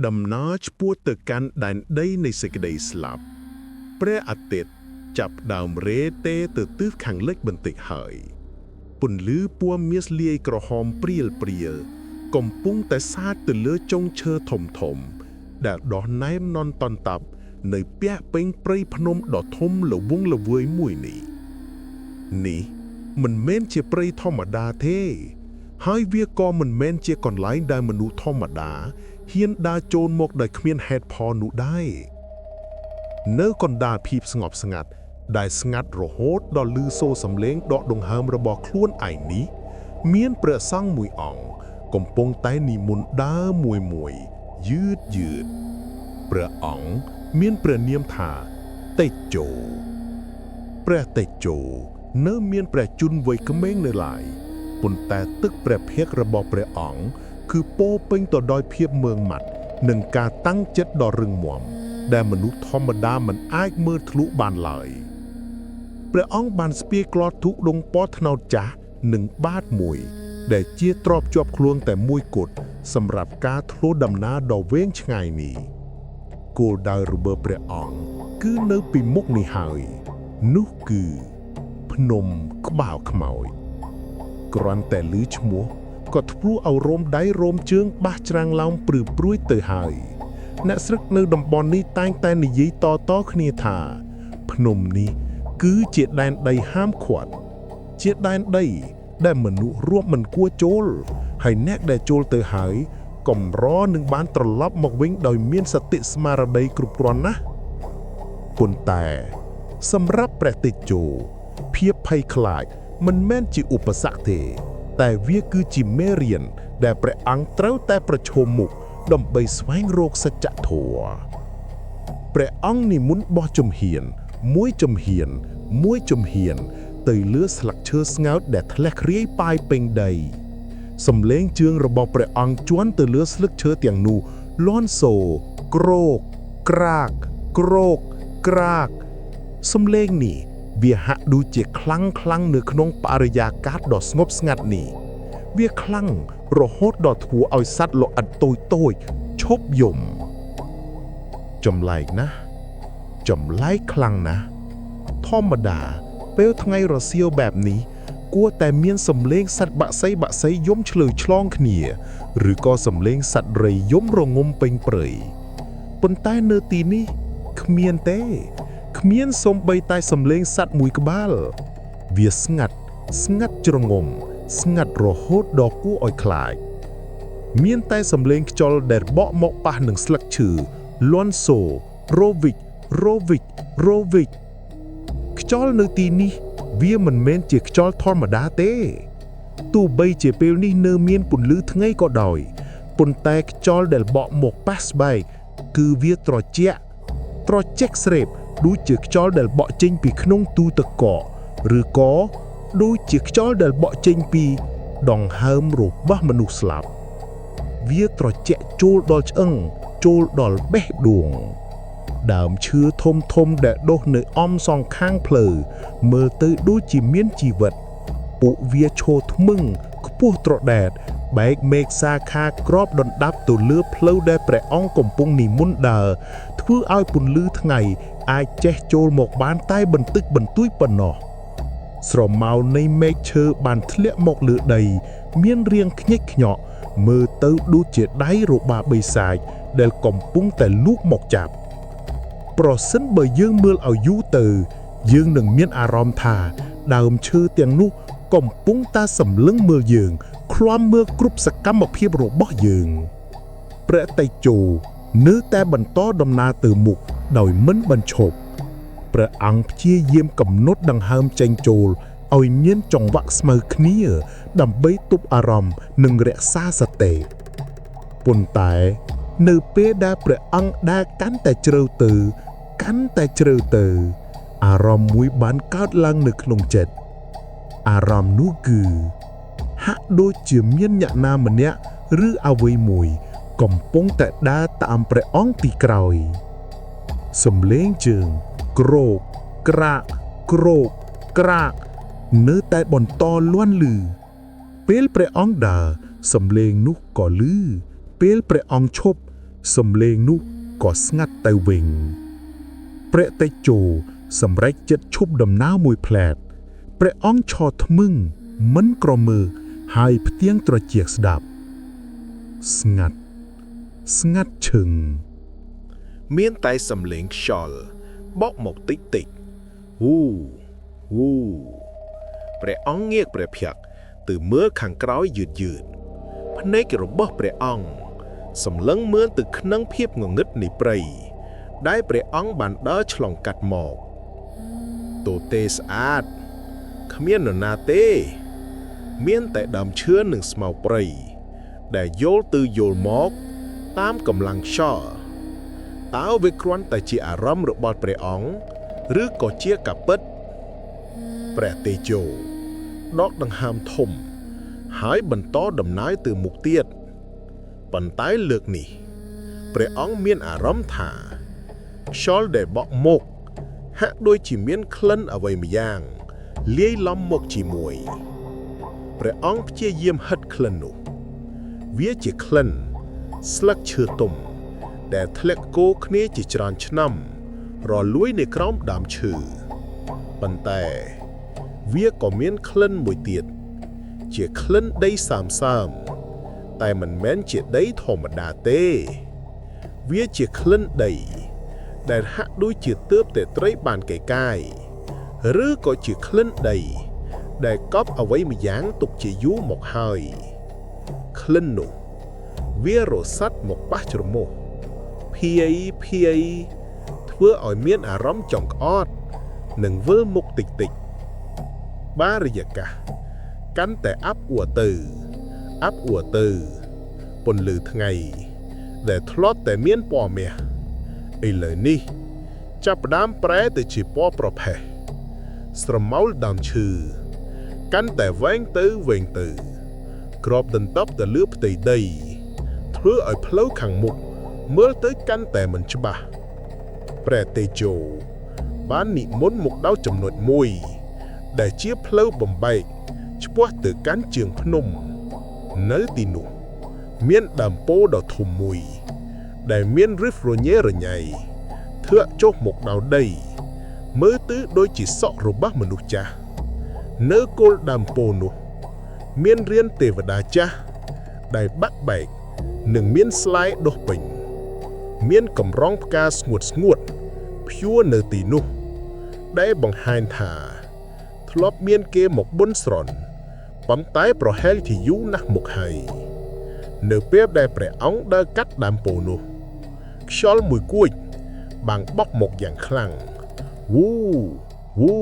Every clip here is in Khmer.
ដំណើរឆ្ពោះទៅកាន់ដែនដីនៃសេចក្តីស្លាប់ព្រះអាទិត្យចាប់ដើមរេទេទៅទិសខាងលិចបន្តិចហើយពន្លឺពណ៌មាសលាយក្រហមព្រាលព្រាលកំពុងតែសាចទៅលើចុងឈើធំធំ ដែលដោះណែមនន់តន្តប់នៅពាក់ពេញព្រៃភ្នំដ៏ធំល្វឹងល្វើយមួយនេះនេះមិនមែនជាព្រៃធម្មតាទេ ហើយវាក៏មិនមែនជាកន្លែងដែលមនុស្សធម្មតាហ៊ានដើរចូលមកដោយគ្មានហេតុផលនោះដែរនៅកណ្ដាលភាពស្ងប់ស្ងាត់ដែលស្ងាត់រហូតដល់ឮសូរសំឡេងដកដង្ហើមរបស់ខ្លួនឯងនេះ មានព្រះសង្ឃមួយអង្គកំពុងតែនិមន្តដើរមួយមួយយឺតយឺតព្រះអង្គមានព្រះនាមថាតេជោព្រះតេជោនៅមានព្រះជន្មវ័យក្មេងនៅឡើយប៉ុន្តែទឹកព្រះភ័ក្ត្ររបស់ព្រះអង្គគឺពោរពេញទៅដោយភាពម៉ឺងម៉ាត់និងការតាំងចិត្តដ៏រឹងមាំដែលមនុស្សធម្មតាមិនអាចមើលធ្លុះបានឡើយ ព្រះអង្គបានស្ពាយក្លត់ធុដងពណ៌ត្នោតចាស់និងបាតមួយ ដែលជាទ្របជាប់ខ្លួនតែមួយគត់សម្រាប់ការធ្វើដំណើរដ៏វែងឆ្ងាយនេះគោលដៅរបស់ព្រះអង្គគឺនៅពីមុខនេះហើយ នោះគឺ ភ្នំក្បាលខ្មោចគ្រាន់តែឮឈ្មោះក៏ធ្វើឲ្យរោមដៃរោមជើងបាសច្រាំងឡោមព្រឺព្រួយទៅហើយ អ្នកស្រុកនៅតំបន់នេះតែងតែនិយាយតៗគ្នាថា ភ្នំនេះគឺជាដែនដីហាមឃាត់ ជាដែនដីដែលមនុស្សរាប់មិនគួរចូល ហើយអ្នកដែលចូលទៅហើយកម្រនឹងបានត្រឡប់មកវិញដោយមានសតិស្មារតីគ្រប់គ្រាន់ណាស់ប៉ុន្តែសម្រាប់ព្រះតេជោភាពភ័យខ្លាចមិនមែនជាឧបសគ្គទេ តែវាគឺជាមេរៀនដែលព្រះអង្គត្រូវតែប្រឈមមុខដើម្បីស្វែងរកសច្ចធម៌ ព្រះអង្គនិមន្តបោះជំហាន មួយជំហាន មួយជំហាន ទៅលើស្លឹកឈើស្ងោតដែលធ្លះគ្រាយប៉ាយពេញដី សំឡេងជើងរបស់ព្រះអង្គជន់ទៅលើស្លឹកឈើទាំងនោះលាន់សូរក្រោកក្រាកក្រោកក្រាក សំឡេងនេះវាហាក់ដូចជាខ្លាំងខ្លាំងនៅក្នុងបរិយាកាសដ៏ស្ងប់ស្ងាត់នេះ វាខ្លាំងរហូតដល់ធ្វើឲ្យសត្វល្អិតតូចតូចៗឈប់យំ ចម្លែកណាស់ចម្លែកខ្លាំងណាស់ធម្មតា ពេលថ្ងៃរសៀលបែបនេះ គួរតែមានសំឡេងសត្វបក្សីបក្សីយំឆ្លើយឆ្លងគ្នា ឬក៏សំឡេងសត្វរៃយំរងំពេញព្រៃប៉ុន្តែនៅទីនេះគ្មានទេគ្មានសូម្បីតែសំឡេងសត្វមួយក្បាល វាស្ងាត់ស្ងាត់ជ្រងំស្ងាត់រហូតដល់គួរឲ្យខ្លាច មានតែសំឡេងខ្យល់ដែលបក់មកប៉ះនឹងស្លឹកឈើលាន់សូរ៉ូវិករ៉ូវិករ៉ូវិកខ្យល់នៅទីនេះ វាមិនមែនជាខ្យល់ធម្មតាទេទោះបីជាពេលនេះនៅមានពន្លឺថ្ងៃក៏ដោយប៉ុន្តែខ្យល់ដែលបក់មកប៉ះស្បែកគឺវាត្រជាក់ត្រជាក់ស្រេបដូចជាខ្យល់ដែលបក់ចេញពីក្នុងទូទឹកកកឬក៏ដូចជាខ្យល់ដែលបក់ចេញពីដង្ហើមរបស់មនុស្សស្លាប់ វាត្រជាក់ចូលដល់ឆ្អឹងចូលដល់បេះដូងដើមឈើធំធំដែលដុះនៅអំសងខាងផ្លូវមើលទៅដូចជាមានជីវិតពួកវាឈរថ្មឹងខ្ពស់ត្រដែតបែកមេឃសាខាក្របដណ្ដាប់ទៅលើផ្លូវដែលព្រះអង្គកំពុងនិមន្តដើរធ្វើឲ្យពន្លឺថ្ងៃអាចចេះចូលមកបានតែបន្តិចបន្តួចប៉ុណ្ណោះ ស្រមោលនៃមែកឈើបានធ្លាក់មកលើដី មានរាងខ្ញិចខ្ញក់មើលទៅដូចជាដៃរបស់បិសាចដែលកំពុងតែលូកមកចាប់ ប្រសិនបើយើងមើលឲ្យយូរទៅ យើងនឹងមានអារម្មណ៍ថា ដើមឈើទាំងនោះកំពុងតែសម្លឹងមើលយើងឃ្លាំមើលគ្រប់សកម្មភាពរបស់យើង ព្រះតេជោនៅតែបន្តដំណើរទៅមុខដោយមិនបញ្ឈប់ ព្រះអង្គព្យាយាមកំណត់ដង្ហើមចេញចូលឲ្យមានចង្វាក់ស្មើគ្នា ដើម្បីទប់អារម្មណ៍និងរក្សាសតិប៉ុន្តែនៅពេលដែលព្រះអង្គដើរកាន់តែជ្រៅទៅ កាន់តែជ្រៅទៅ អារម្មណ៍មួយបានកើតឡើងនៅក្នុងចិត្តអារម្មណ៍នោះគឺ ហាក់ដូចជាមានអ្នកណាម្នាក់ឬអ្វីមួយ កំពុងតែដើរតាមព្រះអង្គពីក្រោយ សំឡេងជើងក្រោកក្រាកក្រោកក្រាកនៅតែបន្តលាន់លឺពេលព្រះអង្គដើរសំឡេងនោះក៏លឺពេលព្រះអង្គឈប់ សំឡេងនោះក៏ស្ងាត់ទៅវិញព្រះតេជោសម្រេចចិត្តឈប់ដំណើរមួយភ្លែតព្រះអង្គឈរថ្មឹងមិនក្រមើហើយផ្ទៀងត្រចៀកស្ដាប់ ស្ងាត់ស្ងាត់ឈឹង មានតែសំឡេងខ្យល់បក់មកតិចតិចវូវូព្រះអង្គងាកព្រះភ័ក្ត្រទៅមើលខាងក្រោយយឺតយឺតភ្នែករបស់ព្រះអង្គសម្លឹងមើលទៅក្នុងភាពងងឹតនៃព្រៃដែលព្រះអង្គបានដើរឆ្លងកាត់មកទទេស្អាតគ្មាននរណាទេ មានតែដើមឈើនិងស្មៅព្រៃដែលយល់ទៅយល់មកតាមកម្លាំងខ្យល់ តើវាគ្រាន់តែជាអារម្មណ៍របស់ព្រះអង្គឬក៏ជាកពិតព្រះតេជោដកដង្ហើមធំ ហើយបន្តដំណើរទៅមុខទៀតប៉ុន្តែលើកនេះព្រះអង្គមានអារម្មណ៍ថាខ្យល់ដែលបក់មកហាក់ដូចជាមានក្លិនអ្វីម្យ៉ាងលាយឡំមកជាមួយព្រះអង្គព្យាយាមហិតក្លិននោះវាជាក្លិនស្លឹកឈើទុំ ដែលធ្លាក់គោគ្នាជាច្រើនឆ្នាំរលួយនៅក្រោមដើមឈើប៉ុន្តែវាក៏មានក្លិនមួយទៀតជាក្លិនដីសើមសើមតែមិនមែនជាដីធម្មតាទេ វាជាក្លិនដី ដែលហាក់ដូចជាទើបតែត្រីបានកែកាយឬក៏ជាក្លិនដី ដែលកប់អ្វីម្យ៉ាងទុកជាយូរមកហើយក្លិននោះវារសាត់មកប៉ះច្រមុះ ភាយភាយធ្វើឲ្យមានអារម្មណ៍ចង់ក្អត់និងវិលមុខតិចតិចបារិយាកាសកាន់តែអាប់អួរទៅអាប់អួរទៅពន្លឺថ្ងៃដែលធ្លាប់តែមានពណ៌មាសឥឡូវនេះចាប់ផ្ដើមប្រែទៅជាពណ៌ប្រផេះស្រមោលដើមឈើកាន់តែវែងទៅវែងទៅក្របដណ្ដប់ទៅលើផ្ទៃដីធ្វើឲ្យផ្លូវខាងមុខ មើលទៅកាន់តែមិនច្បាស់ព្រះតេជោបាននិមន្តមកដល់ចំណុចមួយ ដែលជាផ្លូវបំបែកឆ្ពោះទៅកាន់ជើងភ្នំ នៅទីនោះ មានដើមពោធិ៍ដ៏ធំមួយ ដែលមានឫសរញ៉េរញ៉ៃធ្លាក់ចុះមកដល់ដី មើលទៅដូចជាសក់របស់មនុស្សចាស់នៅគល់ដើមពោធិ៍នោះ មានរានទេវតាចាស់ដែលបាក់បែកនិងមានស្លែដុះពេញ មានកម្រងផ្កាស្ងួតស្ងួតព្យួរនៅទីនោះ ដែលបង្ហាញថា ធ្លាប់មានគេមកបុនស្រន់ប៉ុន្តែប្រហែលជាយូរណាស់មកហើយនៅពេលដែលព្រះអង្គដើរកាត់ដើមពោធិ៍នោះខ្យល់មួយគួចបាំងបក់មកយ៉ាងខ្លាំងវូវូ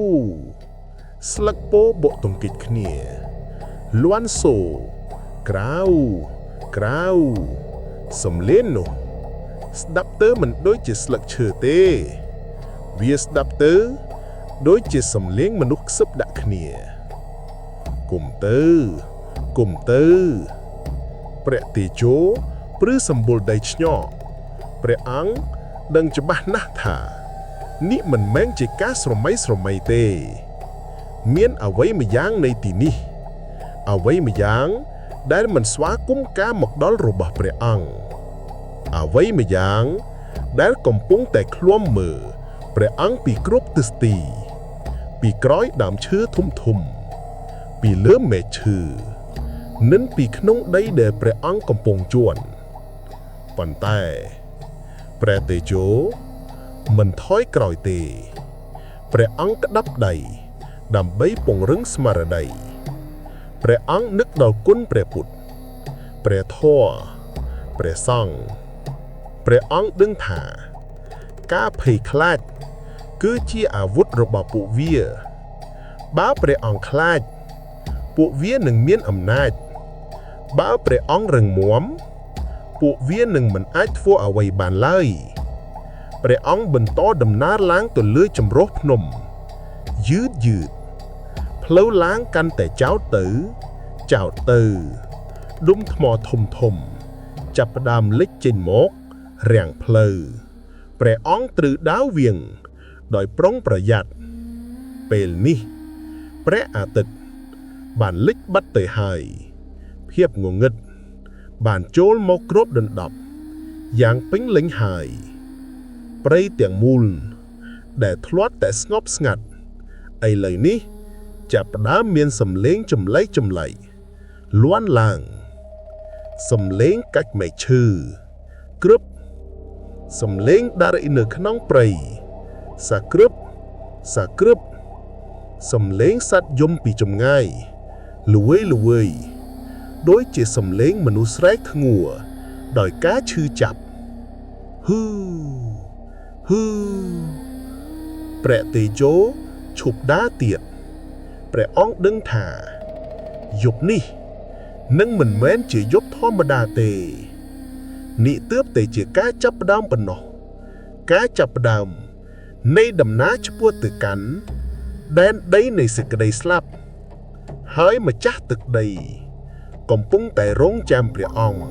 ស្លឹកពោបក់ទង្គិចគ្នាលាន់សូក្រៅក្រៅសំលេងនោះ ស្ដាប់ទៅមិនដូចជាស្លឹកឈើទេ វាស្ដាប់ទៅដូចជាសំលេងមនុស្សខ្សឹបដាក់គ្នាគុំទៅគុំទៅព្រះតេជោព្រឺសម្បុរដីឆ្ញក់ព្រះអង្គដឹងច្បាស់ណាស់ថានេះមិនមែនជាការស្រមៃស្រមៃទេ មានអ្វីម្យ៉ាងនៅទីនេះ អ្វីម្យ៉ាងដែលមិនស្វាគមន៍ការមកដល់របស់ព្រះអង្គ អ្វីម្យ៉ាងដែលកំពុងតែឃ្លាំមើលព្រះអង្គពីគ្រប់ទិសទី ពីក្រោយដើមឈើធំធំៗពីលើមែកឈើនិងពីក្នុងដីដែលព្រះអង្គកំពុងជួនប៉ុន្តែព្រះតេជោមិនថយក្រោយទេព្រះអង្គក្តាប់ដៃដើម្បីពង្រឹងស្មារតីព្រះអង្គនឹកដល់គុណព្រះពុទ្ធព្រះធម៌ព្រះសង្ឃ ព្រះអង្គដឹងថា ការភ័យខ្លាច គឺជាអាវុធរបស់ពួកវា បើព្រះអង្គខ្លាច ពួកវានឹងមានអំណាច បើព្រះអង្គរឹងមាំពួកវានឹងមិនអាចធ្វើអ្វីបានឡើយព្រះអង្គបន្តដំណើរឡើងទៅលើចម្រុះភ្នំ យឺតយឺតផ្លូវឡើងកាន់តែចោតទៅ ចោតទៅដុំថ្មធំធំ ចាប់ផ្ដើមលេចចេញមករាំងផ្លូវព្រះអង្គត្រូវដាវវៀងដោយប្រុងប្រយ័ត្នពេលនេះព្រះអាទិត្យបានលិចបាត់ទៅហើយភាពងងឹតបានចូលមកគ្របដណ្ដប់ យ៉ាងពេញលេញហើយព្រៃទាំងមូល ដែលធ្លាប់តែស្ងប់ស្ងាត់ឥឡូវនេះ ចាប់ផ្ដើមមានសំឡេងចម្លែកចម្លែកលាន់ឡើង សំឡេងកាច់មែកឈើក្រឹបសំឡេងដារីនៅក្នុងព្រៃសាក្រឹបសាក្រឹបសំឡេងសត្វយំពីចម្ងាយល្វើយល្វើយដូចជាសំឡេងមនុស្សស្រែកធ្ងួរដោយការឈឺចាប់ហ៊ឺហ៊ឺព្រះតេជោឈប់ដើរទៀតព្រះអង្គដឹងថាយប់នេះ នឹងមិនមែនជាយប់ធម្មតាទេ នេះទើបតែជាការចាប់ផ្ដើមប៉ុណ្ណោះ ការចាប់ផ្ដើមនៃដំណើរឆ្ពោះទៅកាន់ដែនដីនៃសេចក្តីស្លាប់ ហើយម្ចាស់ទឹកដី កំពុងតែរងចាំព្រះអង្គ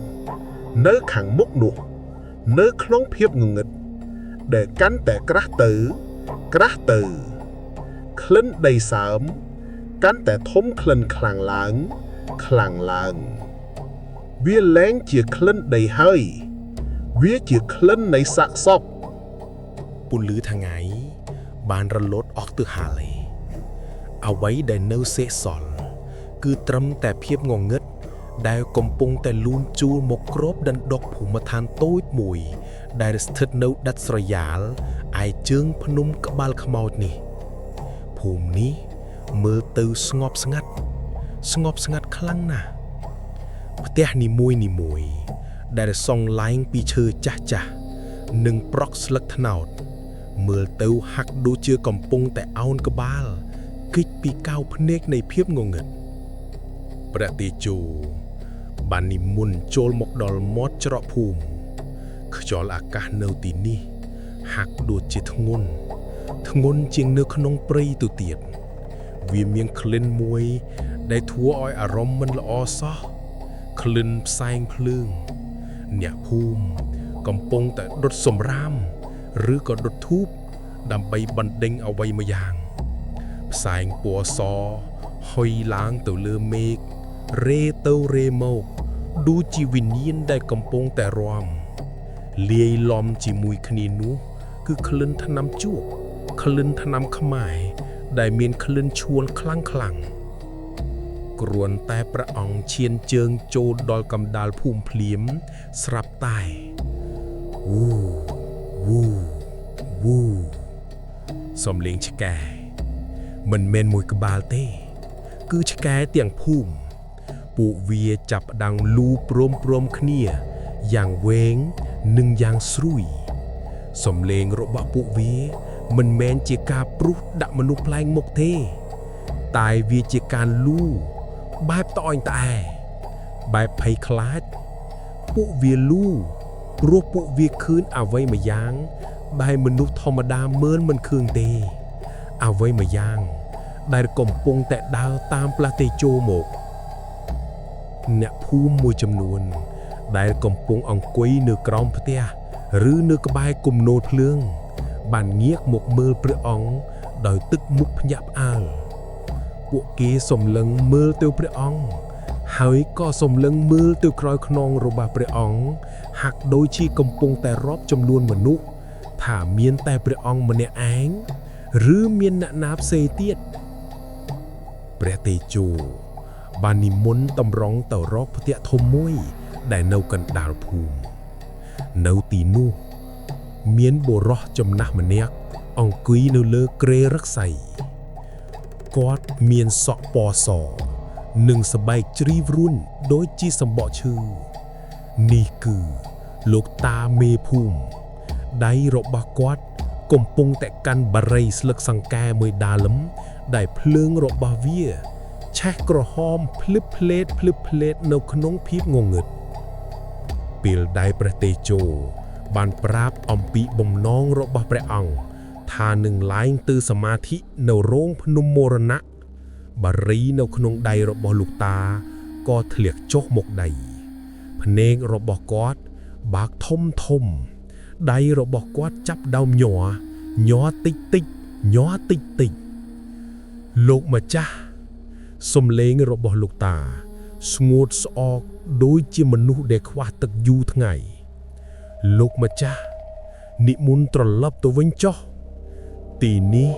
នៅខាងមុខនោះ នៅក្នុងភាពងងឹតដែលកាន់តែក្រាស់ទៅ ក្រាស់ទៅ ក្លិនដីសើមកាន់តែធំក្លិនខ្លាំងឡើង ខ្លាំងឡើង វាលែងជាក្លិនដីហើយ វាជាក្លិននៃសាកសព ពន្លឺថ្ងៃបានរលត់អស់ទៅហើយអ្វីដែលនៅសេសសល់គឺត្រឹមតែភាពងងឹតដែលកំពុងតែលូនជួលមកគ្របដណ្ដប់ភូមិឋានតូចមួយ ដែលស្ថិតនៅដាច់ស្រយាលឯជើងភ្នំក្បាលខ្មោចនេះ ភូមិនេះមើលទៅស្ងប់ស្ងាត់ស្ងប់ស្ងាត់ខ្លាំងណាស់ផ្ទះនីមួយនីមួយៗដែលសង់ឡើងពីឈើចាស់ចាស់ៗនិងប្រក់ស្លឹកត្នោត មើលទៅហាក់ដូចជាកំពុងតែអោនក្បាលគេចពីកៅភ្នែកនៃភាពងងឹតព្រះតេជោបាននិមន្តចូលមកដល់មាត់ច្រកភូមិខ្យល់អាកាសនៅទីនេះ ហាក់ដូចជាធ្ងន់ធ្ងន់ជាងនៅក្នុងព្រៃទៅទៀត វាមានក្លិនមួយ ដែលធ្វើឲ្យអារម្មណ៍មិនល្អសោះក្លិនផ្សែងភ្លើង អ្នកភូមិកំពុងតែដុតសម្រាម ឬក៏ដុតធូបដើម្បីបណ្ដេញអ្វីមួយយ៉ាង ផ្សែងពណ៌សហុយឡើងទៅលើមេឃរេទៅរេមកដូចជាវិញ្ញាណដែលកំពុងតែរាំលាយឡំជាមួយគ្នានោះ គឺក្លិនថ្នាំជក់ក្លិនថ្នាំខ្មែរដែលមានក្លិនឈួលខ្លាំងខ្លាំងៗគ្រាន់តែព្រះអង្គឈានជើងចូលដល់កណ្ដាលភូមិភ្លាម ស្រាប់តែវូវូវូសំលេងឆ្កែ មិនមែនមួយក្បាលទេ គឺឆ្កែទាំងភូមិពួកវាចាប់ផ្ដើមលូព្រមព្រមគ្នា យ៉ាងវែងនិងយ៉ាងស្រួយ សំលេងរបស់ពួកវា មិនមែនជាការព្រុសដាក់មនុស្សប្លែងមុខទេ តែវាជាការលូបែបតអញត្អែបែបភ័យខ្លាច ពួកវាលូព្រោះពួកវាឃើញអ្វីមួយយ៉ាង ដែលមនុស្សធម្មតាមើលមិនឃើញទេ អ្វីមួយយ៉ាង ដែលកំពុងតែដើរតាមផ្លាស់តេជោមក អ្នកភូមិមួយចំនួន ដែលកំពុងអង្គុយនៅក្រោមផ្ទះឬនៅក្បែរគំនរភ្លើង បានងាកមកមើលព្រះអង្គដោយទឹកមុខភ្ញាក់ផ្អើលពួកគេសម្លឹងមើលទៅព្រះអង្គហើយក៏សម្លឹងមើលទៅក្រោយខ្នងរបស់ព្រះអង្គហាក់ដូចជាកំពុងតែរាប់ចំនួនមនុស្សថាមានតែព្រះអង្គម្នាក់ឯងឬមានអ្នកណាផ្សេងទៀត ព្រះតេជោបាននិមន្តតម្រង់ទៅរកផ្ទះធំមួយ ដែលនៅកណ្ដាលភូមិនៅទីនោះ មានបុរសចំណាស់ម្នាក់អង្គុយនៅលើគ្រែឫស្សីគាត់មានសក់ពណ៌ស និងស្បែកជ្រីវរុនដូចជាសម្បកឈើនេះគឺលោកតាមេភូមិដៃរបស់គាត់កំពុងតែកាន់បារីស្លឹកសង្កែមួយដាលឹមដែលភ្លើងរបស់វាឆេះក្រហមភ្លឹបភ្លេតភ្លឹបភ្លេតនៅក្នុងភាពងងឹត ពេលដែលព្រះតេជោបានប្រាប់អំពីបំណងរបស់ព្រះអង្គថានឹងឡើងទៅសមាធិនៅរោងភ្នំមរណៈបារីនៅក្នុងដៃរបស់លោកតាក៏ធ្លាក់ចុះមកដីភ្នែករបស់គាត់បើកធំធំដៃរបស់គាត់ចាប់ដើមញ័រញ័រតិចតិចញ័រតិចតិចលោកម្ចាស់សំឡេងរបស់លោកតា ស្ងួតស្អកដូចជាមនុស្សដែលខ្វះទឹកយូរថ្ងៃ លោកម្ចាស់និមន្តត្រឡប់ទៅវិញចុះទីនេះ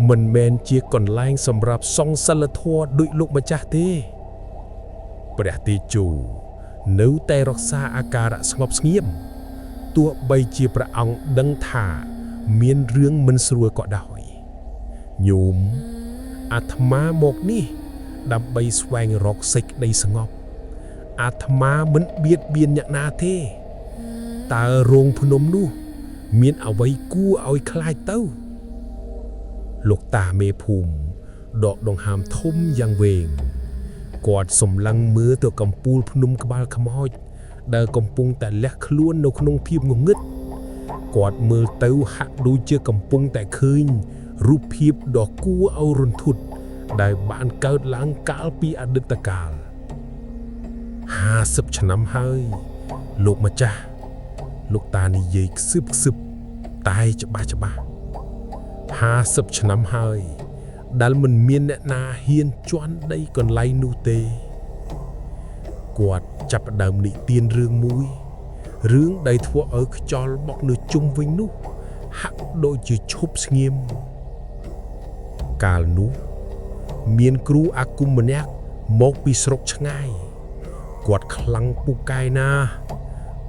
មិនមែនជាកន្លែងសម្រាប់សង្សីលធម៌ដូចលោកម្ចាស់ទេព្រះតេជោនៅតែរក្សាអាការៈស្ងប់ស្ងៀមទោះបីជាព្រះអង្គដឹងថាមានរឿងមិនស្រួលក៏ដោយញោមអាត្មាមកនេះ ដើម្បីស្វែងរកសេចក្តីស្ងប់អាត្មាមិនបៀតបៀនអ្នកណាទេ តើរោងភ្នំនោះ មានអ្វីគួរឲ្យខ្លាចទៅ លោកតាមេភូមិដកដង្ហើមធំយ៉ាងវែងគាត់សម្លឹងមើលទៅកំពូលភ្នំក្បាលខ្មោចដែលកំពុងតែលះខ្លួននៅក្នុងភាពងងឹតគាត់មើលទៅហាក់ដូចជាកំពុងតែឃើញរូបភាពដ៏គួរឲ្យរន្ធត់ដែលបានកើតឡើងកាលពីអតីតកាល50ឆ្នាំហើយលោកម្ចាស់លោកតានិយាយខ្សឹបខ្សឹបតែច្បាស់ច្បាស់ 50ឆ្នាំហើយដែលមិនមានអ្នកណាហ៊ានជន់ដីកន្លែងនោះទេគាត់ចាប់ផ្ដើមនិទានរឿងមួយរឿងដែលធ្វើឲ្យខ្យល់បក់នៅជុំវិញនោះហាក់ដូចជាឈប់ស្ងៀមកាលនោះមានគ្រូអាគមម្នាក់មកពីស្រុកឆ្ងាយគាត់ខ្លាំងពូកែណាស់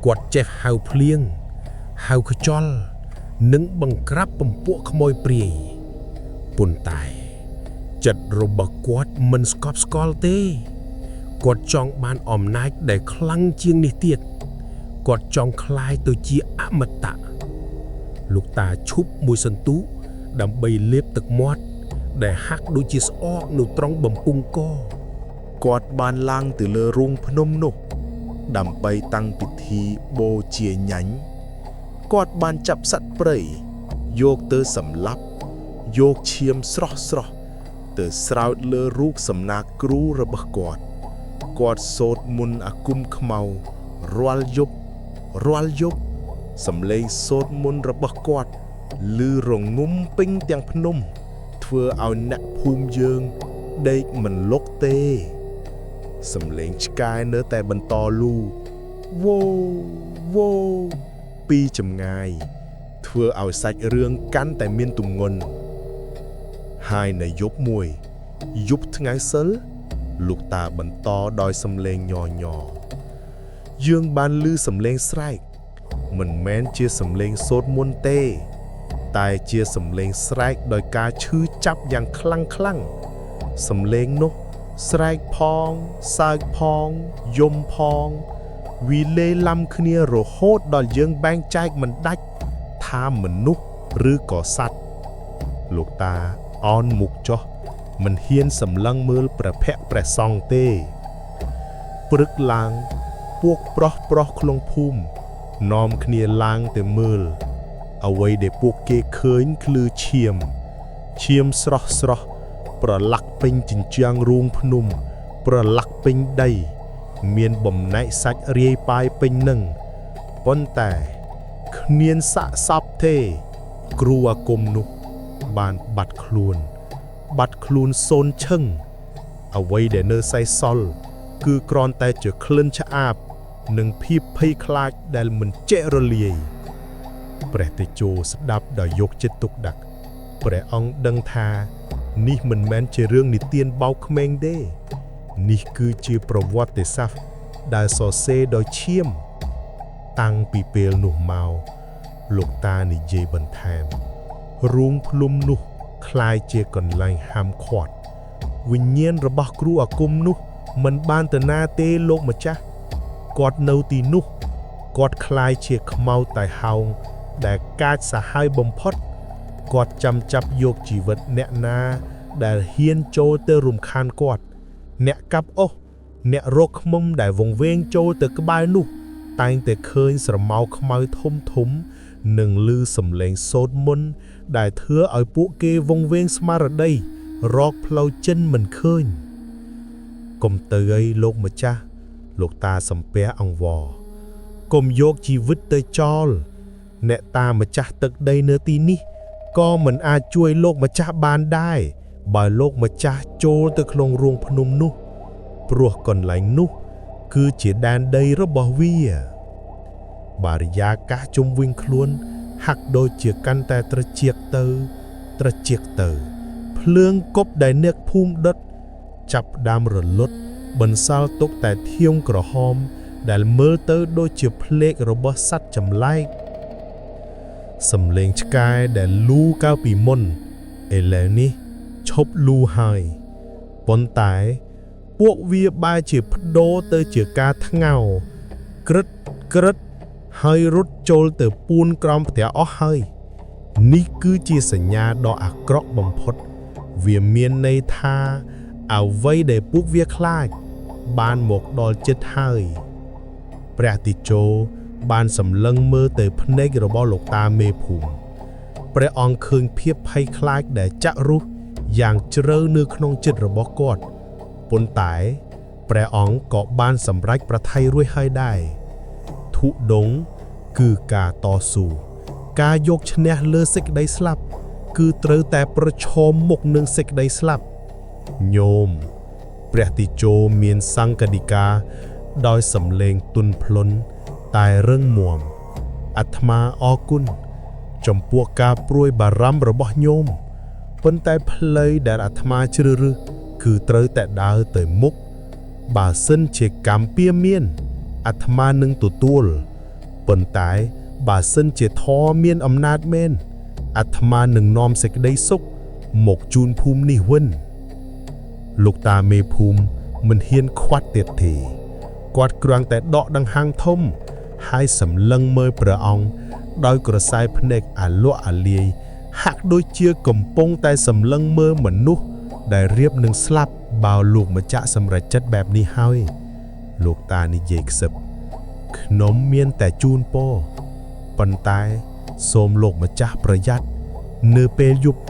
គាត់ចេះហៅភ្លៀងហៅខ្យល់និងបង្ក្រាបពំពួកខ្មោចព្រាយប៉ុន្តែចិត្តរបស់គាត់មិនស្កប់ស្កល់ទេគាត់ចង់បានអំណាចដែលខ្លាំងជាងនេះទៀតគាត់ចង់ក្លាយទៅជាអមតៈលោកតាឈប់មួយសន្ទុះដើម្បីលេបទឹកមាត់ដែលហាក់ដូចជាស្អកនៅត្រង់បំពង់ក គាត់បានឡើងទៅលើរូងភ្នំនោះ ដើម្បីតាំងពិធីបូជាញ៉ាញ់គាត់បានចាប់សត្វព្រៃយកទៅសម្លាប់យកឈាមស្រស់ស្រស់ទៅស្រោចលើរូបសំណាកគ្រូរបស់គាត់គាត់សូត្រមន្តអាគមខ្មៅរាល់យប់រាល់យប់សំឡេងសូត្រមន្តរបស់គាត់ឮរងំពេញទាំងភ្នំ ធ្វើឲ្យអ្នកភូមិយើងដេកមិនលុកទេ សំឡេងឆ្កែនៅតែបន្តលូវ៉ូវ៉ូពីចម្ងាយ ធ្វើឲ្យសាច់រឿងកាន់តែមានទម្ងន់ហើយនៅយប់មួយយប់ថ្ងៃសិលលោកតាបន្តដោយសំឡេងញយញយើងបានឮសំឡេងស្រែកមិនមែនជាសំឡេងសូត្រមន្តទេ តែជាសំឡេងស្រែកដោយការឈឺចាប់យ៉ាងខ្លាំងខ្លាំងសំឡេងនោះស្រែកផងសើចផងយំផងវីលេឡាំគ្នារហូតដល់យើងបែងចែកមិនដាច់ថាមនុស្សឬក៏សត្វលោកតាអោនមុខចុះមិនហ៊ានសម្លឹងមើលព្រះភ័ក្ត្រព្រះសង្ឃទេព្រឹកឡើងពួកប្រុសប្រុសក្នុងភូមិនាំគ្នាឡើងទៅមើល អ្វីដែលពួកគេឃើញគឺឈាមឈាមស្រស់ស្រស់ប្រឡាក់ពេញជញ្ជាំងរូងភ្នំ ប្រឡាក់ពេញដី មានបំណែកសាច់រាយប៉ាយពេញនឹងប៉ុន្តែគ្មានសាកសពទេ គ្រូអាគមនោះ បានបាត់ខ្លួន បាត់ខ្លួនសូន្យឈឹងអ្វីដែលនៅសេសសល់គឺគ្រាន់តែជាក្លិនឆ្អាប និងភាពភ័យខ្លាចដែលមិនចេះរលាយ ព្រះតេជោស្ដាប់ដោយយកចិត្តទុកដាក់ព្រះអង្គដឹងថានេះមិនមែនជារឿងនិទានបោកក្មេងទេ នេះគឺជាប្រវត្តិសាស្ត្រដែលសរសេរដោយឈាម តាំងពីពេលនោះមកលោកតានិយាយបន្ថែមរូងភ្នំនោះក្លាយជាកន្លែងហាមឃាត់វិញ្ញាណរបស់គ្រូអាគមនោះមិនបានទៅណាទេលោកម្ចាស់គាត់នៅទីនោះគាត់ក្លាយជាខ្មៅតែហោងដែលកាចសាហាវបំផុតគាត់ចាំចាប់យកជីវិតអ្នកណាដែលហ៊ានចូលទៅរំខានគាត់ អ្នកកាប់អុសអ្នករកឃ្មុំដែលវង្វេងចូលទៅក្បែរនោះ តែងតែឃើញស្រមោលខ្មៅធំធំនិងឮសំឡេងសូត្រមន្តដែលធ្វើឲ្យពួកគេវង្វេងស្មារតីរកផ្លូវចិនមិនឃើញកុំទៅអីលោកម្ចាស់លោកតាសំពះអង្វរកុំយកជីវិតទៅចោលអ្នកតាម្ចាស់ទឹកដីនៅទីនេះក៏មិនអាចជួយលោកម្ចាស់បានដែរបើលោកម្ចាស់ចូលទៅក្នុងរូងភ្នំនោះ ព្រោះកន្លែងនោះ គឺជាដែនដីរបស់វា។ បរិយាកាសជុំវិញខ្លួន ហាក់ដូចជាកាន់តែត្រជាក់ទៅ ត្រជាក់ទៅ ភ្លើងគប់ដែលអ្នកភូមិដុតចាប់ផ្ដើមរលត់ បន្សល់ទុកតែធ្យងក្រហម ដែលមើលទៅដូចជាភ្លេករបស់សត្វចម្លែកសំលេងឆ្កែដែលលូកាលពីមុនឥឡូវនេះឈប់លូហើយប៉ុន្តែពួកវាបែរជាប្ដូរទៅជាការថ្ងោក្រឹតក្រឹតហើយរត់ចូលទៅពួនក្រោមផ្ទះអស់ហើយ នេះគឺជាសញ្ញាដ៏អាក្រក់បំផុត វាមានន័យថាអ្វីដែលពួកវាខ្លាច បានមកដល់ចិត្តហើយ ព្រះតេជោបានសម្លឹងមើលទៅភ្នែករបស់លោកតាមេភូមិព្រះអង្គឃើញភាពភ័យខ្លាចដែលចាក់រុះយ៉ាងជ្រៅនៅក្នុងចិត្តរបស់គាត់ប៉ុន្តែព្រះអង្គក៏បានសម្រេចប្រថុយរួចហើយដែរធុដងគឺការតស៊ូការយកឈ្នះលើសេចក្តីស្លាប់ គឺត្រូវតែប្រឈមមុខនឹងសេចក្តីស្លាប់ញោម ព្រះតេជោមានសង្កដីកាដោយសំឡេងទន់ភ្លន់តែរឹងមាំអាត្មាអរគុណចំពោះការព្រួយបារម្ភរបស់ញោមប៉ុន្តែផ្លូវដែលអាត្មាជ្រើសរើសគឺត្រូវតែដើរទៅមុខបើសិនជាកម្មពៀមានអាត្មានឹងទទួលប៉ុន្តែបើសិនជាធម៌មានអំណាចមែនអាត្មានឹងនាំសេចក្តីសុខមកជូនភូមិនេះវិញ លោកតាមេភូមិមិនហ៊ានខ្វាត់ទៀតទេគាត់គ្រាន់តែដកដង្ហាងធំ ហើយសម្លឹងមើលព្រះអង្គដោយក្រសែភ្នែកអាលក់អាលាយហាក់ដូចជាកំពុងតែសម្លឹងមើលមនុស្សដែលរៀបនឹងស្លាប់បើលោកម្ចាស់សម្រេចចិត្តបែបនេះហើយ លោកតានិយាយខ្សឹបខ្ញុំមានតែជូនពរប៉ុន្តែសូមលោកម្ចាស់ប្រយ័ត្ននៅពេលយប់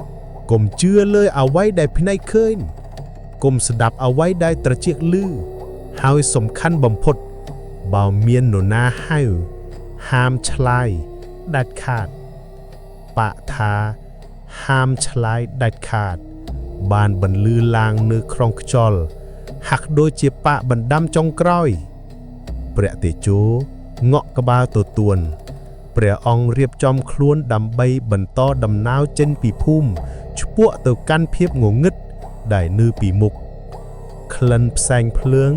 កុំជឿលើអ្វីដែលភ្នែកឃើញ កុំស្ដាប់អ្វីដែលត្រចៀកឮហើយសំខាន់បំផុត បើមាននរណាហៅហាមឆ្លើយដាច់ខាត បាក់ថាហាមឆ្លើយដាច់ខាត បានបន្លឺឡើងនៅក្នុងខ្យល់ហាក់ដូចជាប៉ាកបណ្ដាំចុងក្រោយ ព្រះតេជោងក់ក្បាលទទួលព្រះអង្គរៀបចំខ្លួនដើម្បីបន្តដំណើរចេញពីភូមិឆ្ពោះទៅកាន់ភាពងងឹតដែលនៅពីមុខ ក្លិនផ្សែងភ្លើង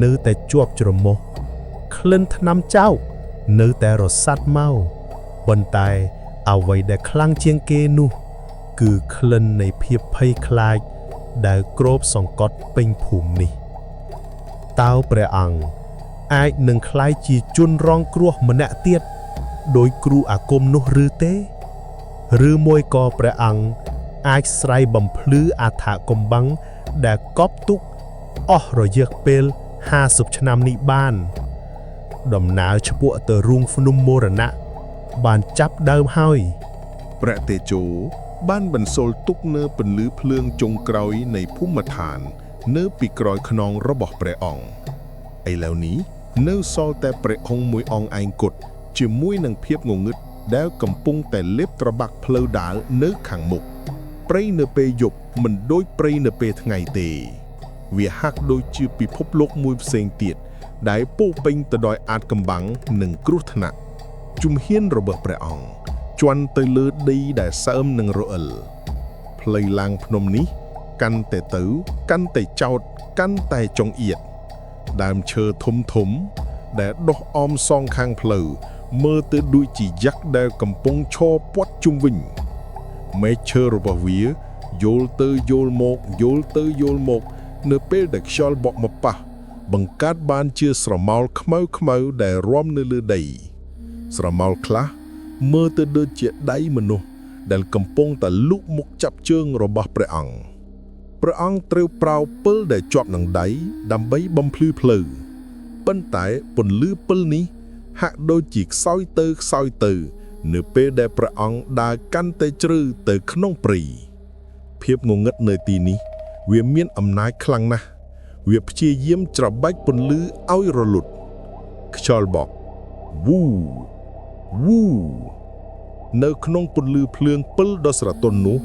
នៅតែជាប់ច្រមុះក្លិនថ្នាំចោកនៅតែរសាត់មកប៉ុន្តែអ្វីដែលខ្លាំងជាងគេនោះ គឺក្លិននៃភាពភ័យខ្លាចដែលគ្របសង្កត់ពេញភូមិនេះតើព្រះអង្គអាចនឹងក្លាយជាជនរងគ្រោះម្នាក់ទៀតដោយគ្រូអាគមនោះឬទេ ឬមួយក៏ព្រះអង្គអាចស្រាយបំភ្លឺអដ្ឋកំបាំងដែលកប់ទុកអស់រយៈពេល50ឆ្នាំនេះបាន ដំណើរឆ្ពោះទៅរូងភ្នំមរណៈបានចាប់ដើមហើយ ព្រះតេជោបានបន្សល់ទុកនៅពន្លឺភ្លើងចុងក្រោយនៃភូមិឋាន នៅពីក្រោយខ្នងរបស់ព្រះអង្គឥឡូវនេះនៅសល់តែព្រះអង្គមួយអង្គឯងគត់ជាមួយនឹងភាពងងឹតដែលកំពុងតែលេបត្របាក់ផ្លូវដើរនៅខាងមុខព្រៃនៅពេលយប់មិនដូចព្រៃនៅពេលថ្ងៃទេ វាហាក់ដូចជាពិភពលោកមួយផ្សេងទៀតដែលពោរពេញទៅដោយអាថ៌កំបាំងនិងគ្រោះថ្នាក់ជំហានរបស់ព្រះអង្គ ជន់ទៅលើដីដែលសើមនឹងរអិលផ្លូវឡើងភ្នំនេះ កាន់តែទៅ កាន់តែចោត កាន់តែចង្អៀតដើមឈើធំធំៗដែលដុះអមសងខាងផ្លូវមើលទៅដូចជាយក្សដែលកំពុងឈរព័ទ្ធជុំវិញមែកឈើរបស់វាយោលទៅយោលមកយោលទៅយោលមក នៅពេលដែលខ្យល់បក់មកប៉ះបង្កើតបានជាស្រមោលខ្មៅខ្មៅដែលរាំនៅលើដី ស្រមោលខ្លះមើលទៅដូចជាដៃមនុស្សដែលកំពុងតែលូកមុខចាប់ជើងរបស់ព្រះអង្គព្រះអង្គត្រូវប្រើពិលដែលជាប់នឹងដៃដើម្បីបំភ្លឺផ្លូវប៉ុន្តែពន្លឺពិលនេះហាក់ដូចជាខ្សោយទៅខ្សោយទៅ នៅពេលដែលព្រះអង្គដើរកាន់តែជ្រៅទៅក្នុងព្រៃភាពងងឹតនៅទីនេះ វាមានអំណាចខ្លាំងណាស់វាព្យាយាមច្របាច់ពន្លឺឲ្យរលត់ខ្យល់បក់វូ វូនៅក្នុងពន្លឺភ្លើងពិលដ៏ស្រទន់នោះ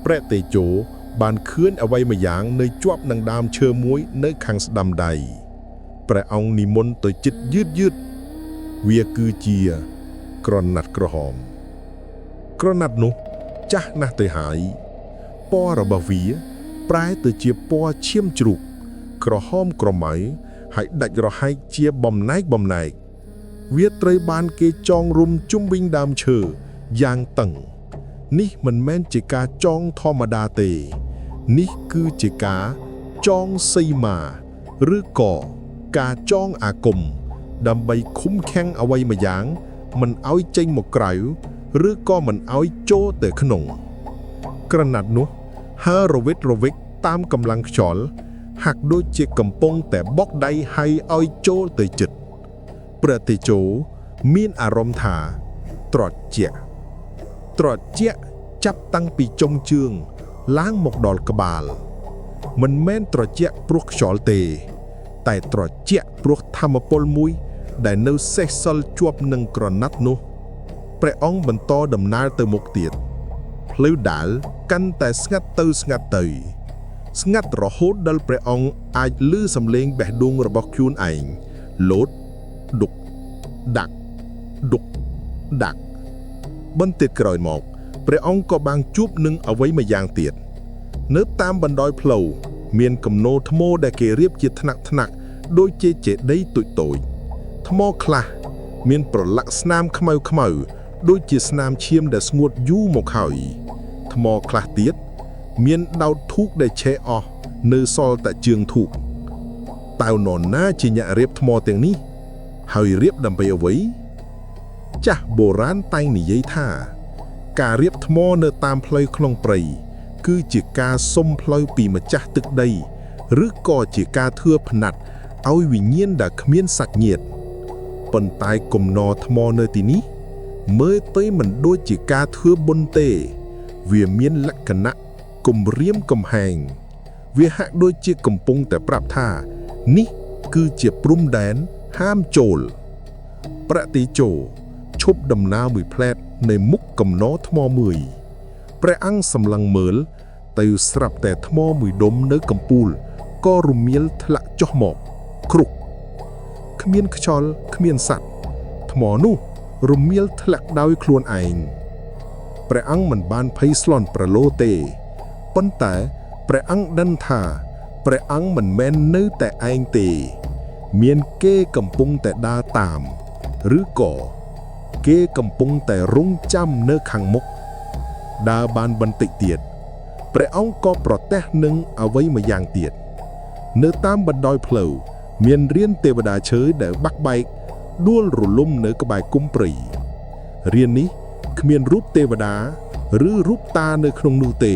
ព្រះតេជោបានឃើញអ្វីម្យ៉ាងនៅជាប់នឹងដើមឈើមួយនៅខាងស្ដាំដៃព្រះអង្គនិមន្តទៅចិត្តយឺតយឺត វាគឺជាក្រណាត់ក្រហម ក្រណាត់នោះចាស់ណាស់ទៅហើយពណ៌របស់វា ប្រែទៅជាពណ៌ឈាមជ្រូក ក្រហមក្រមៅហើយដាច់រហែកជាបំណែកបំណែក វាត្រូវបានគេចងរុំជុំវិញដើមឈើយ៉ាងតឹង នេះមិនមែនជាការចងធម្មតាទេ នេះគឺជាការចងសីមា ឬក៏ការចងអាគម ដើម្បីឃុំឃាំងអ្វីម្យ៉ាង មិនឲ្យចេញមកក្រៅ ឬក៏មិនឲ្យចូលទៅក្នុង ក្រណាត់នោះហើររវិតរវិកតាមកម្លាំងខ្យល់ហាក់ដូចជាកំពុងតែបកដៃហើយឲ្យចូលទៅចិត្តព្រះតេជោមានអារម្មណ៍ថា ត្រជាក់ត្រជាក់ចាប់តាំងពីចុងជើងឡើងមកដល់ក្បាល មិនមែនត្រជាក់ព្រោះខ្យល់ទេ តែត្រជាក់ព្រោះធម្មពលមួយ ដែលនៅសេសសល់ជាប់នឹងក្រណាត់នោះព្រះអង្គបន្តដំណើរទៅមុខទៀតផ្លូវដាល់កាន់តែស្ងាត់ទៅស្ងាត់ទៅ ស្ងាត់រហូតដល់ព្រះអង្គអាចឮសំឡេងបេះដូងរបស់ខ្លួនឯងលោតដុកដាក់ដុកដាក់បន្តិចក្រោយមកព្រះអង្គក៏បានជួបនឹងអ្វីមួយយ៉ាងទៀត នៅតាមបណ្ដោយផ្លូវមានគំនរថ្មដែលគេរៀបជាថ្នាក់ថ្នាក់ៗដូចជាចេតិយតូចតូចៗថ្មខ្លះមានប្រឡាក់ស្នាមខ្មៅខ្មៅៗដូចជាស្នាមឈាមដែលស្ងួតយូរមកហើយថ្មខ្លះទៀតមានដោតធូបដែលឆេះអស់នៅសល់តែជើងធូបតើនរណាជាអ្នករៀបថ្មទាំងនេះ ហើយរៀបដើម្បីអ្វីចាស់បុរាណតែងនិយាយថា ការរៀបថ្មនៅតាមផ្លូវក្នុងព្រៃគឺជាការសុំផ្លូវពីម្ចាស់ទឹកដី ឬក៏ជាការធ្វើផ្នែកឲ្យវិញ្ញាណដែលគ្មានសាច់ញាតិប៉ុន្តែគំនរថ្មនៅទីនេះ មើលទៅមិនដូចជាការធ្វើបុណ្យទេ វាមានលក្ខណៈគំរាមកំហែង វាហាក់ដូចជាកំពុងតែប្រាប់ថា នេះគឺជាព្រំដែនហាមចូល ព្រះតេជោឈប់ដំណើរមួយភ្លែតនៅមុខកំណរថ្មមួយព្រះអង្គសម្លឹងមើលទៅស្រាប់តែថ្មមួយដុំនៅកំពូលក៏រមៀលធ្លាក់ចុះមកគ្រុកគ្មានខ្យល់គ្មានសัตว์ថ្មនោះរមៀលធ្លាក់ដោយខ្លួនឯងព្រះអង្គមិនបានភ័យស្លន់ប្រឡូទេប៉ុន្តែព្រះអង្គដឹងថាព្រះអង្គមិនមែននៅតែឯងទេ មានគេកំពុងតែដើរតាម ឬក៏គេកំពុងតែរងចាំនៅខាងមុខដើរបានបន្តិចទៀតព្រះអង្គក៏ប្រទះនឹងអ្វីមួយយ៉ាងទៀត នៅតាមបណ្ដោយផ្លូវមានរានទេវតាឈើដែលបាក់បែកដួលរលំនៅក្បែរគុំព្រៃរាននេះគ្មានរូបទេវតាឬរូបតានៅក្នុងនោះទេ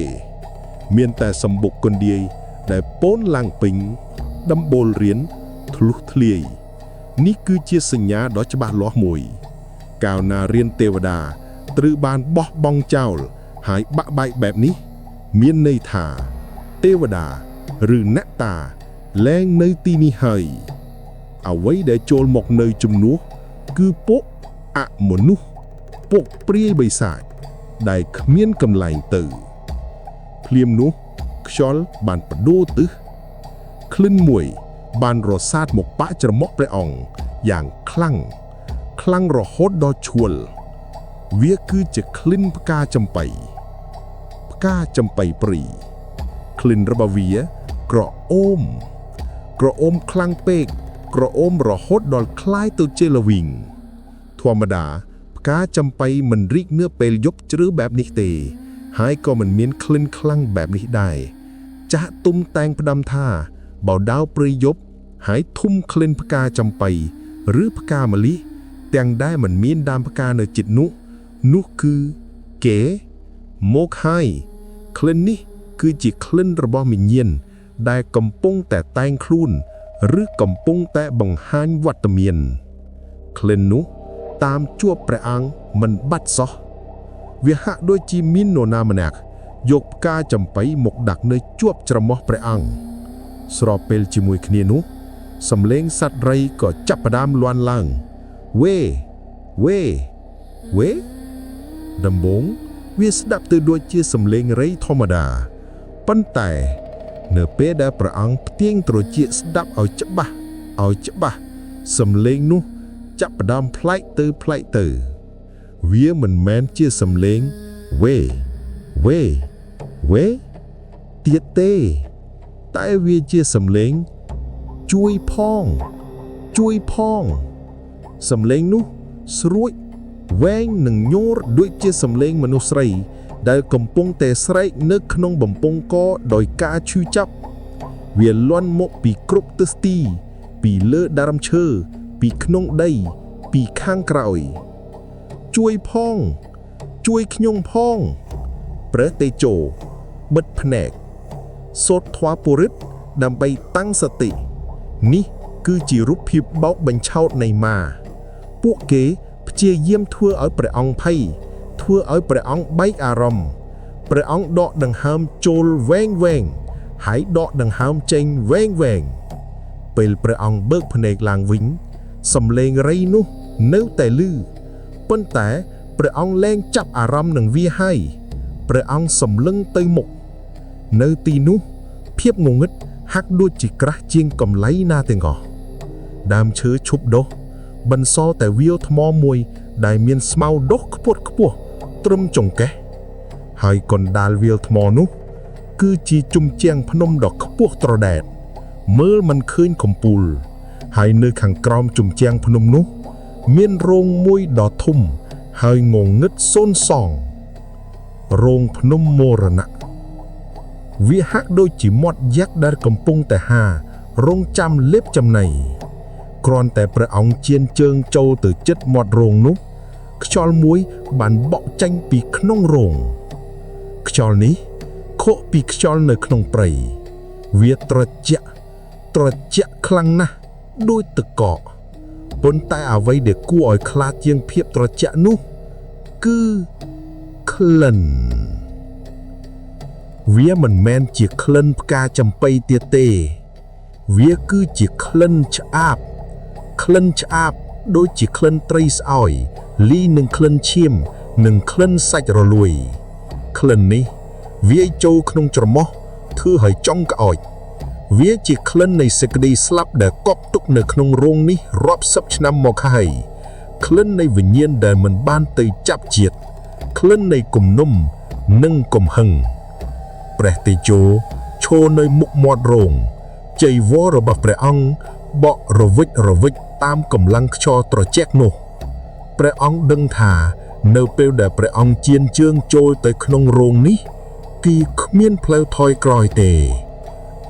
មានតែសម្បុកកណ្ដៀយដែលពោនឡើងពេញដំបូលរានធ្លុះធ្លាយ នេះគឺជាសញ្ញាដ៏ច្បាស់លាស់មួយ កាលណារានទេវតាត្រូវបានបោះបង់ចោលហើយបាក់បែកបែបនេះ មានន័យថា ទេវតាឬអ្នកតាលែងនៅទីនេះហើយអ្វីដែលចូលមកនៅជំនួសគឺពួកអមនុស្សពួកព្រាយបិសាចដែលគ្មានកន្លែងទៅ ភ្លាមនោះខ្យល់បានបដូរទិសក្លិនមួយបានរសាតមកប៉ាក់ច្រមុះព្រះអង្គយ៉ាងខ្លាំងខ្លាំងរហូតដល់ឈួល វាគឺជាក្លិនផ្កាចំប៉ីផ្កាចំប៉ីព្រីក្លិនរបស់វាក្រអូម ក្រអូមខ្លាំងពេក ក្រអូមរហូតដល់คล้ายទៅជាល្វីងធម្មតាផ្កាចំប៉ីមិនរីកនៅពេលយប់ជ្រៅបែបនេះទេ ហើយក៏មិនមានក្លិនខ្លាំងបែបនេះដែរចាស់ទុំតែងផ្ដាំថាបើដាវព្រៃយប់ហើយធុំក្លិនផ្កាចំប៉ីឬផ្កាម្លិះទាំងដែលមិនមានដើមផ្កានៅជិតនោះ នោះគឺគេមកហើយក្លិននេះគឺជាក្លិនរបស់វិញ្ញាណដែលកំពុងតែតែងខ្លួន ឬកំពុងតែបង្ហាញវត្តមាន ក្លិននោះតាមជួបព្រះអង្គមិនបាត់សោះ វាហាក់ដូចជាមាននរណាម្នាក់យកផ្កាចំប៉ីមកដាក់នៅជាប់ច្រមុះព្រះអង្គស្របពេលជាមួយគ្នានោះសំឡេងសត្វរៃក៏ចាប់ផ្ដើមលាន់ឡើងវេវេវេដំបូងវាស្ដាប់ទៅដូចជាសំឡេងរៃធម្មតាប៉ុន្តែនៅពេលដែលព្រះអង្គផ្ទៀងត្រចៀកស្ដាប់ឲ្យច្បាស់ឲ្យច្បាស់សំឡេងនោះចាប់ ចាប់ផ្ដើមប្លែកទៅប្លែកទៅ វាមិនមែនជាសំឡេងវេវេវេទៀតទេ តែវាជាសំឡេង ជួយផង ជួយផង សំឡេងនោះស្រួចវែងនិងញ័រដូចជាសំឡេងមនុស្សស្រី ដែលកំពុងតែស្រែកនៅក្នុងបំពង់កដោយការឈឺចាប់ វាលាន់មកពីគ្រប់ទិសទី ពីលើដើមឈើពីក្នុងដី ពីខាងក្រោយ ជួយផង ជួយខ្ញុំផងព្រះតេជោបិទភ្នែកសូត្រធម៌ពុរិទ្ធដើម្បីតាំងសតិនេះគឺជារូបភាពបោកបញ្ឆោតនៃម៉ាពួកគេព្យាយាមធ្វើឲ្យព្រះអង្គភ័យធ្វើឲ្យព្រះអង្គបែកអារម្មណ៍ព្រះអង្គដកដង្ហើមចូលវែងវែងហើយដកដង្ហើមចេញវែងវែងពេលព្រះអង្គបើកភ្នែកឡើងវិញសំឡេងរៃនោះនៅតែលឺប៉ុន្តែព្រះអង្គលែងចាប់អារម្មណ៍នឹងវាហើយព្រះអង្គសម្លឹងទៅមុខ នៅទីនោះភាពងងឹតហាក់ដូចជាក្រាស់ជាងកម្លៃណាទាំងអស់ដើមឈើឈប់ដុះបន្សល់តែវាលថ្មមួយ ដែលមានស្មៅដុះខ្ពស់ខ្ពស់ត្រឹមចង្កេះហើយកណ្ដាលវាលថ្មនោះ គឺជាជុំជាងភ្នំដ៏ខ្ពស់ត្រដែតមើលមិនឃើញកំពូល ហើយនៅខាងក្រោមជុំជាងភ្នំនោះ មានរោងមួយដ៏ធំ ហើយងងឹតសូន្យសងរោងភ្នំមរណៈ វាហាក់ដូចជាមាត់យក្សដែលកំពុងតែហារងចាំលេបចំណីគ្រាន់តែព្រះអង្គជៀនជើងចូលទៅចិត្តមាត់រោងនោះ ខ្យល់មួយបានបក់ចេញពីក្នុងរោងខ្យល់នេះខកពីខ្យល់នៅក្នុងព្រៃវាត្រជាក់ត្រជាក់ខ្លាំងណាស់ដូចទឹកកកប៉ុន្តែអ្វីដែលគួរឲ្យខ្លាចជាងភាពត្រជាក់នោះគឺក្លិន វាមិនមែនជាក្លិនផ្កាចំប៉ីទៀតទេ វាគឺជាក្លិនឆ្អាប ក្លិនឆ្អាបដូចជាក្លិនត្រីស្អោយលីនឹងក្លិនឈាមនិងក្លិនសាច់រលួយ ក្លិននេះវាយចូលក្នុងច្រមុះធ្វើឲ្យចង់ក្អោចវាជាក្លិននៃសេចក្តីស្លាប់ដែលកប់ទុកនៅក្នុងរោងនេះរាប់សិបឆ្នាំមកហើយក្លិននៃវិញ្ញាណដែលមិនបានទៅចាប់ជាតិក្លិននៃគំនុំនិងកំហឹង ព្រះតេជោឈរនៅមុខមាត់រោងចីវររបស់ព្រះអង្គបក់រវិចរវិចតាមកម្លាំងខ្យល់ត្រជាក់នោះព្រះអង្គដឹងថានៅពេលដែលព្រះអង្គជៀនជើងចូលទៅក្នុងរោងនេះគឺគ្មានផ្លូវថយក្រោយទេ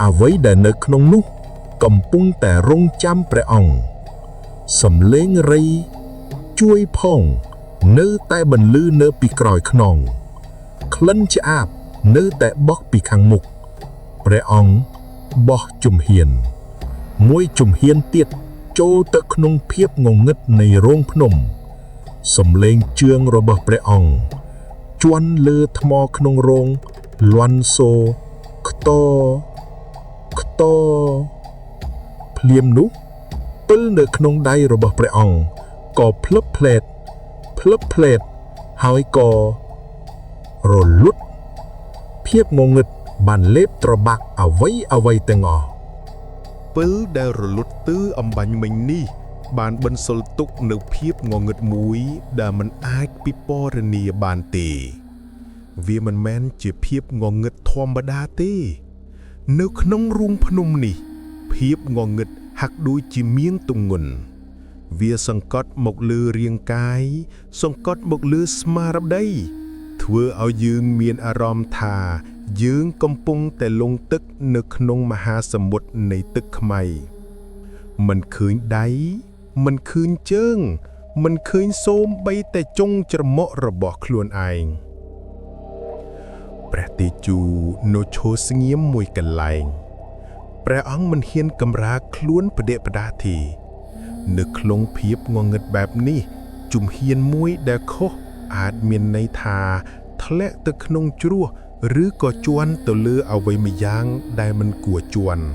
អ្វីដែលនៅក្នុងនោះកំពុងតែរងចាំព្រះអង្គសំលេងរៃជួយផងនៅតែបន្លឺនៅពីក្រោយខ្នង ក្លិនឆ្អាបនៅតែបោះពីខាងមុខព្រះអង្គបោះជំហាន មួយជំហានទៀតចូលទៅក្នុងភាពងងឹតនៃរោងភ្នំ សំឡេងជឿងរបស់ព្រះអង្គជន់លើថ្មក្នុងរោងលាន់សូខ្តខ្តភ្លាមនោះពិលនៅក្នុងដៃរបស់ព្រះអង្គក៏ភ្លឹបផ្លែតភ្លឹបផ្លែតហើយក៏ រលត់ភាពងងឹតបានលេបត្របាក់អ្វីអ្វីទាំងអស់ ពិលដែលរលត់ទើអំបញ្ញមិញនេះ បានបន្សល់ទុកនៅភាពងងឹតមួយដែលមិនអាចពិពណ៌នាបានទេ វាមិនមែនជាភាពងងឹតធម្មតាទេ នៅក្នុងរូងភ្នំនេះ ភាពងងឹតហាក់ដូចជាមានទម្ងន់វាសង្កត់មកលើរាងកាយសង្កត់មកលើស្មារតីធ្វើឲ្យយើងមានអារម្មណ៍ថា យើងកំពុងតែលង់ទឹកនៅក្នុងមហាសមុទ្រនៃទឹកខ្មៅមិនឃើញដៃមិនឃើញជើង មិនឃើញសូម្បីតែចុងច្រមុះរបស់ខ្លួនឯង ព្រះតេជូនៅឈរស្ងៀមមួយកន្លែងព្រះអង្គមិនហ៊ានកម្រាលខ្លួនផ្ដេកផ្ដាទេនៅក្នុងភាពងងឹតបែបនេះ ជំហានមួយដែលខុសអាចមានន័យថាធ្លាក់ទៅក្នុងជ្រោះឬក៏ជន់ទៅលើអ្វីម្យ៉ាងដែលមិនគួរជន់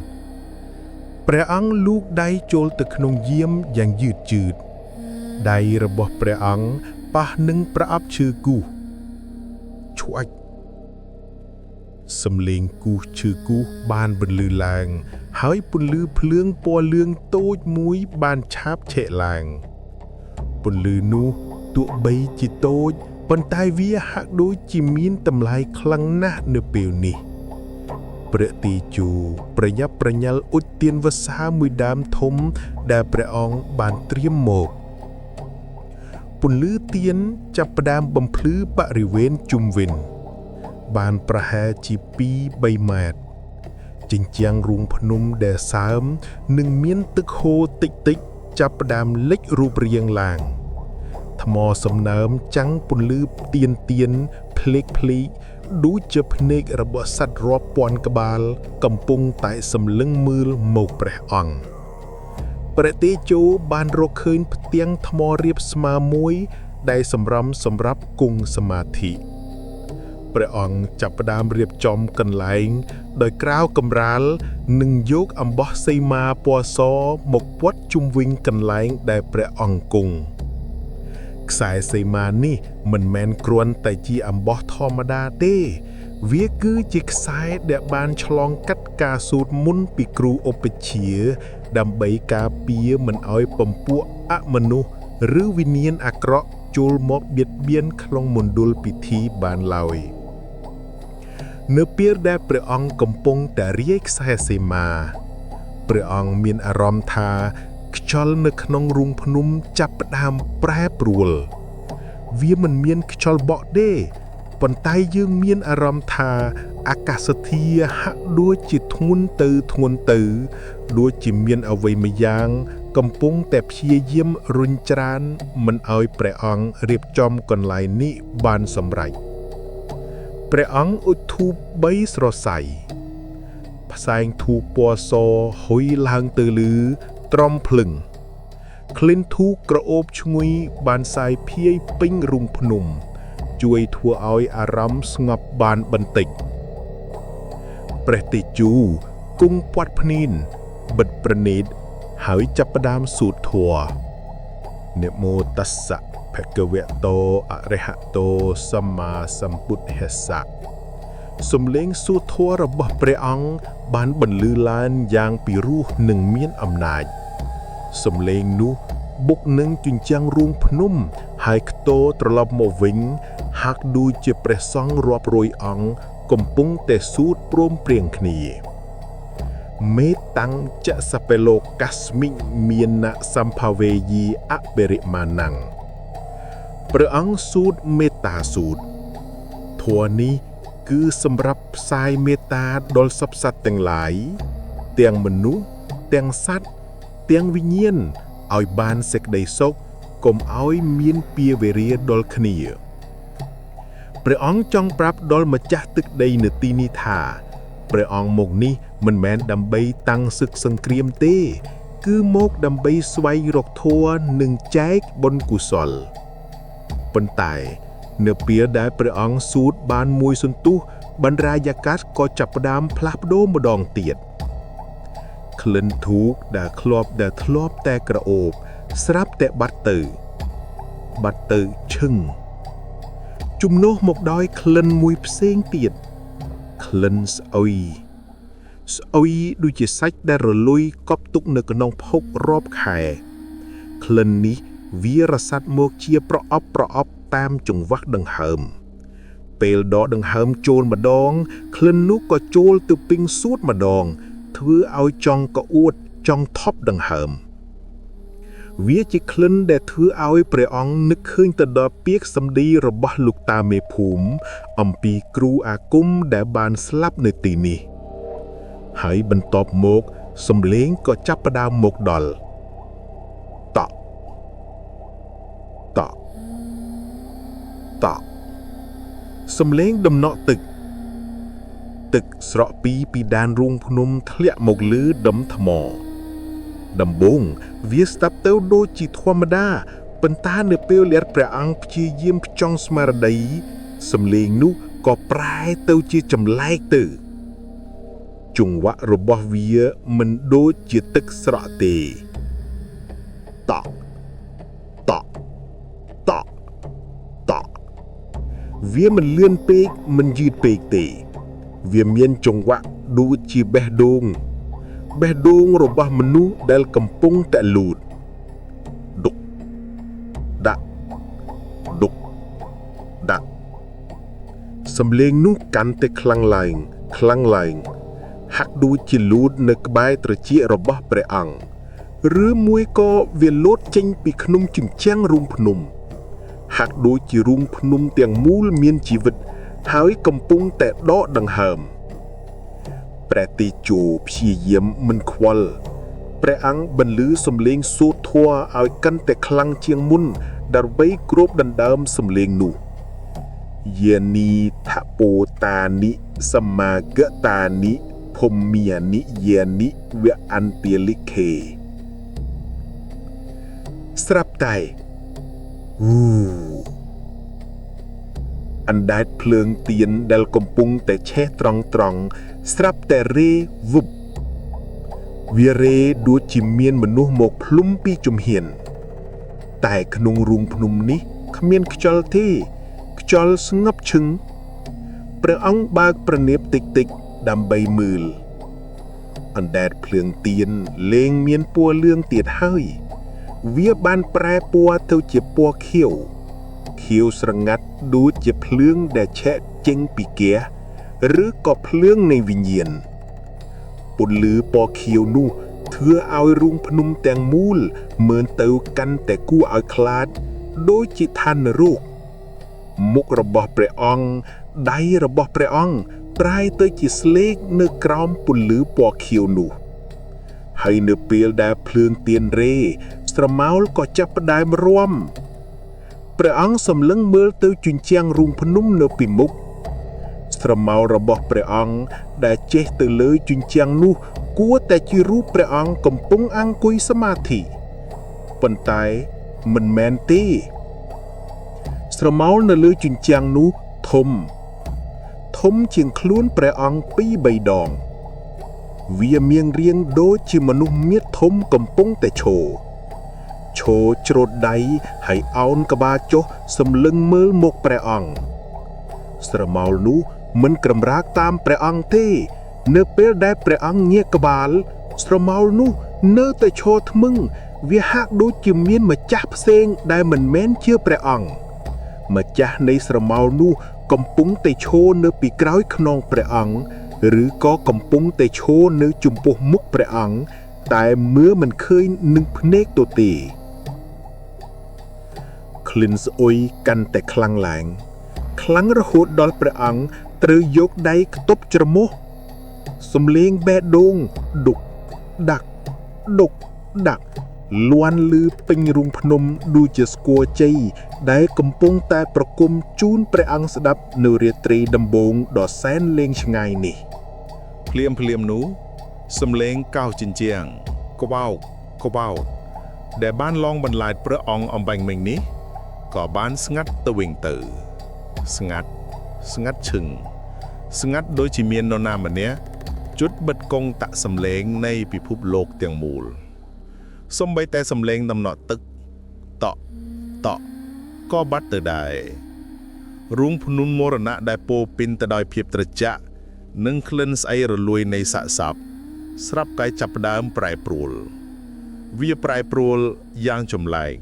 ព្រះអង្គលូកដៃចូលទៅក្នុងយាមយ៉ាងយឺតជឺតដៃរបស់ព្រះអង្គប៉ះនឹងប្រអប់ឈើគូសឆ្វាច់ សំឡេងគូសឈឺគូសបានបន្លឺឡើង ហើយពន្លឺភ្លើងពណ៌លឿងតូចមួយបានឆាបឆេះឡើង។ ពន្លឺនោះទោះបីជាតូចប៉ុន្តែវាហាក់ដូចជាមានតម្លៃខ្លាំងណាស់នៅពេលនេះព្រះទីជូប្រញាប់ប្រញាល់ឧទានវស្សាមួយដើមធំដែលព្រះអង្គបានត្រៀមមកពន្លឺទៀនចាប់ផ្ដើមបំភ្លឺបរិវេណជុំវិញ បានប្រហែលជា2-3ម៉ែត្រ ជញ្ជាំងរូងភ្នំដែលសើមនិងមានទឹកហូរតិចតិចចាប់ផ្ដើមលេចរូបរាងឡើង ថ្មសំណើមចាំងពន្លឺទៀនទៀនភ្លេកភ្លេកដូចជាភ្នែករបស់សត្វរាប់ពាន់ក្បាល កំពុងតែសម្លឹងមើលមកព្រះអង្គព្រះតេជោបានរកឃើញផ្ទាំងថ្មរាបស្មើមួយ ដែលសម្រំសម្រាប់គង់សមាធិ ព្រះអង្គចាប់ផ្ដើមរៀបចំកន្លែង ដោយក្រៅកម្រាលនិងយកអំបោះសីមាពណ៌សមកព័ទ្ធជុំវិញកន្លែងដែលព្រះអង្គគង់ខ្សែសីមានេះមិនមែនគ្រាន់តែជាអំបោះធម្មតាទេ វាគឺជាខ្សែដែលបានឆ្លងកាត់ការសូត្រមន្តពីគ្រូឧបជ្ឈាយ៍ដើម្បីការពារមិនឲ្យពំពួកអមនុស្សឬវិញ្ញាណអាក្រក់ចូលមកបៀតបៀនក្នុងមណ្ឌលពិធីបានឡើយ នៅពេលដែលព្រះអង្គកំពុងតែរាយខ្សែសីមាព្រះអង្គមានអារម្មណ៍ថាខ្យល់នៅក្នុងរូងភ្នំចាប់ផ្ដើមប្រែប្រួល វាមិនមានខ្យល់បក់ទេប៉ុន្តែយើងមានអារម្មណ៍ថាអាកាសធាតុហាក់ដូចជាធ្ងន់ទៅធ្ងន់ទៅ ដូចជាមានអ្វីម្យ៉ាង កំពុងតែព្យាយាមរុញច្រានមិនឲ្យព្រះអង្គរៀបចំកន្លែងនេះបានសម្រេច ព្រះអង្គអុជធូបបីសរសៃផ្សែងធូបពណ៌សហុយឡើងទៅលើត្រំភ្លឹងក្លិនធូបក្រអូបឈ្ងុយបានសាយភាយពេញរូងភ្នំ ជួយធ្វើឲ្យអារម្មណ៍ស្ងប់បានបន្តិចព្រះតេជោគង់ពាត់ភ្នីនបិទប្រណិតហើយចាប់ផ្ដើមសូត្រធម៌នមោតស្សៈភគវតោអរហតោសម្មាសម្ពុទ្ធស្សៈ សំឡេងសួរធម៌របស់ព្រះអង្គបានបន្លឺឡើងយ៉ាងពិរោះនិងមានអំណាច សំឡេងនោះបុកនឹងជញ្ជាំងរូងភ្នំហើយខ្ទរត្រឡប់មកវិញ ហាក់ដូចជាព្រះសង្ឃរាប់រយអង្គកំពុងតែសូត្រព្រមព្រៀងគ្នា មេតាំងចសបេលោកាស្មិមាននសម្ភវេយីអបរិមាណੰព្រះអង្គសូត្រមេត្តាសូត្រ ធម៌នេះគឺសម្រាប់ផ្សាយមេត្តាដល់សព្វសត្វទាំងឡាយទាំងមនុស្សទាំងសត្វទាំងវិញ្ញាណឲ្យបានសេចក្តីសុខកុំឲ្យមានពៀវេរាដល់គ្នាព្រះអង្គចង់ប្រាប់ដល់ម្ចាស់ទឹកដីនៅទីនេះថាព្រះអង្គមកនេះមិនមែនដើម្បីតាំងសឹកសង្គ្រាមទេ គឺមកដើម្បីស្វែងរកធម៌និងចែកបុណ្យកុសល ប៉ុន្តែនៅពេលដែលព្រះអង្គសូត្របានមួយសន្ទុះបណ្រាយាកាសក៏ចាប់ផ្ដើមផ្លាស់ប្ដូរម្ដងទៀតក្លិនធូបដែលធ្លាប់ដែលធ្លាប់តែក្រអូប ស្រាប់តែបាត់ទៅ បាត់ទៅឈឹងជំនួសមកដោយក្លិនមួយផ្សេងទៀតក្លិនស្អុយស្អុយដូចជាសាច់ដែលរលួយកប់ទុកនៅក្នុងភោគរាប់ខែ ក្លិននេះវារសាត់មកជាប្រអប់ប្រអប់តាមចង្វាក់ដង្ហើម ពេលដកដង្ហើមចូលម្ដងក្លិននោះក៏ចូលទៅពេញសួតម្ដង ធ្វើឲ្យចង់ក្អួតចង់ថប់ដង្ហើម វាជាក្លិនដែលធ្វើឲ្យព្រះអង្គនឹកឃើញទៅដល់ពាក្យសម្ដីរបស់លោកតាមេភូមិអំពីគ្រូអាគមដែលបានស្លាប់នៅទីនេះ ហើយបន្ទាប់មកសំឡេងក៏ចាប់ផ្ដើមមកដល់តក់តក់តក់សំឡេងដំណក់ទឹក ទឹកស្រក់ពីពីដានរូងភ្នំធ្លាក់មកលើដុំថ្ម ដំបូងវាស្ដាប់ទៅដូចជាធម្មតាប៉ុន្តែនៅពេលលះព្រះអង្គព្យាយាមផ្ចង់ស្មារតីសំឡេងនោះក៏ប្រែទៅជាចម្លែកទៅចង្វាក់របស់វាមិនដូចជាទឹកស្រក់ទេតក់តក់តក់តក់វាមិនលឿនពេកមិនយឺតពេកទេ វាមានចង្វាក់ដូចជាបេះដូង បេះដូងរបស់មនុស្សដែលកំពុងតែលូតដុក សំលេងនោះកាន់តែខ្លាំងឡើងខ្លាំងឡើងហាក់ដូចជាលូតនៅក្បែរត្រចៀករបស់ព្រះអង្គឬមួយក៏វាលោតចេញពីក្នុងជញ្ជាំងរូងភ្នំ ហាក់ដូចជារូងភ្នំទាំងមូលមានជីវិត ហើយកំពុងតែដកដង្ហើមព្រះតេជោព្យាយាមមិនខ្វល់ព្រះអង្គបន្លឺសំឡេងសូត្រធម៌ឲ្យកាន់តែខ្លាំងជាងមុនដើម្បីគ្របដណ្ដើមសំឡេងនោះ យានីថពោតានិសមាគតានិភមមានិយានិវៈអន្តិលិខេស្រាប់តែវូអណ្ដែតភ្លើងទៀនដែលកំពុងតែឆេះត្រង់ត្រង់ស្រាប់តែរេវឹបវារេដូចជាមានមនុស្សមកភ្លុំពីជំហាន តែក្នុងរូងភ្នំនេះគ្មានខ្យល់ទេ ខ្យល់ស្ងប់ឈឹងព្រះអង្គបើកប្រណៀបតិចតិចៗដើម្បីមើលអណ្ដែតភ្លើងទៀនលែងមានពណ៌លឿងទៀតហើយ វាបានប្រែពណ៌ទៅជាពណ៌ខៀវខៀវស្រងាត់ដូចជាភ្លើងដែលឆែកចេញពីហ្គាសឬក៏ភ្លើងនៃវិញ្ញាណពន្លឺពណ៌ខៀវនោះធ្វើឲ្យរូងភ្នំទាំងមូលមើលទៅកាន់តែគួរឲ្យខ្លាចដូចជាឋាននរក មុខរបស់ព្រះអង្គដៃរបស់ព្រះអង្គប្រែទៅជាស្លេកនៅក្រោមពន្លឺពណ៌ខៀវនោះ ហើយនៅពេលដែលភ្លើងទៀនរេ ស្រមោលក៏ចាប់ផ្ដើមរាំព្រះអង្គសម្លឹងមើលទៅជញ្ជាំងរូងភ្នំនៅពីមុខស្រមោលរបស់ព្រះអង្គដែលជេះទៅលើជញ្ជាំងនោះ គួរតែជារូបព្រះអង្គកំពុងអង្គុយសមាធិប៉ុន្តែមិនមែនទេ ស្រមោលនៅលើជញ្ជាំងនោះធំ ធំជាងខ្លួនព្រះអង្គពីរបីដង វាមានរាងដូចជាមនុស្សមាឌធំកំពុងតែឈរឈរច្រូតដៃហើយអោនក្បាលចុះសម្លឹងមើលមុខព្រះអង្គស្រមោលនោះមិនក្រំរាកតាមព្រះអង្គទេ នៅពេលដែលព្រះអង្គងាកក្បាល ស្រមោលនោះនៅតែឈរថ្មឹង វាហាក់ដូចជាមានម្ចាស់ផ្សេងដែលមិនមែនជាព្រះអង្គ ម្ចាស់នៃស្រមោលនោះកំពុងតែឈរនៅពីក្រោយខ្នងព្រះអង្គឬក៏កំពុងតែឈរនៅចំពោះមុខព្រះអង្គតែមើលមិនឃើញនឹងភ្នែកទទេក្លិនស្អុយកាន់តែខ្លាំងឡើង ខ្លាំងរហូតដល់ព្រះអង្គត្រូវយកដៃខ្ទប់ច្រមុះសំលេងបេះដូងដុកដាក់ដុកដាក់លាន់លឺពេញរូងភ្នំដូចជាស្គរជ័យដែលកំពុងតែប្រគំជូនព្រះអង្គស្ដាប់នៅរាត្រីដំបូងដ៏សែនលេងឆ្ងាយនេះ ភ្លាមភ្លាមនោះសំលេងកោសជញ្ជាំងក្បោកក្បោកដែលបានលងបន្លាចព្រះអង្គអំបញ្ញមិញនេះក៏បានស្ងាត់ទៅវិញទៅ ស្ងាត់ស្ងាត់ឈឹងស្ងាត់ដូចជាមាននរណាម្នាក់ជុតបិទកងតាក់សំលេងនៃពិភពលោកទាំងមូលសំបីតែសំលេងដំណក់ទឹកតក់តក់ក៏បាត់ទៅដែររូងភ្នំមរណៈដែលពោរពេញទៅដោយភាពត្រជាក់ និងក្លិនស្អីរលួយនៃសាកសពស្រាប់តែចាប់ផ្ដើមប្រែប្រួល វាប្រែប្រួលយ៉ាងចម្លែក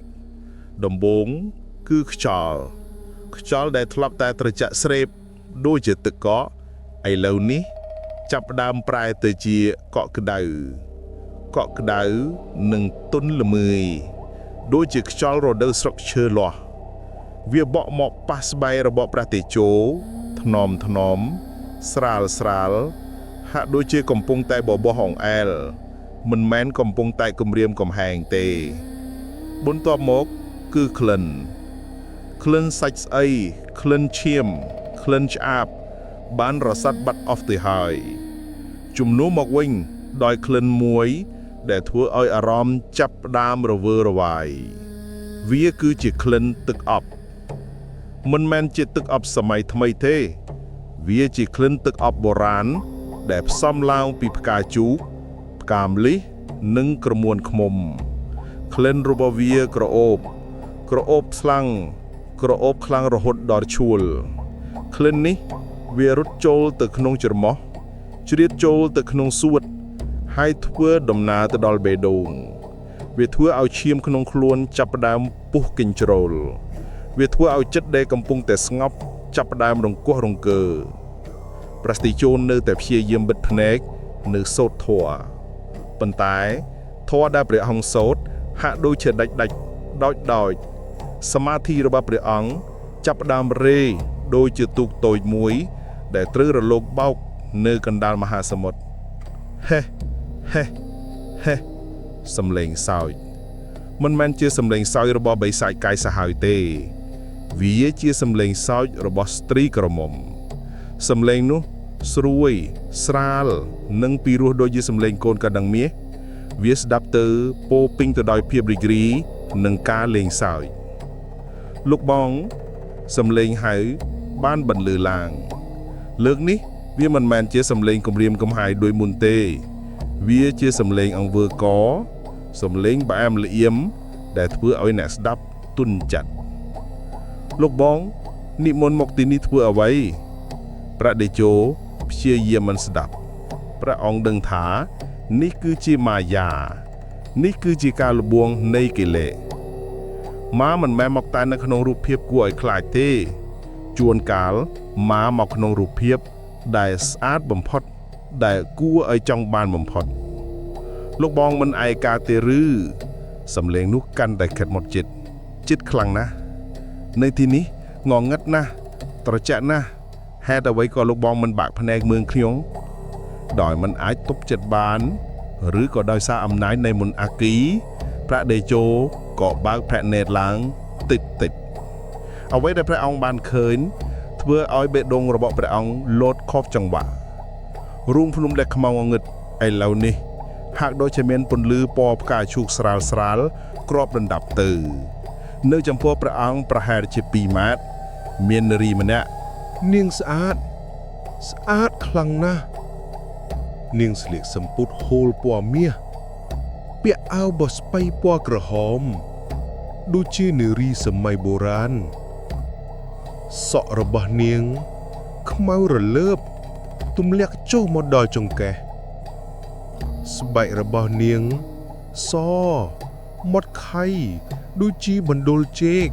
ដំបូងគឺខ្យល់ខ្យល់ដែលធ្លាប់តែត្រជាក់ស្រេបដូចជាទឹកកកឥឡូវនេះ ចាប់ផ្ដើមប្រែទៅជាកក់ក្ដៅកក់ក្ដៅនិងទន់ល្មើយដូចជាខ្យល់រដូវស្រុកឈើលាស់វាបក់មកប៉ះស្បែករបស់ព្រះតេជោថ្នមថ្នម ស្រាលស្រាលហាក់ដូចជាកំពុងតែបបោះអង្អែលមិនមែនកំពុងតែគំរាមកំហែងទេ បន្ទាប់មកគឺក្លិនក្លិនសាច់ស្អីក្លិនឈាមក្លិនឆ្អាប បានរសាត់បាត់អស់ទៅហើយជំនួសមកវិញដោយក្លិនមួយ ដែលធ្វើឲ្យអារម្មណ៍ចាប់ផ្ដើមរវើរវាយវាគឺជាក្លិនទឹកអប់មិនមែនជាទឹកអប់សម័យថ្មីទេ វាជាក្លិនទឹកអប់បុរាណដែលផ្សំឡើងពីផ្កាជូកផ្កាម្លិះនិងក្រមួនឃ្មុំក្លិនរបស់វាក្រអូប ក្រអូបស្លាំងក្រអូបខ្លាំងរហូតដល់ឈួលក្លិននេះវារត់ចូលទៅក្នុងច្រមុះជ្រៀតចូលទៅក្នុងសួតហើយធ្វើដំណើរទៅដល់បេះដូងវាធ្វើឲ្យឈាមក្នុងខ្លួនចាប់ផ្ដើមពុះកញ្ជ្រោលវាធ្វើឲ្យចិត្តដែលកំពុងតែស្ងប់ ចាប់ផ្ដើមរង្គោះរង្គើព្រះតេជោនៅតែព្យាយាមបិទភ្នែកនៅសូត្រធម៌ប៉ុន្តែធម៌ដែលព្រះអង្គសូត្រហាក់ដូចជាដាច់ដាច់ដោចដោចសមាធិរបស់ព្រះអង្គចាប់ផ្ដើមរេដូចជាទូកតូចមួយ ដែលត្រូវរលកបោកនៅកណ្ដាលមហាសមុទ្រហេហេហេសំឡេងសើចមិនមែនជាសំឡេងសើចរបស់បិសាចកាយសាហាវទេ វាជាសំឡេងសើចរបស់ស្ត្រីក្រមុំសំឡេងនោះស្រួយ ស្រាល និងពីរោះដូចជាសំឡេងកូនកណ្ដឹងមាសវាស្ដាប់ទៅពោពេញទៅដោយភាពរីករាយនិងការលេងសើចលោកបងសំឡេងហៅបានបន្លឺឡើង លើកនេះវាមិនមែនជាសំឡេងគំរាមកំហែងដូចមុនទេ វាជាសំឡេងអង្វើកសំឡេងផ្អែមល្អៀមដែលធ្វើឲ្យអ្នកស្ដាប់ទន់ចិត្តលោកបងនិមន្តមកទីនេះធ្វើអ្វីព្រះតេជោព្យាយាមមិនស្ដាប់ព្រះអង្គដឹងថានេះគឺជាមាយា នេះគឺជាការលបួងនៃកិលេសម៉ាមិនមែនមកតែនៅក្នុងរូបភាពគួរឲ្យខ្លាចទេ ជួនកាលម៉ាមកក្នុងរូបភាពដែលស្អាតបំផុត ដែលគួរឲ្យចង់បានបំផុត លោកបងមិនឯកាទេឬសំឡេងនោះកាន់តែខិតមកចិត្តចិត្តខ្លាំងណាស់នៅទីនេះងងឹតណាស់ត្រជាក់ណាស់ហេតុអ្វីក៏លោកបងមិនបាក់ភ្នែកមើលខ្ញុំដោយមិនអាចទប់ចិត្តបាន ឬក៏ដោយសារអំណាចនៃមន្តអាគីព្រះតេជោក៏បើកភ្នែកឡើងតិចតិចអ្វីដែលព្រះអង្គបានឃើញធ្វើឲ្យបេះដូងរបស់ព្រះអង្គលោតខុសចង្វាក់ រូងភ្នំដែលខ្មៅងងឹតឥឡូវនេះហាក់ដូចជាមានពន្លឺពណ៌ផ្កាឈូកស្រាលស្រាលគ្របដណ្ដប់ទៅ នៅចំពោះព្រះអង្គប្រហែលជា2ម៉ែត្រមាននារីម្នាក់ នាងស្អាតស្អាតខ្លាំងណាស់នាងស្លៀកសំពត់ហូលពណ៌មាសពាក់អាវបស្បៃពណ៌ក្រហមដូចជានារីសម័យបុរាណសក់របស់នាង ខ្មៅរលើបទម្លាក់ចុះមកដល់ចង្កេះស្បែករបស់នាងសមាត់ខៃដូចជាបណ្ដុលចេក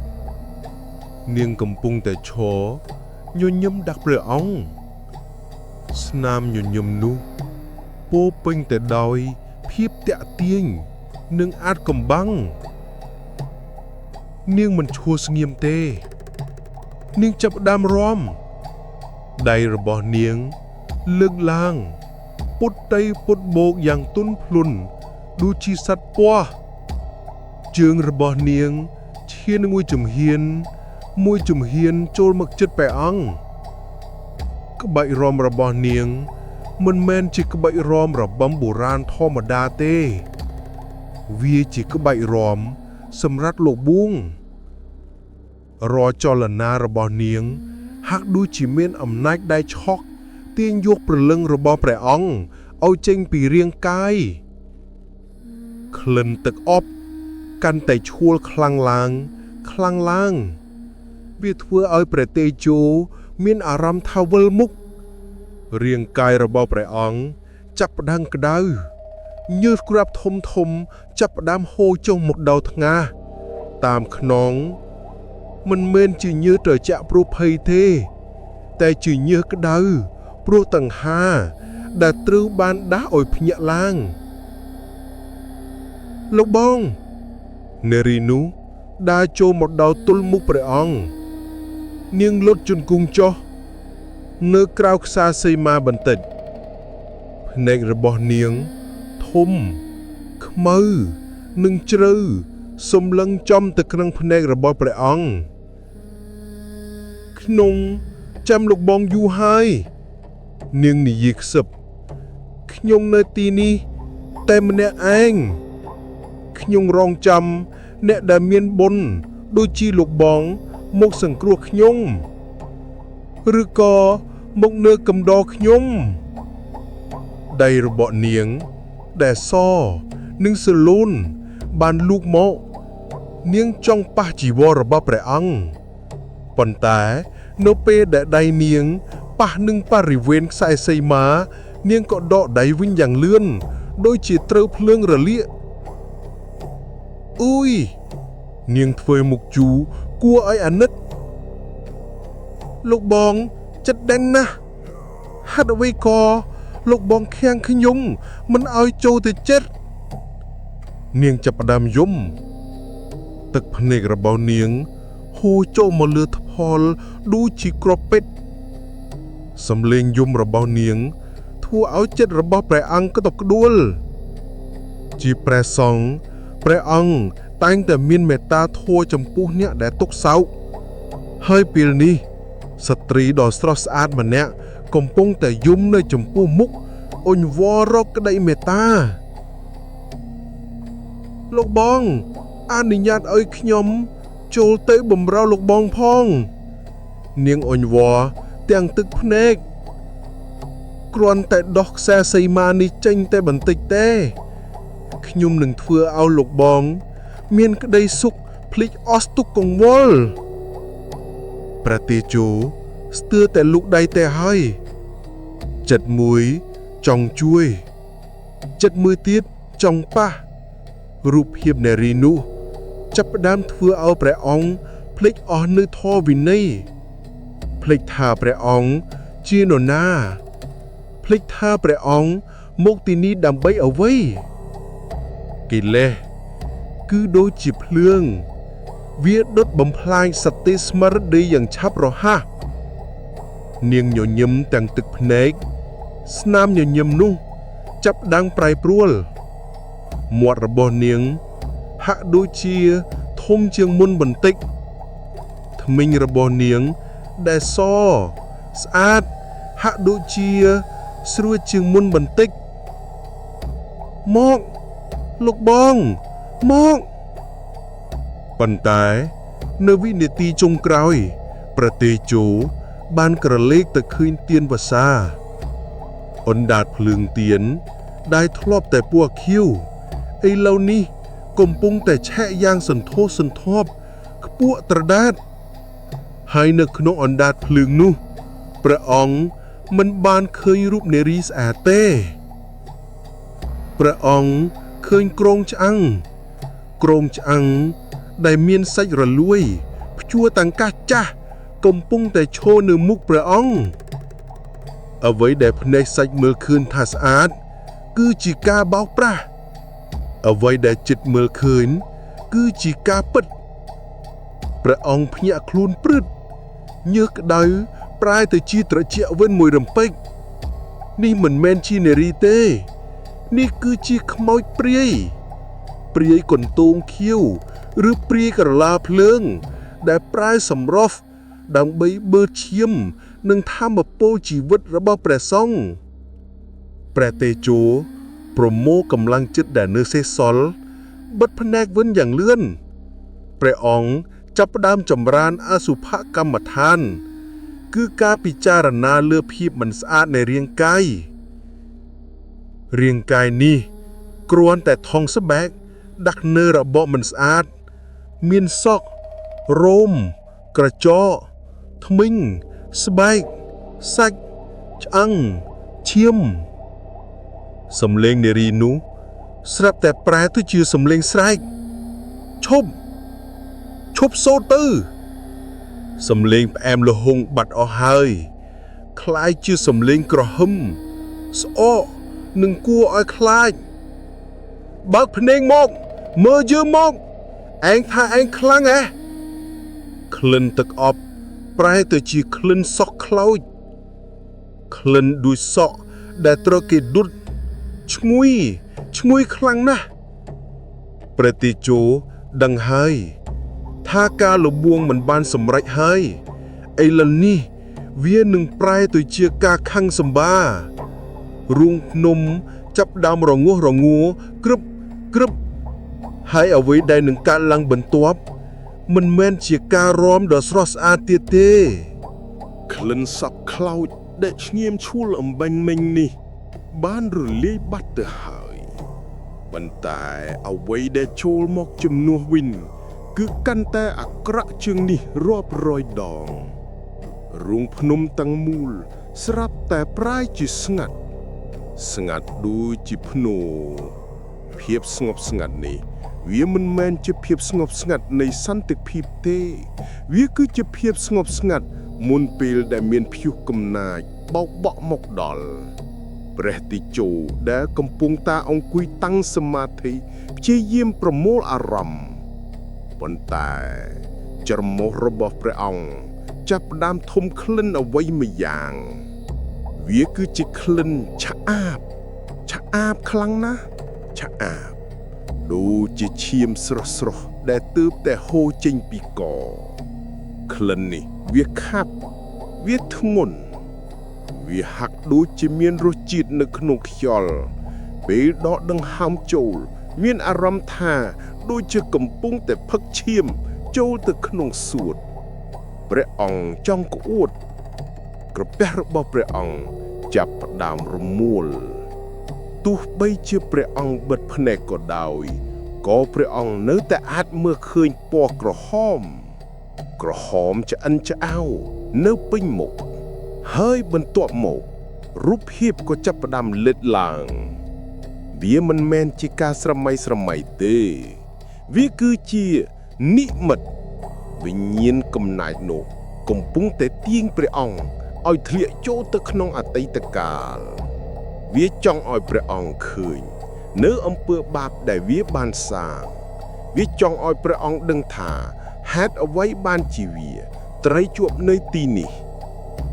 នាងកំពុងតែឈរញញឹមដាក់ព្រះអង្គស្នាមញញឹមនោះពោរពេញទៅដោយភាពតាក់ទាញនិងអាចកំបាំងនាងមិនឈួរស្ងៀមទេ នាងចាប់ផ្ដើមរាំដៃរបស់នាងលើកឡើង ពុតតៃពុតបោកយ៉ាងទន់ភ្លន់ដូចជាសត្វពស់ជើងរបស់នាងឈានមួយជំហាន មួយជំហានចូលមកជិតព្រះអង្គក្បាច់រាំរបស់នាង មិនមែនជាក្បាច់រាំរបាំបុរាណធម្មតាទេ វាជាក្បាច់រាំសម្រាប់លោកបួងរាល់ចលនារបស់នាង ហាក់ដូចជាមានអំណាចដែលឆក់ទាញយកព្រលឹងរបស់ព្រះអង្គឲ្យចេញពីរាងកាយក្លិនទឹកអប់កាន់តែឈួលខ្លាំងឡើង ខ្លាំងឡើង វាធ្វើឲ្យព្រះតេជោមានអារម្មណ៍ថាវិលមុខរាងកាយរបស់ព្រះអង្គចាប់ផ្ដើមក្តៅញើសគ្រាប់ធំធំចាប់ផ្ដើមហូរចុះមកដល់ថ្ងាសតាមខ្នងមិនមែនជាញើសត្រជាក់ព្រោះភ័យទេ តែជាញើសក្តៅព្រោះតង្ហា ដែលត្រូវបានដាស់ឲ្យភ្ញាក់ឡើងលោកបងនារីនោះដើរចូលមកដល់ទល់មុខព្រះអង្គ នាងលុតជង្គង់ចុះនៅក្រៅខ្សែសីមាបន្តិចភ្នែករបស់នាងធំខ្មៅនិងជ្រៅសំឡឹងចំទៅក្នុងភ្នែករបស់ព្រះអង្គក្នុងចាំលោកបងយូរហើយនាងនិយាយខ្សឹបខ្ញុំនៅទីនេះតែម្នាក់ឯងខ្ញុំរងចាំអ្នកដែលមានបុណ្យដូចជាលោកបងមកសង្គ្រោះខ្ញុំ ឬក៏មកនៅកំដរខ្ញុំដៃរបស់នាង ដែលសនិងសលូនបានលូកមក នាងចង់ប៉ះជីវររបស់ព្រះអង្គប៉ុន្តែនៅពេលដែលដៃនាង ប៉ះនឹងបរិវេណខ្សែសីមា នាងក៏ដកដៃវិញយ៉ាងលឿនដូចជាត្រូវភ្លើងរលាកអ៊ុយនាងធ្វើមុខជូរគួរឲ្យអាណិត លោកបងចិត្តដេញណាស់ហេតុអ្វីក៏លោកបងខាំងខ្ញុំមិនឲ្យចូលទៅចិត្តនាងចាប់ផ្ដើមយំទឹកភ្នែករបស់នាងហូរចូលមកលើថ្ផលដូចជាគ្រាប់ពេជ្រសំលេងយំរបស់នាង ធ្វើឲ្យចិត្តរបស់ព្រះអង្គក្តុកក្តួល ជាព្រះសង្ឃព្រះអង្គតែងតែមានមេត្តាធម៌ចំពោះអ្នកដែលទុក្ខសោកហើយពេលនេះស្ត្រីដ៏ស្រស់ស្អាតម្នាក់កំពុងតែយំនៅចំពោះមុខអុញវល់រកក្តីមេត្តាលោកបងអនុញ្ញាតឲ្យខ្ញុំចូលទៅបំរើលោកបងផង នាងអុញវល់ទាំងទឹកភ្នែកគ្រាន់តែដោះខ្សែសីមានេះចេញតែបន្តិចទេ ខ្ញុំនឹងធ្វើឲ្យលោកបង មានក្តីសុខភ្លេចអស់ទុក្ខកង្វល់ព្រះតេជោស្ទើរតែលូកដៃតែហើយចិត្តមួយចង់ជួយ ចិត្តមួយទៀតចង់ប៉ះរូបភាពនារីនោះចាប់ផ្ដើមធ្វើឲ្យព្រះអង្គភ្លេចអស់នៅធម៌វិន័យភ្លេចថាព្រះអង្គជានរណាភ្លេចថាព្រះអង្គមកទីនេះដើម្បីអ្វី កិលេសគឺដូចជាភ្លើង វាដុតបំផ្លាញសតិស្មារតីយ៉ាងឆាប់រហ័សនាងញញឹមទាំងទឹកភ្នែក ស្នាមញញឹមនោះ ចាប់ដាំងប្រែប្រួលមាត់របស់នាង ហាក់ដូចជាធំជាងមុនបន្តិចធ្មេញរបស់នាងដែលសស្អាតហាក់ដូចជាស្រួចជាងមុនបន្តិចមកលោកបងមកប៉ុន្តែនៅវិនាទីចុងក្រោយ ប្រទេជោបានក្រឡេកទៅឃើញទៀនវស្សាអណ្ដាតភ្លើងទៀនដែលធ្លាប់តែពណ៌ខៀវឥឡូវនេះកំពុងតែឆែកយ៉ាងសន្ធោសន្ធប់ខ្ពក់ត្រដាតហើយនៅក្នុងអណ្ដាតភ្លើងនោះព្រះអង្គមិនបានឃើញរូបនារីស្អាតទេព្រះអង្គឃើញគ្រោងឆ្អឹងគ្រោងឆ្អឹងដែលមានសាច់រលួយព្យួរតាំងកាសចាស់កំពុងតែឈរនៅមុខព្រះអង្គអ្វីដែលភ្នែកសាច់មើលឃើញថាស្អាត គឺជាការបោកប្រាស់អ្វីដែលចិត្តមើលឃើញ គឺជាការពិតព្រះអង្គភ្ញាក់ខ្លួនព្រឹតញើសក្តៅប្រែទៅជាត្រជាក់វិញមួយរំពេចនេះមិនមែនជានារីទេ នេះគឺជាខ្មោចព្រាយព្រាយកន្ទោងខៀវឬព្រាយក្រឡាភ្លើង ដែលប្រែសម្រុះដើម្បីបឺតឈាម និងធម្មពលជីវិតរបស់ព្រះសង្ឃព្រះតេជោប្រមូលកម្លាំងចិត្តដែលនៅសេសសល់បិទភ្នែកវិញយ៉ាងលឿនព្រះអង្គចាប់ផ្ដើមចម្រើនអសុភកម្មដ្ឋាន គឺការពិចារណាលើភាពមិនស្អាតនៃរាងកាយរាងកាយនេះគ្រាន់តែថងស្បែកដាក់នៅរបបមិនស្អាត មានសក់រោមក្រចកធ្មេញស្បែកសាច់ឆ្អឹងឈាមសំលេងនារីនោះស្រាប់តែប្រែទៅជាសំលេងស្រែកឈប់ឈប់សូត្រទៅសំលេងផ្អែមល្ហុងបាត់អស់ហើយคล้ายជាសំលេងក្រហឹមស្អកនិងគួរឲ្យខ្លាចបើកភ្នែកមកមើលយើងមកឯងថាឯងខ្លាំងហ៎ក្លិនទឹកអប់ប្រែទៅជាក្លិនសក់ខ្លោចក្លិនដូចសក់ដែលត្រូវគេដុតឈ្ងុយឈ្ងុយខ្លាំងណាស់ព្រះតេជោដឹងហើយ ថាការលបួងមិនបានសម្រេចហើយឥឡូវនេះវានឹងប្រែទៅជាការខឹងសម្បារូងភ្នំចាប់ដើមរងាស់រងួក្រឹបក្រឹបហើយអ្វីដែលនឹងកើតឡើងបន្ទាប់ មិនមែនជាការរាំដ៏ស្រស់ស្អាតទៀតទេ ក្លិនសក់ខ្លោចដែលឈ្ងៀមឈួលអំបញ្ញមិញនេះ បានរលាយបាត់ទៅហើយប៉ុន្តែអ្វីដែលចូលមកជំនួសវិញ គឺកាន់តែអាក្រក់ជាងនេះរាប់រយដងរូងភ្នំទាំងមូល ស្រាប់តែប្រែជាស្ងាត់ស្ងាត់ដូចជាភ្នោភាពស្ងប់ស្ងាត់នេះ វាមិនមែនជាភាពស្ងប់ស្ងាត់នៃសន្តិភាពទេ វាគឺជាភាពស្ងប់ស្ងាត់ មុនពេលដែលមានព្យុះកំណាចបោកបក់មកដល់ព្រះតេជោដែលកំពុងតាអង្គុយតាំងសមាធិព្យាយាមប្រមូលអារម្មណ៍ប៉ុន្តែច្រមុះរបស់ព្រះអង្គចាប់ផ្ដើមធំក្លិនអ្វីមួយយ៉ាង វាគឺជាក្លិនឆអាបឆអាបខ្លាំងណាស់ឆអាបដូចជាឈាមស្រស់ស្រស់ៗដែលទើបតែហូរចេញពីក ក្លិននេះវាខាប់វាធ្ងន់វាហាក់ដូចជាមានរសជាតិនៅក្នុងខ្យល់ពេលដកដង្ហើមចូល មានអារម្មណ៍ថាដូចជាកំពុងតែផឹកឈាមចូលទៅក្នុងសួតព្រះអង្គចង់ក្អួត ក្រពះរបស់ព្រះអង្គចាប់ផ្ដើមរមួលទោះបីជាព្រះអង្គបិទភ្នែកក៏ដោយក៏ព្រះអង្គនៅតែអាចមើលឃើញពណ៌ក្រហម ក្រហមឆ្អិនឆ្អៅនៅពេញមុខហើយបន្ទាប់មករូបភាពក៏ចាប់ផ្ដើមលេចឡើង វាមិនមែនជាការស្រមៃស្រមៃទេ វាគឺជានិមិត្តវិញ្ញាណកំណាចនោះកំពុងតែទាញព្រះអង្គឲ្យធ្លាក់ចូលទៅក្នុងអតីតកាល វាចង់ឲ្យព្រះអង្គឃើញ នៅអំពើបាបដែលវាបានសាង វាចង់ឲ្យព្រះអង្គដឹងថាហេតុអ្វីបានជាវាត្រូវជួបនៅទីនេះ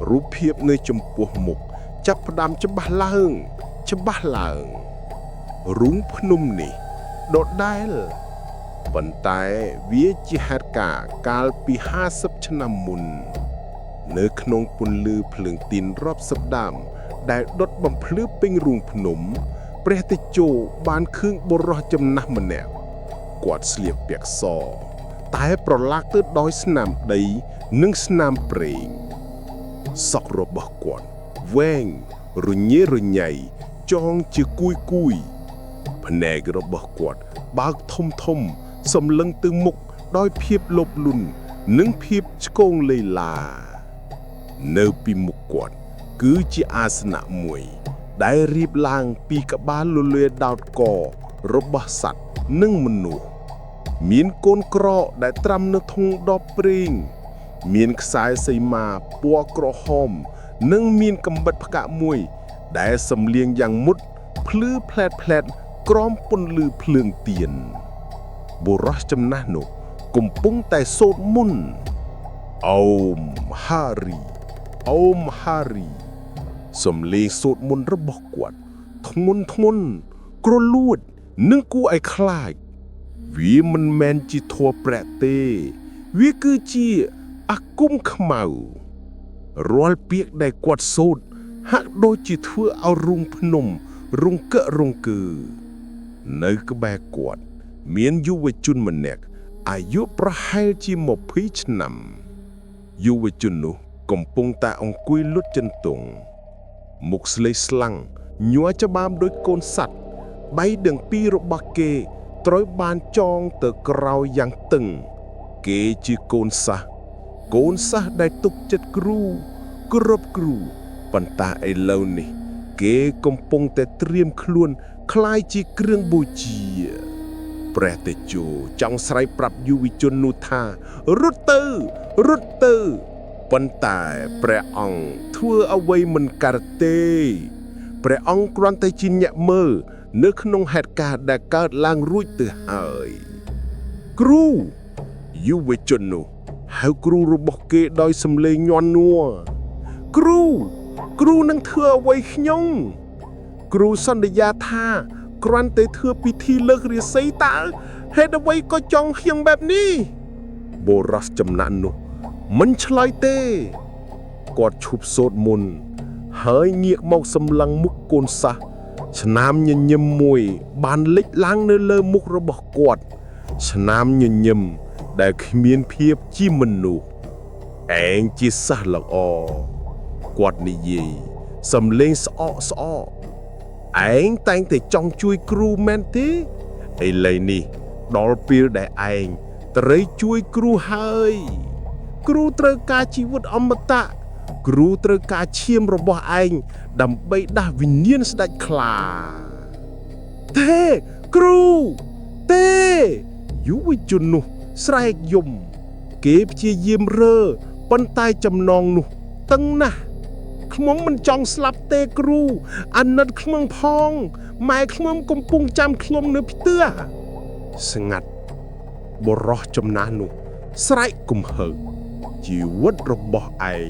រូបភាពនៅចំពោះមុខចាប់ផ្ដើមច្បាស់ឡើង ច្បាស់ឡើង រូងភ្នំនេះដដែលប៉ុន្តែវាជាហេតុការណ៍កាលពី50ឆ្នាំមុន នៅក្នុងពន្លឺភ្លើងទីនរាប់សិបដើមដែលដុតបំភ្លឺពេញរូងភ្នំ ព្រះតេជោបានឃើញបុរសចំណាស់ម្នាក់គាត់ស្លៀកពាក់ស តែប្រឡាក់ទៅដោយស្នាមដី និងស្នាមប្រេង សក់របស់គាត់វែងរញ៉េរញ៉ៃចងជាគួយគួយភ្នែករបស់គាត់បើកធំធំសម្លឹងទៅមុខដោយភាពលោភលន់និងភាពឆ្គងលីឡា នៅពីមុខគាត់គឺជាអាសនៈមួយ ដែលរៀបឡើងពីក្បាលលលាដោតករបស់សត្វនិងមនុស្ស មានកូនក្រកដែលត្រាំនៅធុងដបប្រេង មានខ្សែសីមាពណ៌ក្រហម និងមានកំបិតផ្កាក់មួយ ដែលសំលៀងយ៉ាងមុតភ្លឺផ្លែតផ្លែតក្រោមពន្លឺភ្លើងទៀនបុរសចំណាស់នោះកំពុងតែសូត្រមន្តអូមហារីអូមហារីសំលេងសូត្រមន្តរបស់គាត់ធ្ងន់ធ្ងន់ក្រលួតនិងគួរឲ្យខ្លាច វាមិនមែនជាធម៌ប្រែទេ វាគឺជាអាគមខ្មៅរាល់ពាក្យដែលគាត់សូត្រហាក់ដូចជាធ្វើឲ្យរូងភ្នំរង្គឹករង្គើនៅក្បែរគាត់ មានយុវជនម្នាក់អាយុប្រហែលជា20ឆ្នាំយុវជននោះកំពុងតែអង្គុយលុតជន្ទង់មុខស្លេកស្លាំងញ័រច្បាមដូចកូនសត្វបៃទាំងពីររបស់គេត្រូវបានចងទៅក្រោយយ៉ាងតឹង គេជាកូនសិស្សកូនសិស្សដែលទុកចិត្តគ្រូគ្រប់គ្រូប៉ុន្តែឥឡូវនេះ គេកំពុងតែត្រៀមខ្លួនក្លាយជាគ្រឿងបូជា ព្រះតេជោចង់ស្រែកប្រាប់យុវជននោះថារត់ទៅរត់ទៅប៉ុន្តែព្រះអង្គធ្វើអ្វីមិនកើតទេព្រះអង្គគ្រាន់តែជាអ្នកមើលនៅក្នុងហេតុការណ៍ដែលកើតឡើងរួចទៅហើយ គ្រូយុវជននោះហៅគ្រូរបស់គេដោយសំឡេងញ័រនួរគ្រូគ្រូនឹងធ្វើអ្វីខ្ញុំ គ្រូសន្យាថាគ្រាន់តែធ្វើពិធីលើករាសីតើហេតុអ្វីក៏ចង់ខ្ញុំបែបនេះបុរសចំណាក់នោះមិនឆ្លើយទេគាត់ឈប់សូត្រមន្តហើយងាកមកសម្លឹងមុខកូនសិស្សស្នាមញញឹមមួយ បានលេចឡើងនៅលើមុខរបស់គាត់ស្នាមញញឹមដែលគ្មានភាពជាមនុស្សឯងជាសិស្សល្អគាត់និយាយសំលេងស្អកស្អក ឯងតែងតែចង់ជួយគ្រូមែនទេឥឡូវនេះដល់ពេលដែលឯងត្រូវជួយគ្រូហើយ គ្រូត្រូវការជីវិតអមតៈគ្រូត្រូវការឈាមរបស់ឯងដើម្បីដាស់វិញ្ញាណស្ដេចខ្លាទេគ្រូទេយុវជននោះស្រែកយំ គេព្យាយាមរើ ប៉ុន្តែចំណងនោះតឹងណាស់ខ្ញុំមិនចង់ស្លាប់ទេគ្រូអាណិតខ្ញុំផងម៉ែខ្ញុំកំពុងចាំខ្ញុំនៅផ្ទះស្ងាត់បុរសចំណាស់នោះស្រែកគំហើកជីវិតរបស់ឯង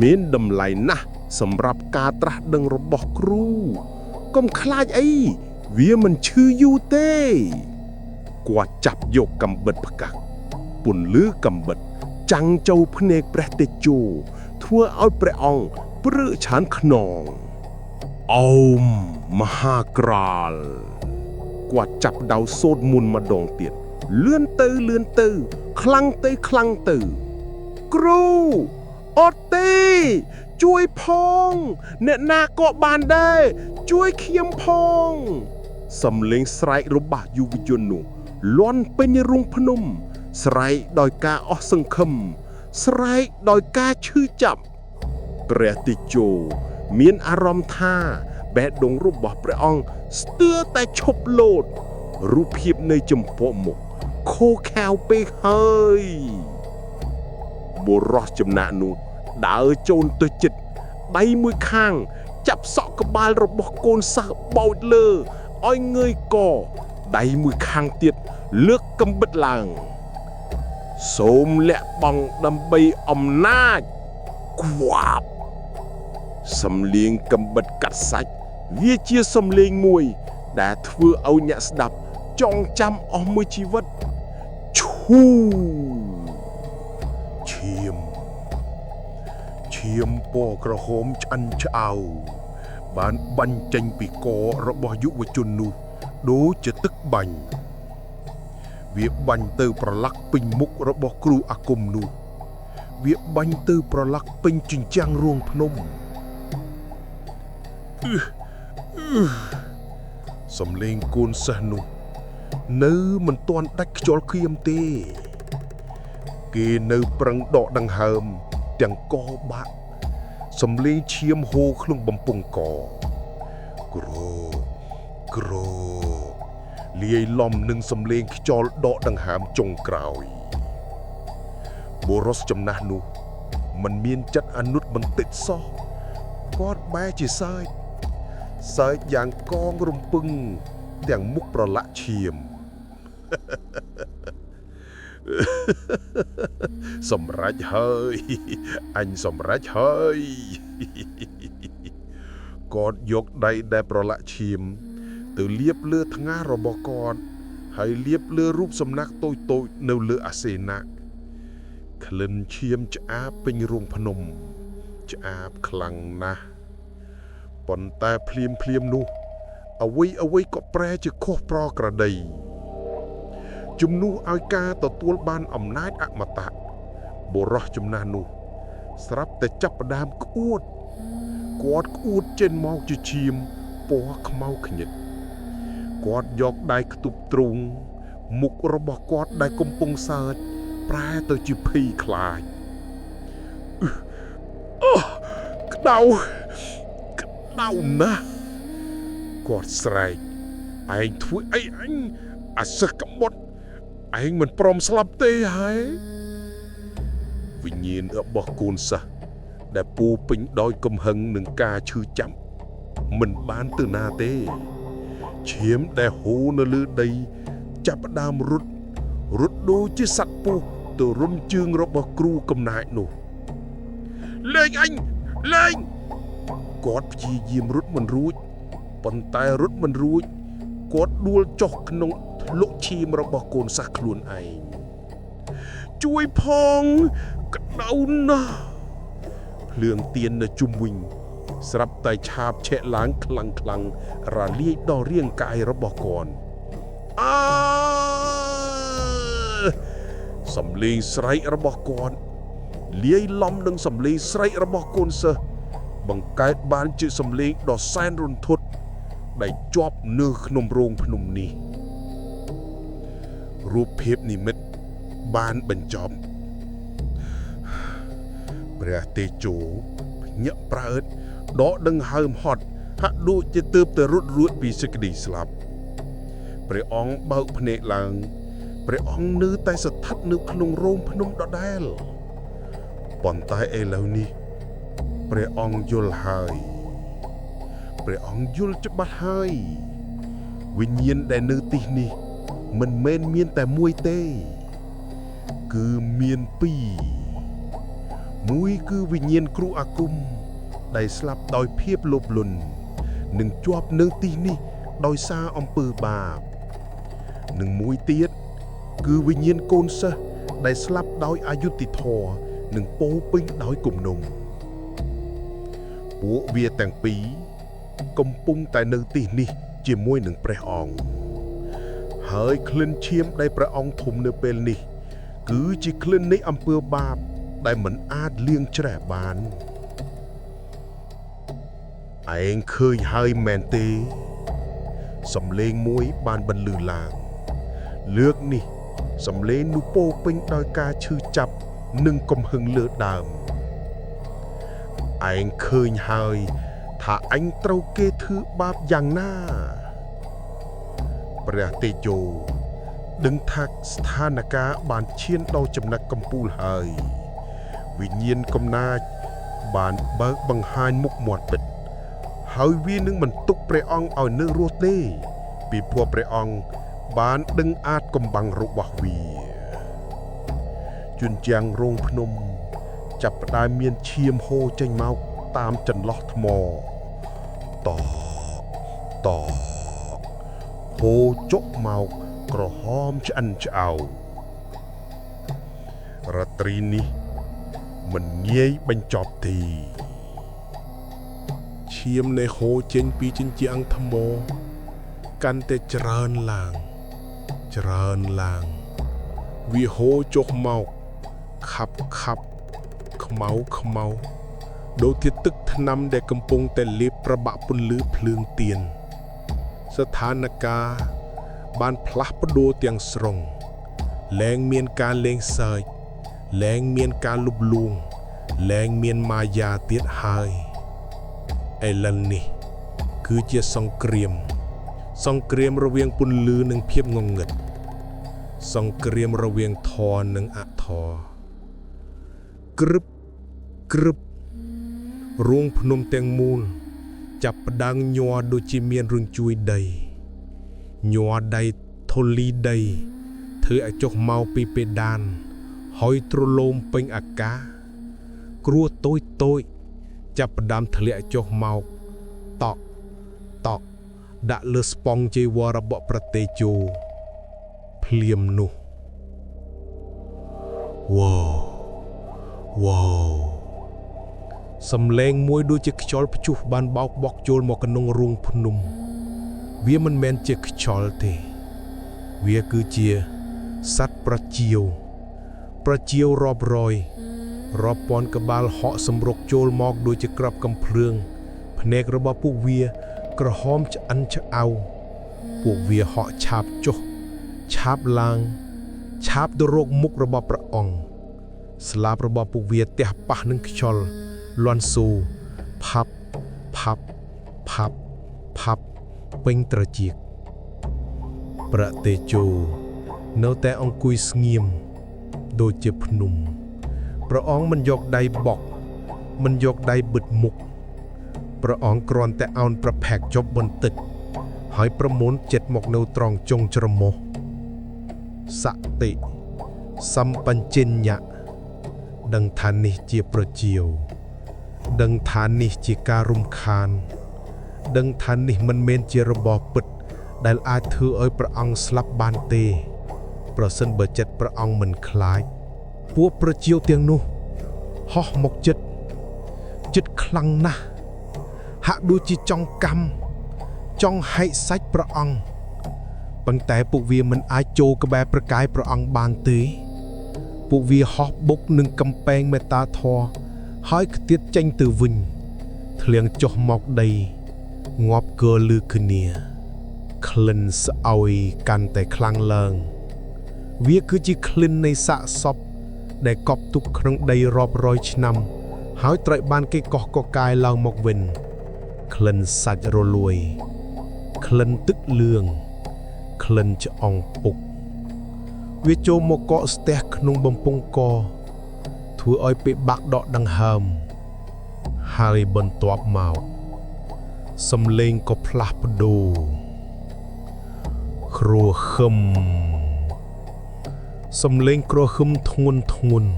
មានតម្លៃណាស់សម្រាប់ការត្រាស់ដឹងរបស់គ្រូកុំខ្លាចអីវាមិនឈឺយូរទេគាត់ចាប់យកកំបិតផ្កាក់ពន្លឺកំបិតចាំងចូលភ្នែកព្រះតេជោធ្វើឲ្យព្រះអង្គព្រឺឆានខ្នងអោមមហាក្រាលគាត់ចាប់ដៅសូត្រមុនម្ដងទៀតលឿនទៅលឿនទៅ ខ្លាំងទៅខ្លាំងទៅ គ្រូអត់ទេ ជួយផង អ្នកណាក៏បានដែរជួយខ្ញុំផងសំលេងស្រែករបស់យុវជននោះលាន់ពេញរូងភ្នំ ស្រែកដោយការអស់សង្ឃឹមស្រែកដោយការឈឺចាប់ព្រះតេជោមានអារម្មណ៍ថាបេះដូងរបស់ព្រះអង្គស្ទើរតែឈប់លោតរូបភាពនៅចំពោះមុខខូខើពេកហើយ បុរសចំណាក់នោះដើរចូលទៅចិត្តដៃមួយខាង ចាប់សក់ក្បាលរបស់កូនសិស្សបោចលើឲ្យងើយកដៃមួយខាងទៀតលើកកំបិតឡើង សូមលាក់បង់ដើម្បីអំណាចគួបសំលៀងកំបិតកាត់សាច់វាជាសំលេងមួយ ដែលធ្វើឲ្យអ្នកស្ដាប់ចងចាំអស់មួយជីវិតឈូ ឈាមឈាមពណ៌ក្រហមឆ្អិនឆ្អៅបានបាញ់ចេញពីករបស់យុវជននោះដូចជាទឹកបាញ់វាបាញ់ទៅប្រឡាក់ពេញមុខរបស់គ្រូអាគមនោះវាបាញ់ទៅប្រឡាក់ពេញជញ្ជាំងរូងភ្នំអឺអឺសំលេងកូនសិស្សនោះ នៅមិនទាន់ដាច់ខ្យល់គៀមទេ គេនៅប្រឹងដកដង្ហើមទាំងកបាក់សំលេងឈាមហូរក្នុងបំពង់កក្រក្រលាយឡំនឹងសំលេងខ្យល់ដកដង្ហើមចុងក្រោយបុរសចំណាស់នោះមិនមានចិត្តអនុតបន្តិចសោះគាត់បែរជាសើចសើចយ៉ាងកងរំពឹងទាំងមុខប្រឡាក់ឈាម សម្រេចហើយ អញសម្រេចហើយ គាត់យកដៃដែលប្រឡាក់ឈាម ទៅលាបលើថ្ងាសរបស់គាត់ហើយលាបលើរូបសំណាកតូចៗនៅលើអាសេនៈក្លិនឈាមឆ្អាបពេញរូងភ្នំ ឆ្អាបខ្លាំងណាស់ប៉ុន្តែភ្លាមភ្លាមៗនោះអ្វីអ្វីក៏ប្រែជាខុសប្រក្រតីជំនួសឲ្យការទទួលបានអំណាចអមតៈបុរសចំណាស់នោះស្រាប់តែចាប់ផ្ដើមក្អួតគាត់ក្អួតចេញមកជាឈាមពណ៌ខ្មៅខ្ញិតគាត់យកដៃខ្ទប់ទ្រូងមុខរបស់គាត់ដែលកំពុងសើចប្រែទៅជាភ័យខ្លាចអឺអូក្តៅក្តៅណាស់គាត់ស្រែកឯងធ្វើអីអញអាសិស្សក្បត់ឯងមិនព្រមស្លាប់ទេហើយវិញ្ញាណរបស់កូនសិស្សដែលពូពេញដោយកំហឹងនឹងការឈឺចាប់មិនបានទៅណាទេ ឈាមដែលហូរនៅលើដី ចាប់ផ្ដើមរត់រត់ដូចជាសត្វពស់ទៅរុំជើងរបស់គ្រូកំណាចនោះលែងអញលែងគាត់ព្យាយាមរត់មិនរួចប៉ុន្តែរត់មិនរួចគាត់ដួលចុះក្នុងធ្លុកឈាមរបស់កូនសិស្សខ្លួនឯងជួយផងក្តៅណាស់ភ្លើងទៀននៅជុំវិញ ស្រាប់តែឆាបឆេះឡើងខ្លាំងខ្លាំងៗរលាយដល់រាងកាយរបស់គាត់អើសំលេងស្រែករបស់គាត់លាយឡំនឹងសំលេងស្រែករបស់កូនសិស្សបង្កើតបានជាសំលេងដ៏សែនរន្ធត់ដែលជាប់នៅក្នុងរោងភ្នំនេះរូបភាពនិមិត្តបានបញ្ចប់ព្រះតេជោភ្ញាក់ប្រើតដកដង្ហើមហត់ហាក់ដូចជាទើបតែរត់រួចពីសេចក្តីស្លាប់ព្រះអង្គបើកភ្នែកឡើងព្រះអង្គនៅតែស្ថិតនៅក្នុងរោងភ្នំដដែល ប៉ុន្តែឥឡូវនេះព្រះអង្គយល់ហើយព្រះអង្គយល់ច្បាស់ហើយវិញ្ញាណដែលនៅទីនេះមិនមែនមានតែមួយទេ គឺមានពីរមួយគឺវិញ្ញាណគ្រូអាគមដែលស្លាប់ដោយភាពលោភលន់និងជាប់នៅទីនេះដោយសារអំពើបាប និងមួយទៀតគឺវិញ្ញាណកូនសិស្សដែលស្លាប់ដោយអយុត្តិធម៌និងពោរពេញដោយគំនុំពួកវាទាំងពីរកំពុងតែនៅទីនេះជាមួយនឹងព្រះអង្គហើយក្លិនឈាមដែលព្រះអង្គធំនៅពេលនេះ គឺជាក្លិននៃអំពើបាបដែលមិនអាចលាងច្រេះបានឯងឃើញហើយមែនទេសំលេងមួយបានបន្លឺឡើង លើកនេះសំលេងនោះពោរពេញដោយការឈឺចាប់និងកំហឹងលើដើមឯងឃើញហើយថាអញត្រូវគេធ្វើបាបយ៉ាងណាព្រះតេជោដឹងថាស្ថានភាពបានឈានដល់ចំណុចកំពូលហើយវិញ្ញាណកំណាចបានបើកបង្ហាញមុខមាត់ពិត ហើយវានឹងមិនទុកព្រះអង្គឲ្យនៅរស់ទេ ពីព្រោះព្រះអង្គបានដឹងអាចកំបាំងរបស់វាជញ្ជាំងរោងភ្នំ ចាប់ផ្ដើមមានឈាមហូរចេញមកតាមចន្លោះថ្មតកតកហូរចុកមកក្រហមឆ្អិនឆ្អៅរាត្រីនេះមិនងាយបញ្ចប់ទេ ឈាមនៃហូរចេញពីជញ្ជាំងថ្មកាន់តែច្រើនឡើង ច្រើនឡើង វាហូរចុះមកខាប់ខាប់ខ្មៅខ្មៅដូចជាទឹកថ្នាំដែលកំពុងតែលេបប្របាក់ពន្លឺភ្លើងទៀនស្ថានភាពបានផ្លាស់ប្ដូរទាំងស្រុងលែងមានការលេងសើចលែងមានការលុបលួងលែងមានមាយាទៀតហើយ ឥឡូវនេះគឺជាសង្គ្រាម សង្គ្រាមរវាងពន្លឺនិងភាពងងឹត សង្គ្រាមរវាងធម៌និងអធម៌ក្រឹបក្រឹបរូងភ្នំទាំងមូល ចាប់ផ្ដើមញ័រដូចជាមានរញ្ជួយដីញ័រដីធូលីដីធ្វើឲ្យចុះមកពីពេដានហើយទ្រលោមពេញអាកាសគ្រួតូចតូច ចាប់ផ្ដើមធ្លាក់ចុះមកតក់តក់ដាក់លើស្ពង់ចីវររបស់ប្រទេជោភ្លាមនោះវ៉ាវវ៉ាសំឡេងមួយដូចជាខ្យល់ព្យុះបានបោកបក់ចូលមកក្នុងរូងភ្នំ វាមិនមែនជាខ្យល់ទេ វាគឺជាសត្វប្រជាវ ប្រជាវរាប់រយ រាប់ពាន់ក្បាលហក់សម្រុកចូលមកដូចជាក្របកំភ្លើងភ្នែករបស់ពួកវា ក្រហមឆ្អិនឆ្អៅពួកវាហក់ឆាបចុះឆាបឡើង ឆាបទៅរកមុខរបស់ព្រះអង្គស្លាបរបស់ពួកវាទះប៉ះនឹងខ្យល់លាន់ស៊ូផាប់ផាប់ផាប់ផាប់ពេញត្រចៀកព្រះតេជោនៅតែអង្គុយស្ងៀមដូចជាភ្នំ ព្រះអង្គមិនយកដៃបក់មិនយកដៃបិទមុខព្រះអង្គគ្រាន់តែអោនប្រផែកជប់បន្តិចហើយប្រមូលចិត្តមកនៅត្រង់ចុងច្រមុះសតិសម្បញ្ញញ្ញៈដឹងថានេះជាប្រជាវ ដឹងថានេះជាការរំខាន ដឹងថានេះមិនមែនជារបបពិត ដែលអាចធ្វើឲ្យព្រះអង្គស្លាប់បានទេ ប្រសិនបើចិត្តព្រះអង្គមិនខ្លាច ពួកប្រជាវទាំងនោះហោះមកចិត្តចិត្តខ្លាំងណាស់ហាក់ដូចជាចង់កម្មចង់ហែកសាច់ព្រះអង្គប៉ុន្តែពួកវាមិនអាចចូលក្បែរប្រកាយព្រះអង្គបានទេ ពួកវាហោះបុកនឹងកំពែងមេត្តាធម៌ហើយខ្ទាតចេញទៅវិញធ្លៀងចុះមកដីងាប់គលឺគ្នាក្លិនស្អុយកាន់តែខ្លាំងឡើង វាគឺជាក្លិននៃសាកសពដែលកប់ទុកក្នុងដីរាប់រយឆ្នាំ ហើយត្រូវបានគេកោះកកាយឡើងមកវិញក្លិនសាច់រលួយក្លិនទឹកលឿងក្លិនឆ្អងពុក វាចូលមកកកស្ទះក្នុងបំពង់ក ធ្វើឲ្យពិបាកដកដង្ហើមហើយបន្ទាប់មកសំឡេងក៏ផ្លាស់ប្ដូរគ្រហឹមសំឡេងគ្រហឹមធ្ងន់ធ្ងន់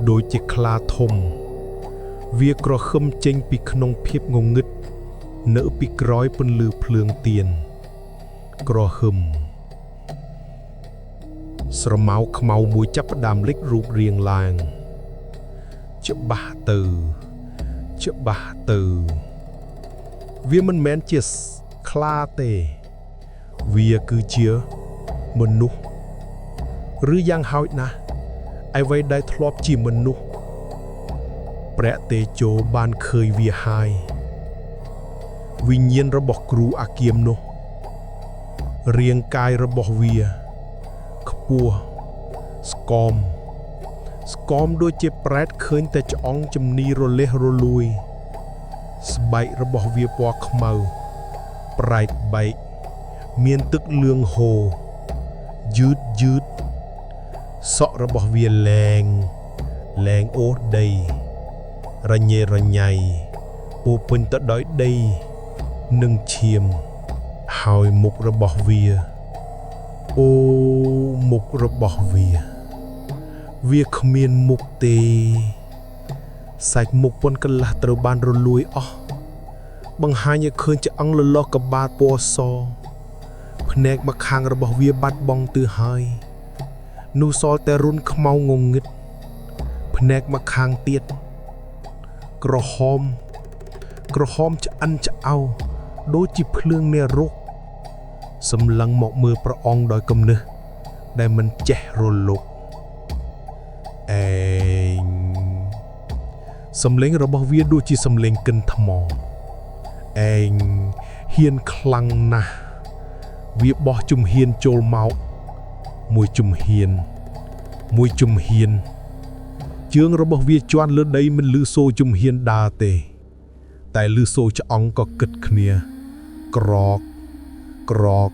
ដូចជាខ្លាធំ វាក្រហឹមចេញពីក្នុងភាពងងឹតនៅពីក្រោយពន្លឺភ្លើងទៀនក្រហឹមស្រមៅខ្មៅមួយចាប់ផ្ដើមលេចរូបរាងឡើងច្បាស់ទៅច្បាស់ទៅវាមិនមែនជាខ្លាទេវាគឺជាមនុស្សឬយ៉ាងហោចណាស់អ្វីដែលធ្លាប់ជាមនុស្ស ព្រះតេជោបានឃើញវាហើយវិញ្ញាណរបស់គ្រូអាគាមនោះរាងកាយរបស់វាខ្ពស់ស្គមស្គមដូចជាប្រែតឃើញតែឆ្អឹងជំនីរលេះរលួយ ស្បែករបស់វាពណ៌ខ្មៅប្រែតបែកមានទឹកលឿងហូរយឺតយឺតសក់របស់វាលែងលែងអូសដី រញ៉េរញ៉ៃពោពេញទៅដោយដីនិងឈាម ហើយមុខរបស់វាអូមុខរបស់វា វាគ្មានមុខទេ សាច់មុខប៉ុនកន្លះត្រូវបានរលួយអស់បង្ហាញឲ្យឃើញឆ្អឹងលលាស់ក្បាលពណ៌សភ្នែកម្ខាងរបស់វាបាត់បង់ទៅហើយនោះសល់តែរុនខ្មៅងងឹតភ្នែកម្ខាងទៀត ក្រហមក្រហមឆ្អិនឆ្អៅដូចជាភ្លើងនារកសម្លឹងមកមើលព្រះអង្គដោយគំនិះដែលមិនចេះរលកឯងសំឡេងរបស់វាដូចជាសំឡេងកិនថ្មឯងហ៊ានខ្លាំងណាស់វាបោះជំហានចូលមកមួយជំហានមួយជំហាន ជើងរបស់វាជន់លើដីមិនលឺសូរជំហានដើរទេ តែលឺសូរឆ្អឹងក៏គិតគ្នា ក្រកក្រក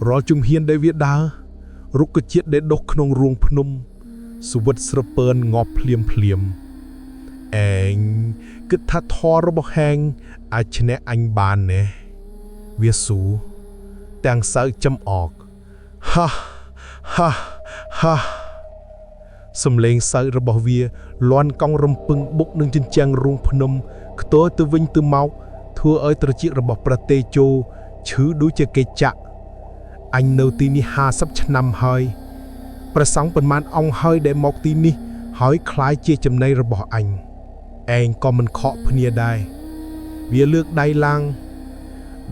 រាល់ជំហានដែលវាដើររុក្ខជាតិដែលដុះក្នុងរូងភ្នំស្វិតស្រពើនងាប់ភ្លាមភ្លាមឯងគិតថាធម៌របស់ហែងអាចឈ្នះអញបានណែវាស៊ូទាំងសើចចំអកហាហាហា សំឡេងសើចរបស់វាលាន់កង់រំពឹងបុកនឹងជញ្ជាំងរូងភ្នំខ្ទរទៅវិញទៅមកធ្វើឲ្យត្រចៀករបស់ព្រះតេជោឈឺដូចជាគេចាក់អញនៅទីនេះ50ឆ្នាំហើយព្រះសង្ឃប៉ុន្មានអង្គហើយដែលមកទីនេះហើយคล้ายជាចំណីរបស់អញឯងក៏មិនខកភ្នាដែរវាលើកដៃឡើង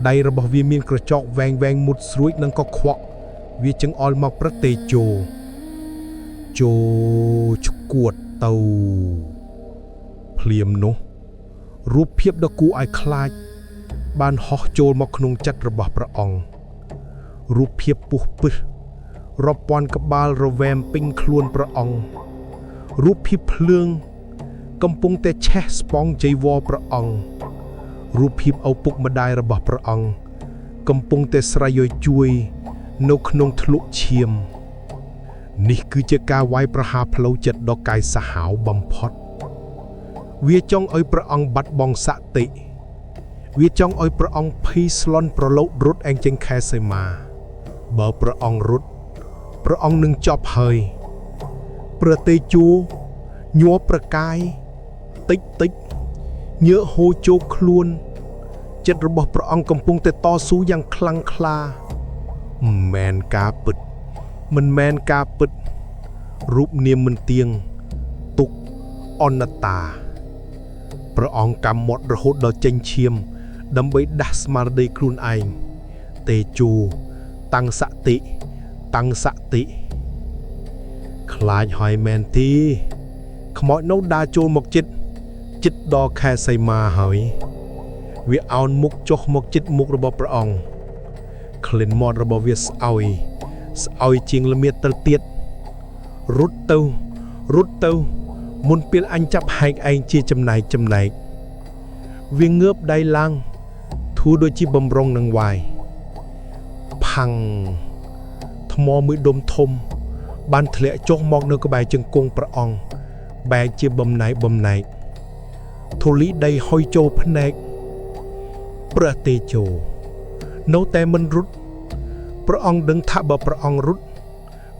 ដៃរបស់វាមានក្រចកវែងវែងមុតស្រួចនិងក៏ខ្វក់វាចង្អុលមកព្រះតេជោ ចូលឈួតទៅភ្លាមនោះរូបភាពដ៏គួរឲ្យខ្លាច បានហោះចូលមកក្នុងចិត្តរបស់ព្រះអង្គរូបភាពពុះពឹសរាប់ពាន់ក្បាលរវែមពេញខ្លួនព្រះអង្គរូបភាពភ្លើង កំពុងតែឆេះស្ពងចីវរព្រះអង្គរូបភាពឪពុកម្ដាយរបស់ព្រះអង្គកំពុងតែស្រែកឲ្យជួយ នៅក្នុងធ្លុកឈាម នេះគឺជាការវាយប្រហារផ្លូវចិត្តដ៏កាយសាហាវបំផុត វាចង់ឲ្យព្រះអង្គបាត់បង់សតិវាចង់ឲ្យព្រះអង្គភ័យស្លន់ប្រឡូករត់ឯងចេញខែសីមា បើព្រះអង្គរត់ព្រះអង្គនឹងចប់ហើយព្រះតេជោញ័រប្រកាយតិចតិចញើសហូរជោគខ្លួន ចិត្តរបស់ព្រះអង្គកំពុងតែតស៊ូយ៉ាងខ្លាំងក្លាមិនមែនការពិត មិនមែនការពិត រូបនាមមិនទៀងទុក្ខអនត្តាព្រះអង្គកម្មមាត់រហូតដល់ចេញឈាម ដើម្បីដាស់ស្មារតីខ្លួនឯងតេជោតាំងសតិតាំងសតិខ្លាចហើយមែនទេខ្មោចនោះដើរចូលមកចិត្តចិត្តដល់ខែសីមាហើយ វាអោនមុខចុះមកចិត្តមុខរបស់ព្រះអង្គក្លិនមាត់របស់វាស្អុយស្អុយជាងល្មៀតទៅទៀតរត់ទៅរត់ទៅមុនពេលអញចាប់ហែកឯងជាចំណែកចំណែកវាងើបដៃឡើងធូរដូចជាបំរុងនឹងវាយផាំងថ្មមួយដុំធំ បានធ្លាក់ចុះមកនៅក្បែរជង្គង់ព្រះអង្គ បែកជាបំណែកបំណែកធូលីដីហុយចូលភ្នែកព្រះតេជោនៅតែមិនរត់ព្រះអង្គដឹងថាបើព្រះអង្គរត់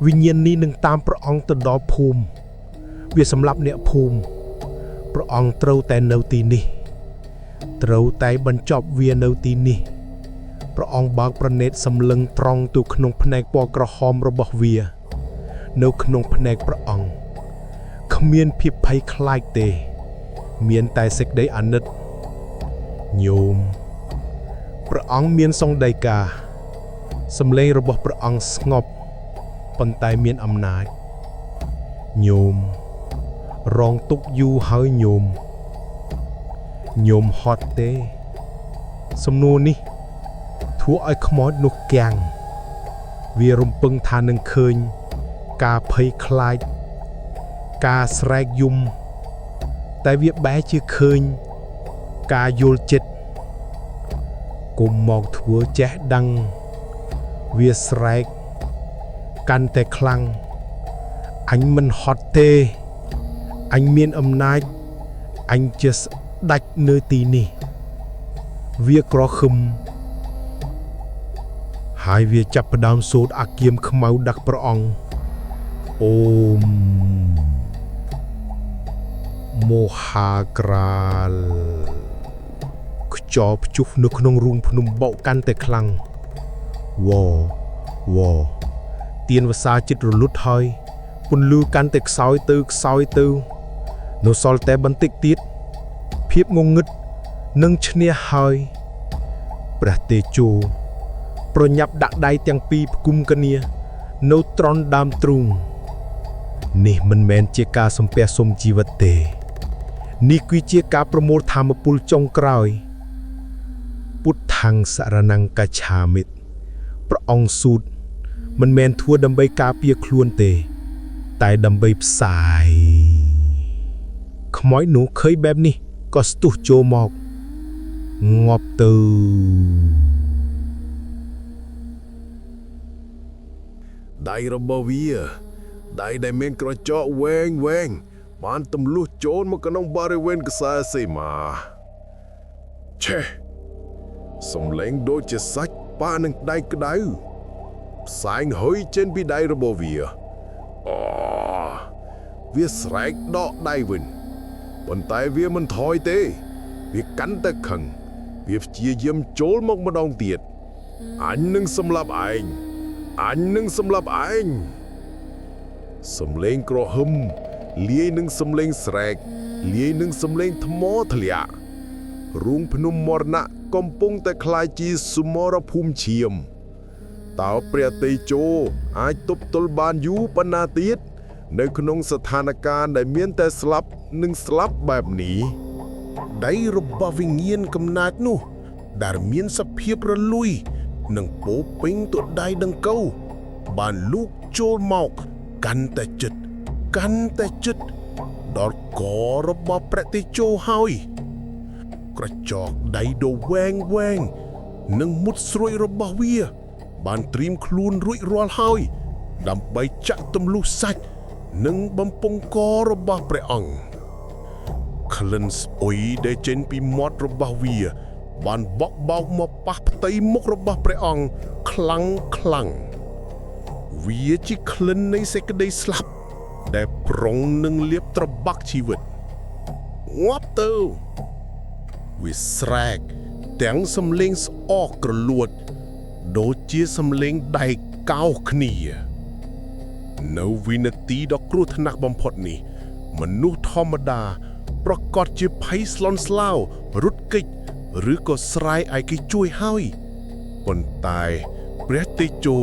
វិញ្ញាណនេះនឹងតាមព្រះអង្គទៅដល់ភូមិវាសម្លាប់អ្នកភូមិព្រះអង្គត្រូវតែនៅទីនេះ ត្រូវតែបញ្ចប់វានៅទីនេះព្រះអង្គបើកប្រណេតសម្លឹងត្រង់ទៅក្នុងភ្នែកពណ៌ក្រហមរបស់វា នៅក្នុងភ្នែកព្រះអង្គគ្មានភាពភ័យខ្លាចទេ មានតែសេចក្តីអាណិតញោមព្រះអង្គមានសង្ដីកាសម្លេងរបស់ព្រះអង្គស្ងប់ប៉ុន្តែមានអំណាចញោមរងទុក្ខយូរហើយញោមញោមហត់ទេ សំណួរនេះធ្វើឲ្យខ្មោចនោះគាំងវារំពឹងថានឹងឃើញ ការភ័យខ្លាច ការស្រែកយំ តែវាបែរជាឃើញ ការយល់ចិត្តគុំមកធ្វើចេះដឹង វាស្រែកកាន់តែខ្លាំងអញមិនហត់ទេអញមានអំណាចអញជាស្ដេចនៅទីនេះ វាក្រខឹមហើយវាចាប់ផ្ដើមសូត្រអាគមខ្មៅដឹកព្រះអង្គអូមមហាក្រាលខ្យល់ព្យុះនៅក្នុងរូងភ្នំបោកកាន់តែខ្លាំងវវទៀនវសាចិត្តរលត់ហើយពន្លឺកាន់តែខ្សោយទៅខ្សោយទៅ នៅសល់តែបន្តិចទៀតភាពងងឹតនឹងឈ្នះហើយព្រះតេជោប្រញាប់ដាក់ដៃទាំងពីរផ្គុំគ្នា នៅត្រង់ដើមទ្រូងនេះមិនមែនជាការសំពះសុំជីវិតទេ នេះគឺជាការប្រមូលធម៌ពលចុងក្រោយ ពុទ្ធាំងសរណង្កច្ឆាមិព្រះអង្គសូត្រមិនមែនធ្វើដើម្បីការពារខ្លួនទេ តែដើម្បីផ្សាយខ្មោចនោះឃើញបែបនេះក៏ស្ទុះចូលមកងាប់ទៅ ដៃរបស់វាដៃដែលមានក្រចកវែងវែងបានទម្លុះចូលមកក្នុងបរិវេណខ្សែសីមាឆេះសំឡេងដូចជាសាច់ប៉ានឹងដៃក្តៅផ្សែងហុយចេញពីដៃរបស់វាអូវាស្រែកដកដៃវិញប៉ុន្តែវាមិនថយទេ វាកាន់តែខឹងវាព្យាយាមចូលមកម្ដងទៀតអញនឹងសម្លាប់ឯង អញនឹងសម្លាប់ឯងសំឡេងក្រហឹមលាយនឹងសំឡេងស្រែកលាយនឹងសំឡេងថ្មធ្លាក់រូងភ្នំមរណៈកំពុងតែក្លាយជាសមរភូមិឈាមតើព្រះតេជោអាចទប់ទល់បានយូរប៉ុណ្ណាទៀត នៅក្នុងស្ថានភាពដែលមានតែស្លាប់និងស្លាប់បែបនេះ ដៃរបស់វិញ្ញាណកំណាចនោះ ដែលមានសភាពរលួយ និងពោរពេញទៅដៃដង្កូវបានលូកចូលមកកាន់តែចិត្តកាន់តែចិត្តដល់ករបស់ព្រះតេជោហើយ ក្រចកដៃដ៏វែងវែងនិងមុតស្រួយរបស់វា បានត្រៀមខ្លួនរួចរាល់ហើយ ដើម្បីចាក់ទម្លុះសាច់និងបំពង់ករបស់ព្រះអង្គ ក្លិនស្អុយដែលចេញពីមាត់របស់វា បានបក់បោកមកប៉ះផ្ទៃមុខរបស់ព្រះអង្គខ្លាំងខ្លាំងវាជាក្លិននៃសេចក្តីស្លាប់ ដែលប្រុងនឹងលាបត្របាក់ជីវិតងាប់ទៅវាស្រែកទាំងសំលេងស្អកក្រលួត ដូចជាសំលេងដែកកោសគ្នា នៅវិនាទីដ៏គ្រោះថ្នាក់បំផុតនេះ មនុស្សធម្មតាប្រកាសជាភ័យស្លន់ស្លោរត់គេចឬក៏ស្រែកឲ្យគេជួយហើយប៉ុន្តែព្រះតេជោ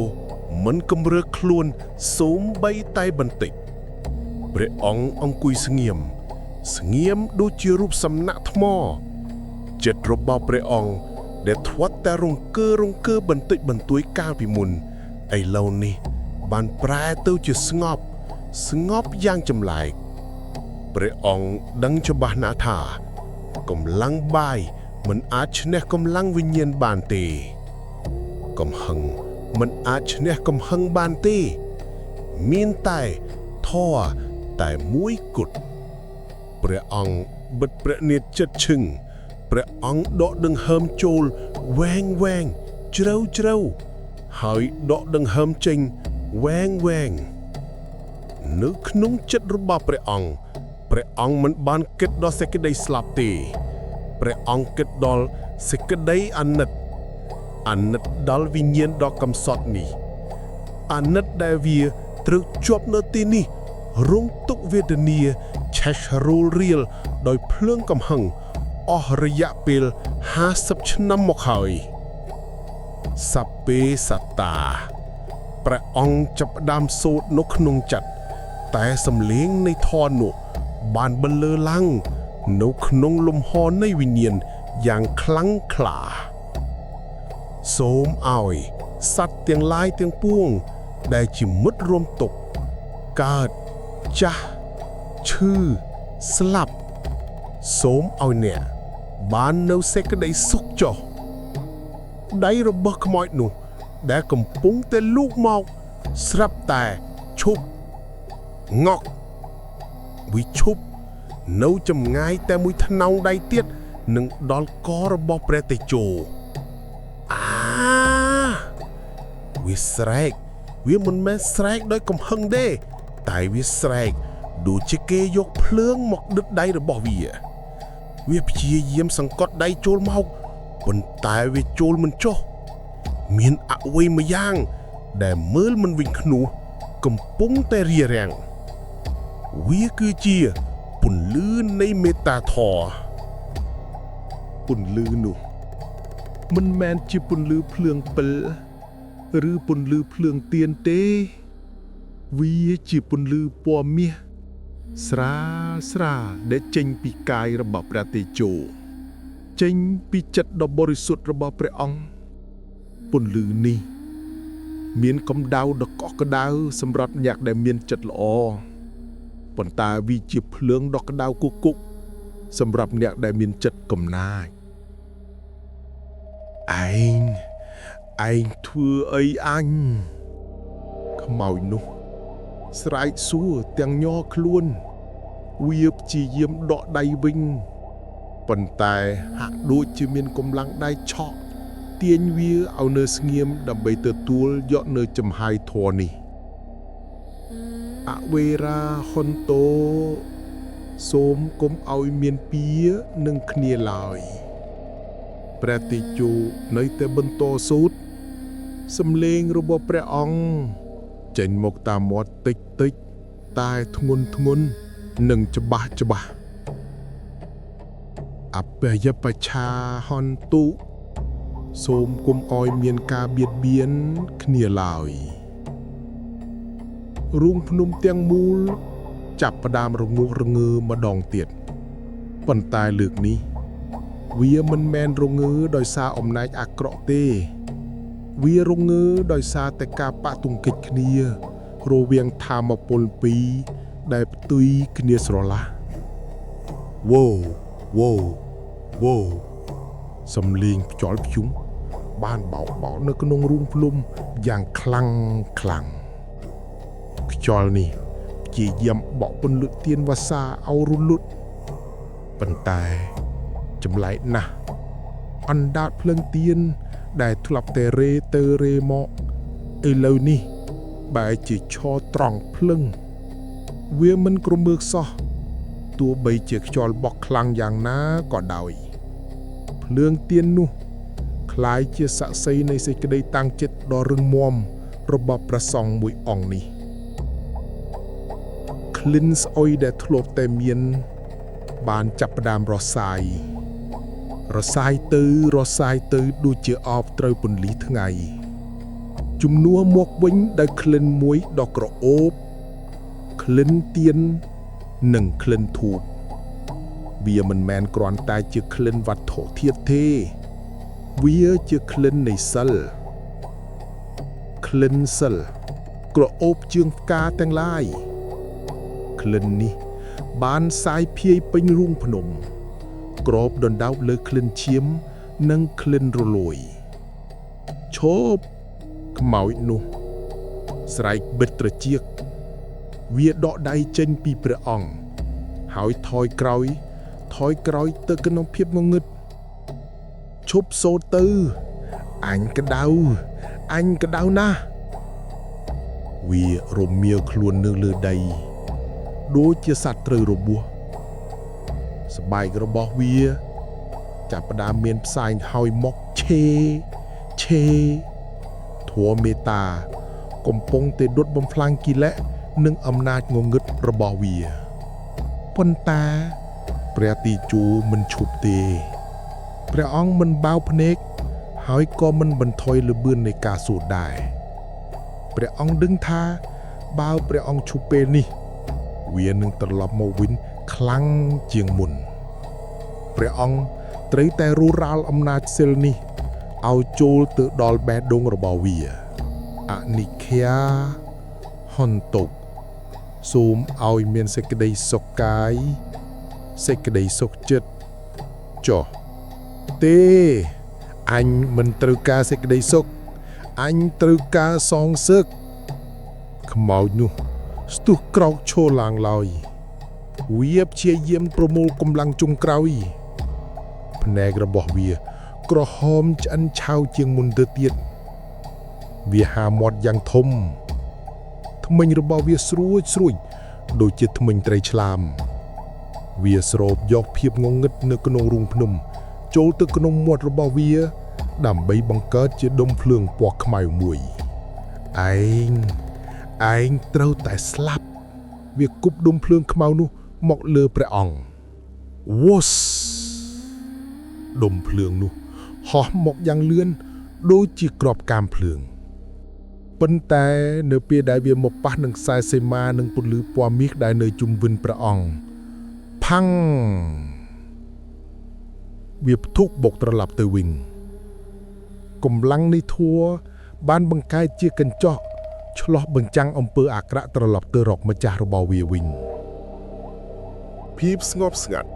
មិនគម្រើខ្លួនសូម្បីតែបន្តិចព្រះអង្គអង្គុយស្ងៀមស្ងៀមដូចជារូបសំណាកថ្ម ចិត្តរបស់ព្រះអង្គដែលធាត់តែរង្គើរង្គើបន្តិចបន្តួចកាលពីមុនឥឡូវនេះ បានប្រែទៅជាស្ងប់ ស្ងប់យ៉ាងចម្លែកព្រះអង្គដឹងច្បាស់ណាស់ថាកម្លាំងបាយមិនអាចឈ្នះកម្លាំងវិញ្ញាណបានទេ កំហឹងមិនអាចឈ្នះកំហឹងបានទេ មានតែធម៌តែមួយគត់ ព្រះអង្គបិទព្រះនេត្រចិត្តឈឹងព្រះអង្គដកដង្ហើមចូលវែងវែងជ្រៅជ្រៅហើយដកដង្ហើមចេញវែងវែងនៅក្នុងចិត្តរបស់ព្រះអង្គព្រះអង្គមិនបានគិតដល់សេចក្តីស្លាប់ទេព្រះអង្គគិតដល់សេចក្តីអាណិតអាណិតដល់វិញ្ញាណដ៏កំសត់នេះ អាណិតដែលវាត្រូវជាប់នៅទីនេះរងទុក្ខវេទនាឆេះរូលរៀលដោយភ្លើងកំហឹងអស់រយៈពេល50ឆ្នាំមកហើយសព្វេសត្តាព្រះអង្គចាប់ផ្ដើមសូត្រនៅក្នុងចិត្តតែសំឡេងនៃធម៌នោះបានបន្លឺឡើងនៅក្នុងលំហនៃវិញ្ញាណយ៉ាងខ្លាំងក្លា សូមឲ្យសត្វទាំងឡាយទាំងពួង ដែលជាមិត្តរួមទុក្ខកើតចាស់ឈឺស្លាប់សូមឲ្យអ្នកបាននៅសេចក្តីសុខចុះដៃរបស់ខ្មោចនោះ ដែលកំពុងតែលូកមកស្រាប់តែឈប់ងក់វិឈប់នៅចម្ងាយតែមួយថ្នោងដៃទៀតនឹងដល់ករបស់ព្រះតេជោ អាវាស្រែកវាមិនមែនស្រែកដោយកំហឹងទេតែវាស្រែកដូចជាគេយកភ្លើងមកដុតដៃរបស់វា វាព្យាយាមសង្កត់ដៃចូលមកប៉ុន្តែវាចូលមិនចុះមានអវ័យម្យ៉ាង ដែលមើលមិនវិញខ្នោះកំពុងតែរារាំងវាគឺជាពន្លឺនៃមេត្តាធម៌ពន្លឺនោះ មិនមែនជាពន្លឺភ្លើងពិលឬពន្លឺភ្លើងទៀនទេ វាជាពន្លឺពណ៌មាសស្រាលស្រាលដែលចេញពីកាយរបស់ព្រះតេជោចេញពីចិត្តដ៏បរិសុទ្ធរបស់ព្រះអង្គពន្លឺនេះ មានកម្ដៅដ៏កក់ក្ដៅសម្រាប់អ្នកដែលមានចិត្តល្អប៉ុន្តែវាជាភ្លើងដ៏ក្ដៅគុកគុកសម្រាប់អ្នកដែលមានចិត្តកំណាច ឯងឯងធ្វើអីអញខ្មោចនោះ ស្រែកសួរទាំងញ័រខ្លួន វាព្យាយាមដកដៃវិញប៉ុន្តែហាក់ដូចជាមានកម្លាំងដៃឆក់ទាញវាឲ្យនៅស្ងៀមដើម្បីទទួលយកនៅចំហាយធម៌នេះអវេរាហន្តោសូមកុំឲ្យមានពៀនឹងគ្នាឡើយ ព្រះតេជោនៅតែបន្តសូត្រសំឡេងរបស់ព្រះអង្គចេញមកតាមមាត់តិចតិចតែធ្ងន់ធ្ងន់និងច្បាស់ច្បាស់អបយបច្ឆាហន្តុសូមគុំអោយមានការបៀតបៀនគ្នាឡើយរូងភ្នំទាំងមូល ចាប់ផ្ដើមរងូសរងើម្ដងទៀតប៉ុន្តែលើកនេះ វាមិនមែនរងើដោយសារអំណាចអាក្រក់ទេ វារងើដោយសារតែការប៉ះទង្គិចគ្នា រវាងធម៌ពលពីរដែលផ្ទុយគ្នាស្រឡះវ៉ូវ៉ូវ៉ូសំលេងខ្យល់ព្យុងបានបោកបោកនៅក្នុងរូងភ្នំយ៉ាងខ្លាំងខ្លាំងខ្យល់នេះព្យាយាមបក់ពន្លត់ទៀនវស្សាឲ្យរលត់ប៉ុន្តែ ចម្លែកណាស់អណ្ដាតភ្លើងទៀនដែលធ្លាប់តែរេទៅរេមកឥឡូវនេះបែរជាឈរត្រង់ភ្លឹងវាមិនក្រមើកសោះទោះបីជាខ្យល់បក់ខ្លាំងយ៉ាងណាក៏ដោយភ្លើងទៀននោះក្លាយជាស័ក្តិសិទ្ធិនៃសេចក្តីតាំងចិត្តដ៏រឹងមាំរបស់ព្រះសង្ឃមួយអង្គនេះក្លិនស្អុយដែលធ្លាប់តែមាន បានចាប់ផ្ដើមរសាយ រសាយទៅរសាយទៅដូចជាអបត្រូវពន្លីថ្ងៃ ជំនួសមកវិញដោយក្លិនមួយដ៏ក្រអូបក្លិនទៀននិងក្លិនធូបវាមិនមែនគ្រាន់តែជាក្លិនវត្ថុធាតុទេ វាជាក្លិននៃសិលក្លិនសិលក្រអូបជាងផ្កាទាំងឡាយក្លិននេះបានសាយភាយពេញរូងភ្នំ ក្របដណ្ដប់លើក្លិនឈាមនិងក្លិនរលួយឈប់ខ្មោចនោះ ស្រែកបិទត្រចៀកវាដកដៃចេញពីព្រះអង្គ ហើយថយក្រោយ ថយក្រោយទៅក្នុងភាពងងឹតឈប់សូត្រទៅអញក្តៅអញក្តៅណាស់វារមៀលខ្លួននៅលើដី ដូចជាសត្វត្រូវរបួសស្បែករបស់វា ចាប់ផ្ដើមមានផ្សែងហើយមកឆេឆេធัวមេត្តា កំពុងតែដុតបំផ្លាញកិលេសនិងអំណាចងងឹតរបស់វាប៉ុន្តែព្រះទីជូមិនឈប់ទេព្រះអង្គមិនបៅភ្នែកហើយក៏មិនបន្ថយល្បឿននៃការសូត្រដែរព្រះអង្គដឹងថាបើព្រះអង្គឈប់ពេលនេះ វានឹងត្រឡប់មកវិញខ្លាំងជាងមុន ព្រះអង្គត្រូវតែរូរាល់អំណាចសិលនេះឲ្យចូលទៅដល់បេះដូងរបស់វាអនិខាហន្តុកសូមឲ្យមានសេចក្តីសុខកាយសេចក្តីសុខចិត្តចុះទេអញមិនត្រូវការសេចក្តីសុខអញត្រូវការសងសឹកខ្មោចនោះស្ទុះក្រោកឈរឡើងឡើយវាព្យាយាមប្រមូលកម្លាំងចុងក្រោយ ភ្នែករបស់វា ក្រហមឆ្អិនឆៅជាងមុនទៅទៀតវាហាមាត់យ៉ាងធំ ធ្មេញរបស់វាស្រួចស្រួចដូចជាធ្មេញត្រីឆ្លាម វាស្រូបយកភាពងងឹតនៅក្នុងរូងភ្នំ ចូលទៅក្នុងមាត់របស់វា ដើម្បីបង្កើតជាដុំភ្លើងពណ៌ខ្មៅមួយឯងឯងត្រូវតែស្លាប់ វាគប់ដុំភ្លើងខ្មៅនោះមកលើព្រះអង្គវ៉ូស ដុំភ្លើងនោះហោះមកយ៉ាងលឿនដូចជាក្របកាមភ្លើងប៉ុន្តែនៅពេលដែលវាមកប៉ះនឹងខ្សែសីមានិងពន្លឺពណ៌មាសដែលនៅជុំវិញព្រះអង្គផាំងវាផ្ទុះបុកត្រឡប់ទៅវិញកម្លាំងនៃធัวបានបង្កើតជាកញ្ចក់ឆ្លោះបញ្ចាំងអំពើអាក្រក់ត្រឡប់ទៅរកម្ចាស់របស់វាវិញ ភាពស្ងប់ស្ងាត់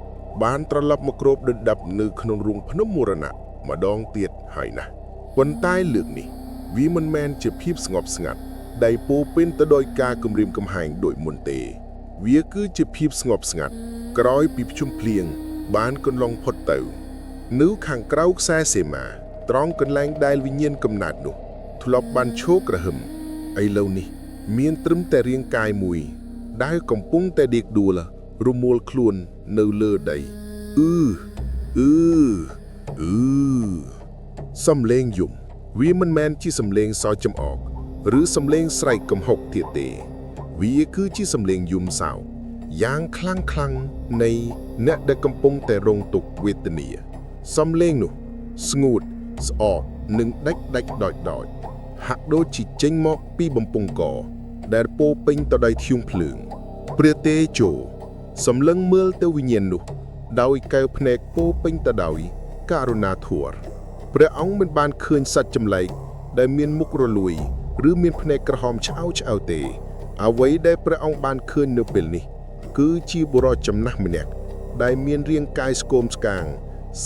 បានត្រឡប់មកគ្របដណ្ដប់នៅក្នុងរូងភ្នំមរណៈម្ដងទៀតហើយណាស់ប៉ុន្តែលើកនេះវាមិនមែនជាភាពស្ងប់ស្ងាត់ដែលពោរពេញទៅដោយការគំរាមកំហែងដូចមុនទេ វាគឺជាភាពស្ងប់ស្ងាត់ក្រោយពីភ្ជុំភ្លៀងបានកន្លងផុតទៅ នៅខាងក្រៅខ្សែសេមាត្រង់កន្លែងដែលវិញ្ញាណកំណើតនោះធ្លាប់បានឈរក្រហឹមឥឡូវនេះ មានត្រឹមតែរាងកាយមួយ ដែលកំពុងតែដេកដួលរមួលខ្លួននៅលើដីអឺអឺអឺសំលេងយំវាមិនមែនជាសំលេងសើចចំអក ឬសំលេងស្រែកកំហុកទៀតទេ វាគឺជាសំលេងយំសោកយ៉ាងខ្លាំងខ្លាំងនៃអ្នកដែលកំពុងតែរងទុក្ខវេទនា សំលេងនោះ ស្ងួតស្អកនិងដាច់ដាច់ដោចដោចហាក់ដូចជាចេញមកពីបំពង់ក ដែលពោរពេញទៅដោយធ្យូងភ្លើងព្រះតេជោសម្លឹងមើលទៅវិញ្ញាណនោះ ដោយកែវភ្នែកពោរពេញទៅដោយករុណាធម៌ព្រះអង្គមិនបានឃើញសត្វចម្លែកដែលមានមុខរលួយ ឬមានភ្នែកក្រហមឆ្អៅឆ្អៅទេ អ្វីដែលព្រះអង្គបានឃើញនៅពេលនេះ គឺជាបុរសចំណាស់ម្នាក់ដែលមានរាងកាយស្គមស្កាង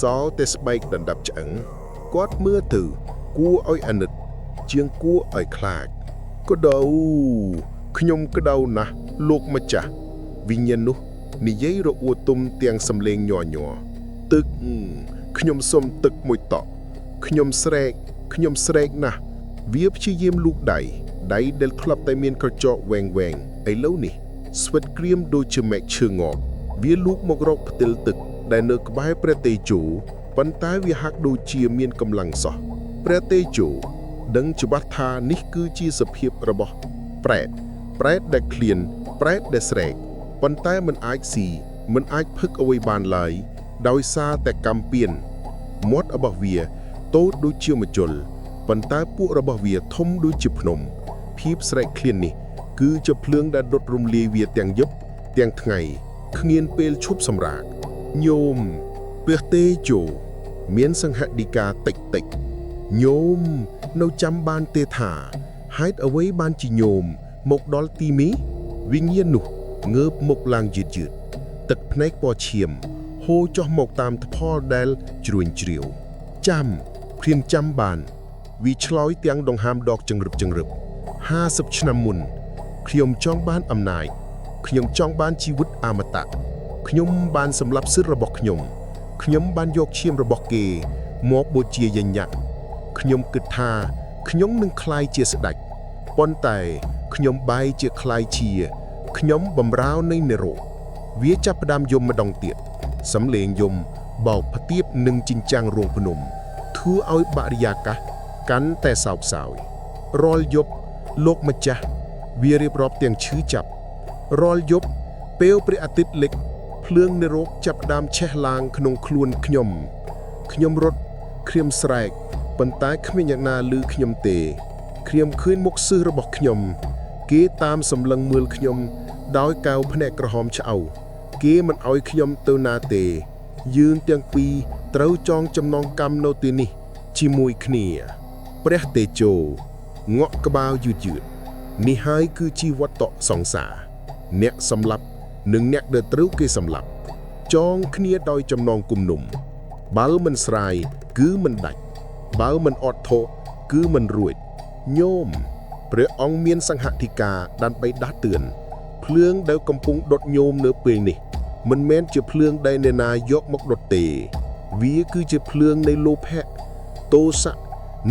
សល់តែស្បែកដណ្ដប់ឆ្អឹងគាត់មើលទៅគួរឲ្យអាណិត ជាងគួរឲ្យខ្លាចក្តៅខ្ញុំក្តៅណាស់លោកម្ចាស់វិញ្ញាណនោះនិយាយរអួលទុំទាំងសំឡេងញ័រញ័រទឹកខ្ញុំសុំទឹកមួយតក់ខ្ញុំស្រែកខ្ញុំស្រែកណាស់វាព្យាយាមលូកដៃដៃដែលធ្លាប់តែមានក្រចកវែងវែងឥឡូវនេះស្វិតក្រៀមដូចជាមែកឈើងក់វាលូកមករកផ្ទិលទឹកដែលនៅក្បែរព្រះតេជោប៉ុន្តែវាហាក់ដូចជាមានកម្លាំងសោះព្រះតេជោ ដឹងច្បាស់ថានេះគឺជាសភាពរបស់ប្រែតប្រែតដែលឃ្លានប្រែតដែលស្រែកប៉ុន្តែមិនអាចស៊ីមិនអាចផឹកអ្វីបានឡើយដោយសារតែកម្មពៀនមាត់របស់វាតូចដូចជាម្ជុលប៉ុន្តែពួករបស់វាធំដូចជាភ្នំ ភាពស្រែកឃ្លាននេះ គឺជាភ្លើងដែលដុតរំលាយវាទាំងយប់ទាំងថ្ងៃគ្មានពេលឈប់សម្រាកញោមព្រះតេជោមានសង្ហដីកាតិចតិច ញោមនៅចាំបានទេថាហេតុអ្វីបានជាញោមមកដល់ទីនេះវិញ្ញាណនោះងើបមុខឡើងយឺតយឺតទឹកភ្នែកពណ៌ឈាមហូរចុះមកតាមថ្ផលដែលជ្រួញជ្រាវចាំព្រាមចាំបានវាឆ្លើយទាំងដង្ហើមដកចង្រឹបចង្រឹប50ឆ្នាំមុនខ្ញុំចង់បានអំណាចខ្ញុំចង់បានជីវិតអមតៈ ខ្ញុំបានសម្លាប់សិទ្ធិរបស់ខ្ញុំខ្ញុំបានយកឈាមរបស់គេមកបូជាយញ្ញៈខ្ញុំគិតថាខ្ញុំនឹងក្លាយជាស្ដេចប៉ុន្តែខ្ញុំបែរជាក្លាយជាខ្ញុំបំរើនៃនរកវាចាប់ផ្ដើមយំម្ដងទៀតសំលេងយំបោកផ្ទៀបនឹងចិញ្ចាំងរោងភ្នំធ្វើឲ្យបរិយាកាសកាន់តែសោកសោយរាល់យប់លោកម្ចាស់វារៀបរាប់ទាំងឈឺចាប់រាល់យប់ពេលព្រះអាទិត្យលិចភ្លើងនរកចាប់ផ្ដើមឆេះឡើងក្នុងខ្លួនខ្ញុំខ្ញុំរត់ក្រៀមស្រែកប៉ុន្តែគ្មានអ្នកណាឮខ្ញុំទេក្រៀមឃើញមុខសឹះរបស់ខ្ញុំ គេតាមសម្លឹងមើលខ្ញុំ ដោយកែវភ្នែកក្រហមឆ្អៅគេមិនអោយខ្ញុំទៅណាទេ យើងទាំងពីរត្រូវចងចំណងកម្មនៅទីនេះ ជាមួយគ្នា ព្រះតេជោងក់ក្បាលយឺតយឺតនេះហើយគឺជាវត្តសង្សារអ្នកសម្លាប់និងអ្នកដែលត្រូវគេសម្លាប់ ចងគ្នាដោយចំណងគុំនុំ បើមិនស្រាយគឺមិនដាច់ បើមិនអត់ធោគឺមិនរួចញោមព្រះអង្គមានសង្ហធិការដើម្បីដាស់តឿនភ្លើងដែលកំពុងដុតញោមនៅពេលនេះ មិនមែនជាភ្លើងដែលអ្នកណាយកមកដុតទេ វាគឺជាភ្លើងនៃលោភៈទោសៈ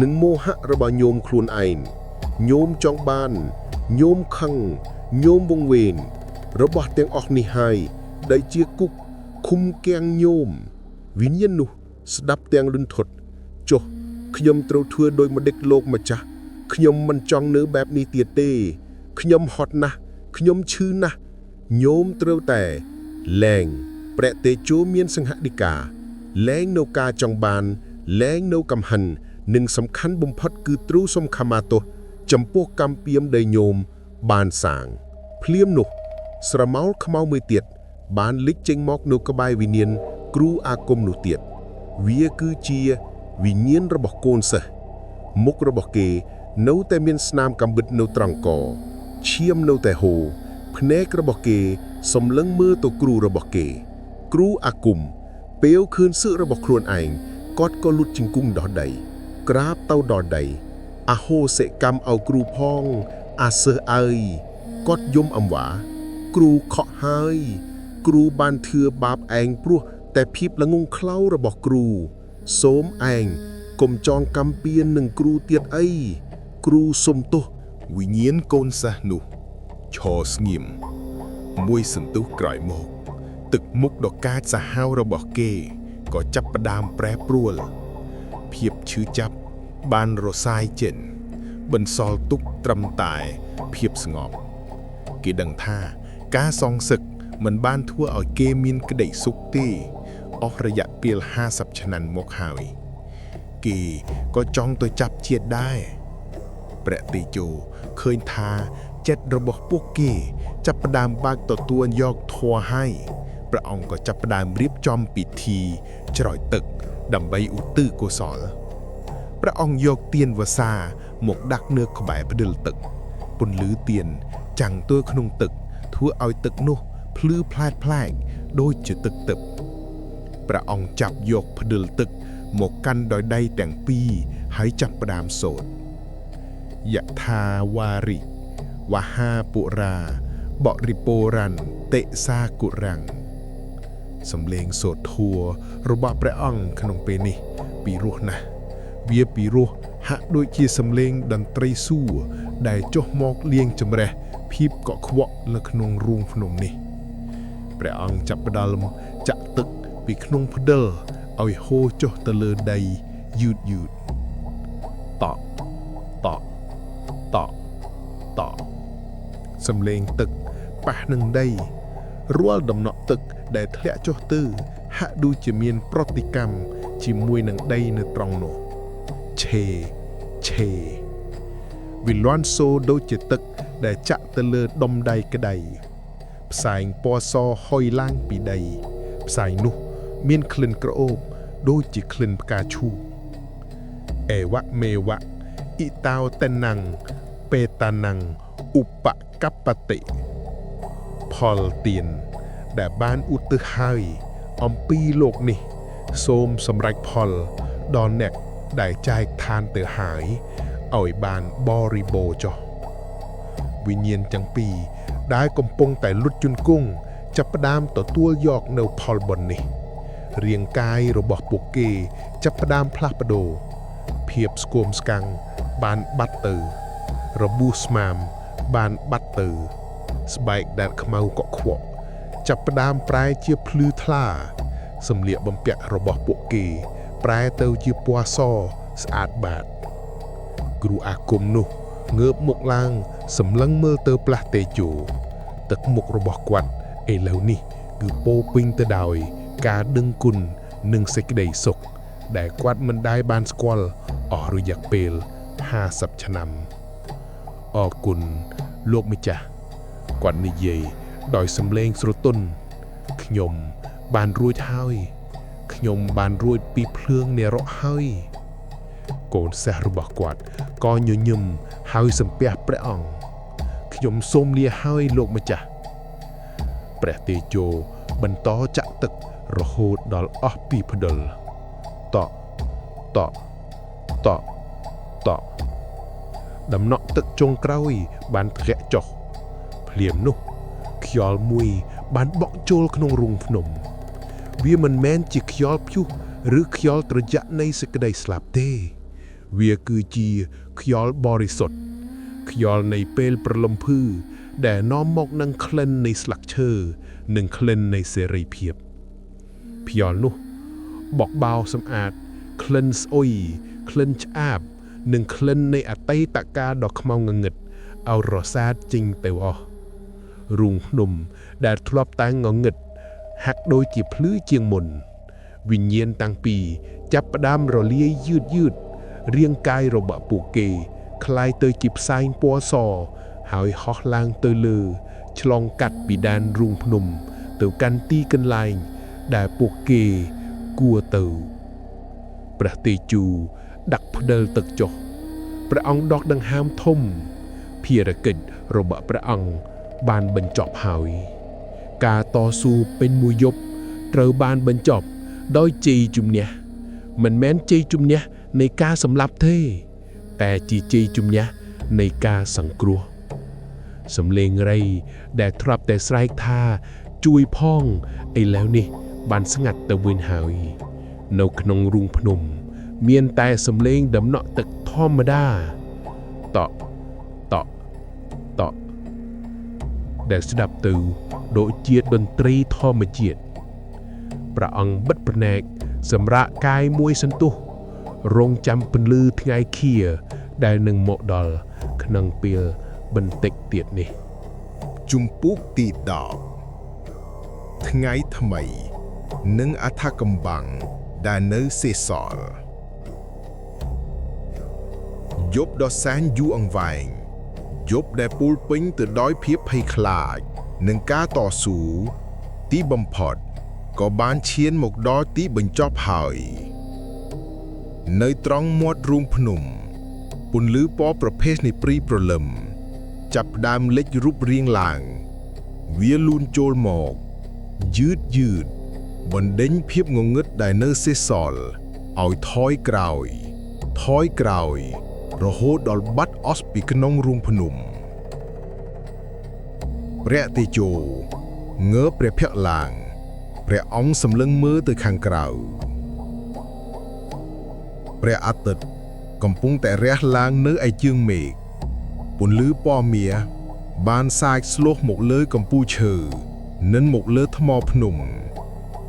និងមោហៈរបស់ញោមខ្លួនឯងញោមចង់បានញោមខឹងញោមវង្វេងរបស់ទាំងអស់នេះហើយដែលជាគុកឃុំគៀងញោមវិញ្ញាណនោះស្ដាប់ទាំងលន់ថត់ចុះខ្ញុំត្រូវធ្វើដោយម្ដេចលោកម្ចាស់ខ្ញុំមិនចង់នៅបែបនេះទៀតទេខ្ញុំហត់ណាស់ខ្ញុំឈឺណាស់ញោមត្រូវតែលែងព្រះតេជោមានសង្ហដីកាលែងនៅការចង់បានលែងនៅកំហិននិងសំខាន់បំផុតគឺទ្រូសុំខមាទោសចំពោះកម្មពៀមដែលញោមបានសាងភ្លាមនោះ ស្រមោលខ្មៅមួយទៀតបានលេចចេញមកនៅក្បែរវិញ្ញាណគ្រូអាគមនោះទៀតវាគឺជាវិញ្ញាណរបស់កូនសិស្សមុខរបស់គេនៅតែមានស្នាមកំបិតនៅត្រង់កឈាមនៅតែហូរភ្នែករបស់គេសម្លឹងមើលទៅគ្រូរបស់គេ គ្រូអាគមពេលឃើញសឹករបស់ខ្លួនឯងគាត់ក៏លុតជង្គង់ដោះដី ក្រាបទៅដល់ដីអហោសិកម្មឲ្យគ្រូផងអាសិស្សអើយគាត់យំអង្វា គ្រូខកហើយ គ្រូបានធ្វើបាបឯងព្រោះតែភាពល្ងងខ្លៅរបស់គ្រូសូមឯងកុំចងកម្មពៀននឹងគ្រូទៀតអី គ្រូសុំទោស វិញ្ញាណកូនសិស្សនោះឈរស្ងៀមមួយសន្ទុះក្រោយមក ទឹកមុខដ៏កាចសាហាវរបស់គេក៏ចាប់ផ្ដើមប្រែប្រួល ភាពឈឺចាប់បានរសាយចេញបន្សល់ទុកត្រឹមតែភាពស្ងប់គេដឹងថាការសងសឹកមិនបានធ្វើឲ្យគេមានក្តីសុខទេអស់រយៈពេល50ឆ្នាំមកហើយ គេក៏ចង់ទៅចាប់ជាតិដែរ ព្រះតេជោឃើញថាចិត្តរបស់ពួកគេចាប់ផ្ដើមបើកទទួលយកធម៌ហើយព្រះអង្គក៏ចាប់ផ្ដើមរៀបចំពិធីច្រោចទឹកដើម្បីឧទ្ទិសកុសលព្រះអង្គយកទៀនវសាមកដាក់នៅក្បែរផ្ដិលទឹកពន្លឺទៀនចាំងទល់ក្នុងទឹកធ្វើឲ្យទឹកនោះភ្លឺផ្លែតផ្លែកដូចជាទឹកទឹកព្រះអង្គចាប់យកផ្ដិលទឹកមកកាន់ដោយដៃទាំងពីរហើយចាប់ផ្ដើមសូត្រ យថាវារិវហាពុរាបរិពរន្តិសាគុរាំងសំលេងសូត្រធัวរបស់ព្រះអង្គក្នុងពេលនេះ ពីរោះណាស់វាពីរោះហាក់ដូចជាសំលេងតន្ត្រីសួរដែលចុះមកលាងជំរះភាពកក់ខ្វក់នៅក្នុងរូងភ្នំនេះព្រះអង្គចាប់ផ្ដើមចាក់ទឹកពីក្នុងផ្ដិលឲ្យហូរចុះទៅលើដីយឺតយឺតតក់តក់ តក់តក់សំលេងទឹកប៉ះនឹងដីរាល់ដំណក់ទឹកដែលធ្លាក់ចុះទៅហាក់ដូចជាមានប្រតិកម្មជាមួយនឹងដីនៅត្រង់នោះឆេឆេវិលន់សូដូចជាទឹកដែលចាក់ទៅលើដុំដៃក្តីផ្សែងពណ៌សហុយឡើងពីដីផ្សែងនោះមានក្លិនក្រអូបដូចជាក្លិនផ្កាឈូក អេវៈមេវៈអ៊ីតោតណាំងបេតាណាំងឧបកប្បតិផលទានដែលបានឧទ្ទិសហើយអំពីលោកនេះ សូមសម្រេចផលដល់អ្នកដែលចែកឋានទៅហើយឲ្យបានបរិបូរណ៍ចុះវិញ្ញាណទាំងពីរដែលកំពុងតែលុតជង្គង់ ចាប់ផ្ដើមទទួលយកនៅផលបុណ្យនេះ រាងកាយរបស់ពួកគេចាប់ផ្ដើមផ្លាស់ប្ដូរភាពស្គមស្កាំងបានបាត់ទៅ របួសស្មាមបានបាត់ទៅ ស្បែកដែលខ្មៅកក់ខ្វក់ចាប់ផ្ដើមប្រែជាភ្លឺថ្លាសម្លៀកបំពាក់របស់ពួកគេ ប្រែទៅជាពណ៌សស្អាតបាត គ្រូអាគមនោះងើបមុខឡើងសម្លឹងមើលទៅផ្លាស់តេជោទឹកមុខរបស់គាត់ឥឡូវនេះគឺពោរពេញទៅដោយ ការដឹងគុណនិងសេចក្តីសុខដែលគាត់មិនដែលបានស្គាល់អស់រយៈពេល50ឆ្នាំអរគុណលោកម្ចាស់គាត់និយាយដោយសំឡេងស្រទន់ខ្ញុំបានរួចហើយ ខ្ញុំបានរួចពីភ្លើងនរកហើយ កូនសេះរបស់គាត់ក៏ញញឹមហើយសំពះព្រះអង្គខ្ញុំសូមលាហើយលោកម្ចាស់ព្រះតេជោបន្តចាក់ទឹករហូតដល់អស់ពីផ្ដិលតក់តក់តក់តក់ដំណក់ទឹកចុងក្រោយបានធ្លាក់ចុះភ្លាមនោះខ្យល់មួយបានបក់ចូលក្នុងរូងភ្នំ វាមិនមែនជាខ្យល់ព្យុះឬខ្យល់ត្រជាក់នៃសេចក្តីស្លាប់ទេ វាគឺជាខ្យល់បរិសុទ្ធខ្យល់នៃពេលប្រលំភឺដែលនាំមកនឹងក្លិននៃស្លឹកឈើនិងក្លិននៃសេរីភាពខ្យល់នោះបក់បោសម្អាតក្លិនស្អុយក្លិនឆ្អាប និងក្លិននៃអតីតកាលដ៏ខ្មៅងងឹតឲ្យរសាតចេញទៅអស់រូងភ្នំដែលធ្លាប់តែងងឹតហាក់ដូចជាភ្លឺជាងមុន វិញ្ញាណតាំងពីចាប់ផ្ដើមរលាយយឺតយឺតរាងកាយរបស់ពួកគេคล้ายទៅជាផ្សែងពណ៌សហើយហោះឡើងទៅលើ ឆ្លងកាត់ពីដែនរូងភ្នំ ទៅកាន់ទីកន្លែង ដែលពួកគេគួរទៅ ព្រះតេជូដាក់ផ្ដិលទឹកចុះព្រះអង្គដកដង្ហើមធំ ភារកិច្ចរបស់ព្រះអង្គបានបញ្ចប់ហើយ ការតស៊ូពេញមួយយប់ត្រូវបានបញ្ចប់ដោយជ័យជំនះមិនមែនជ័យជំនះនៃការសម្លាប់ទេ តែជាជ័យជំនះនៃការសង្គ្រោះសំលេងរៃដែលធ្លាប់តែស្រែកថាជួយផងឥឡូវនេះបានស្ងាត់ទៅវិញហើយ នៅក្នុងរូងភ្នំ មានតែសំលេងដំណក់ទឹកធម្មតាតក់តក់តក់ដែលស្ដាប់ទៅដូចជាតន្ត្រីធម្មជាតិព្រះអង្គបិទភ្នែកសម្រាប់កាយមួយសន្ទុះរងចាំពន្លឺថ្ងៃខៀដែលនឹងមកដល់ក្នុងពេលបន្តិចទៀតនេះ ជំពូកទី10ថ្ងៃថ្មី និងអថកំបាំងដែលនៅសេសសល់យប់ដ៏សែនយូរអង្វែងយប់ដែលពូលពេញទៅដោយភាពភ័យខ្លាច និងការតស៊ូទីបំផុតក៏បានឈានមកដល់ទីបញ្ចប់ហើយ នៅត្រង់មាត់រូងភ្នំ ពន្លឺពណ៌ប្រភេទនៃព្រីព្រលឹម ចាប់ផ្ដើមលេចរូបរាងឡើង វាលូនចូលមក យឺតយឺតបណ្ដេញភាពងងឹតដែលនៅសេសសល់ឲ្យថយក្រោយ ថយក្រោយ រហូតដល់បាត់អស់ពីក្នុងរូងភ្នំព្រះតេជោងើបព្រះភ័ក្ត្រឡើងព្រះអង្គសម្លឹងមើលទៅខាងក្រៅព្រះអាទិត្យកំពុងតែរះឡើងនៅឯជើងមេឃពន្លឺពណ៌មាសបានសាយស្លោះមកលើកំពូលឈើនិងមកលើថ្មភ្នំ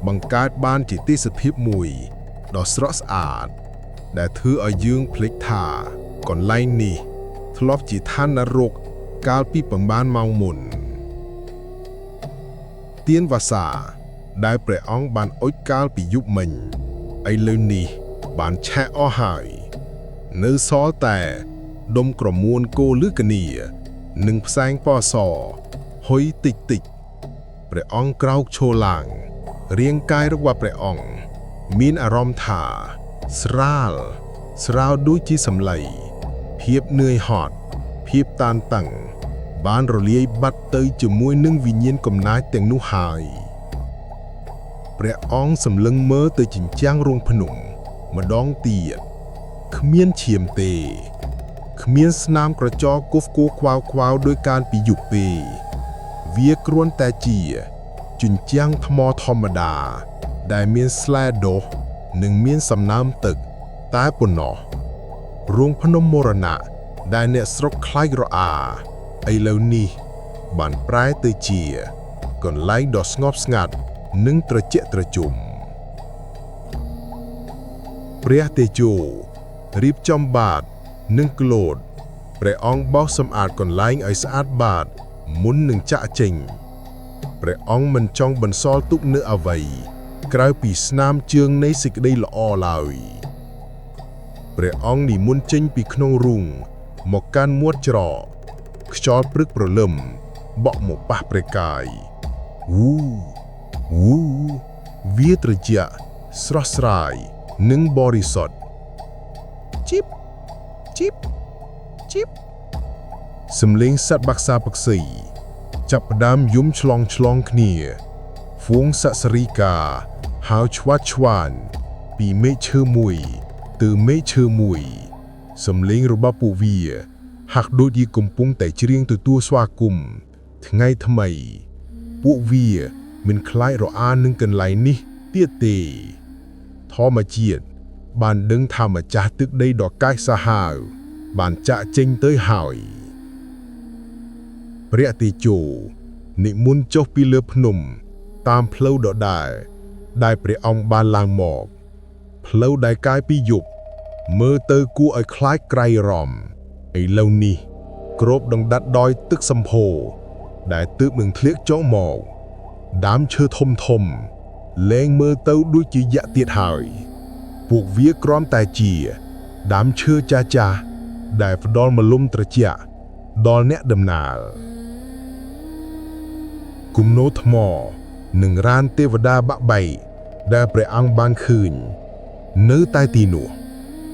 បង្កើតបានជាទេសភាពមួយដ៏ស្រស់ស្អាត ដែលធ្វើឲ្យយើងភ្លេចថាកន្លែងនេះធ្លាប់ជាឋាននរកកាលពីប្រមាណម៉ោងមុន ទៀនវស្សាដែលព្រះអង្គបានអុជកាលពីយប់មិញឥឡូវនេះបានឆេះអស់ហើយ នៅសល់តែដុំក្រមួនគោលឺកនីនិងផ្សែងពណ៌សហុយតិចតិចព្រះអង្គក្រោកឈរឡើងរាងកាយរបស់ព្រះអង្គមានអារម្មណ៍ថា ស្រាល ស្រាលដូចជាសម្លៃភាពនឿយហត់ភាពតានតឹង បានរលាយបាត់ទៅជាមួយនឹងវិញ្ញាណកំណាចទាំងនោះហើយ ព្រះអង្គសម្លឹងមើលទៅជញ្ជាំងរូងភ្នំម្ដងទៀតគ្មានឈាមទេគ្មានស្នាមក្រចកគប់គោខ្វៅខ្វៅដោយការពីយុគទេវាគ្រាន់តែជា ជញ្ជាំងថ្មធម្មតា ដែលមានស្លែដុះនិងមានសំណើមទឹក តែប៉ុណ្ណោះរូងភ្នំមរណៈដែលអ្នកស្រុកខ្លាចរអាឥឡូវនេះ បានប្រែទៅជា កន្លែងដ៏ស្ងប់ស្ងាត់និងត្រជាក់ត្រជុំព្រះតេជោរៀបចំបាតនិងក្លូតព្រះអង្គបោសសម្អាតកន្លែងឲ្យស្អាតបាតមុននឹងចាក់ចេញព្រះអង្គមិនចង់បន្សល់ទុកនូវអ្វី ក្រៅពីស្នាមជើងនៃសេចក្តីល្អឡើយព្រះអង្គនិមន្តចេញពីក្នុងរូងមកកាន់មាត់ច្រកខ្យល់ព្រឹកព្រលឹមបក់មកប៉ះព្រះកាយវូវូវាត្រជាក់ស្រស់ស្រាយនិងបរិសុទ្ធជីបជីបជីបសំលេងសត្វបក្សាបក្សីចាប់ផ្ដើមយំឆ្លងឆ្លងគ្នាហ្វូងសត្វសរីកាហៅឆ្វាត់ឆ្វាន ពីមេឃឈើមួយទៅមេឃឈើមួយ សំលេងរបស់ពួកវា ហាក់ដូចជាកំពុងតែច្រៀងទទួលស្វាគមន៍ថ្ងៃថ្មី ពួកវាមិនខ្លាចរអានឹងកន្លែងនេះទៀតទេ ធម្មជាតិបានដឹងថាម្ចាស់ទឹកដីដ៏កាចសាហាវបានចាក់ចេញទៅហើយព្រះតេជោនិមន្តចុះពីលើភ្នំ តាមផ្លូវដដែលដែលព្រះអង្គបានឡើងមក ផ្លូវដែលកាយពីយប់មើលទៅគួរឲ្យខ្លាចក្រៃរំឥឡូវនេះគ្របដណ្ដប់ដោយទឹកសម្ភោរដែលទើបនឹងធ្លាក់ចុះមក ដើមឈើធំធំលែងមើលទៅដូចជាយក្សទៀតហើយ ពួកវាគ្រាន់តែជា ដើមឈើចាស់ចាស់ៗដែលផ្ដល់ម្លុំត្រជាក់ដល់អ្នកដំណើរគំនោថ្មនិងរានទេវតាបាក់បែកដែលព្រះអង្គបានឃើញ នៅតែទីនោះ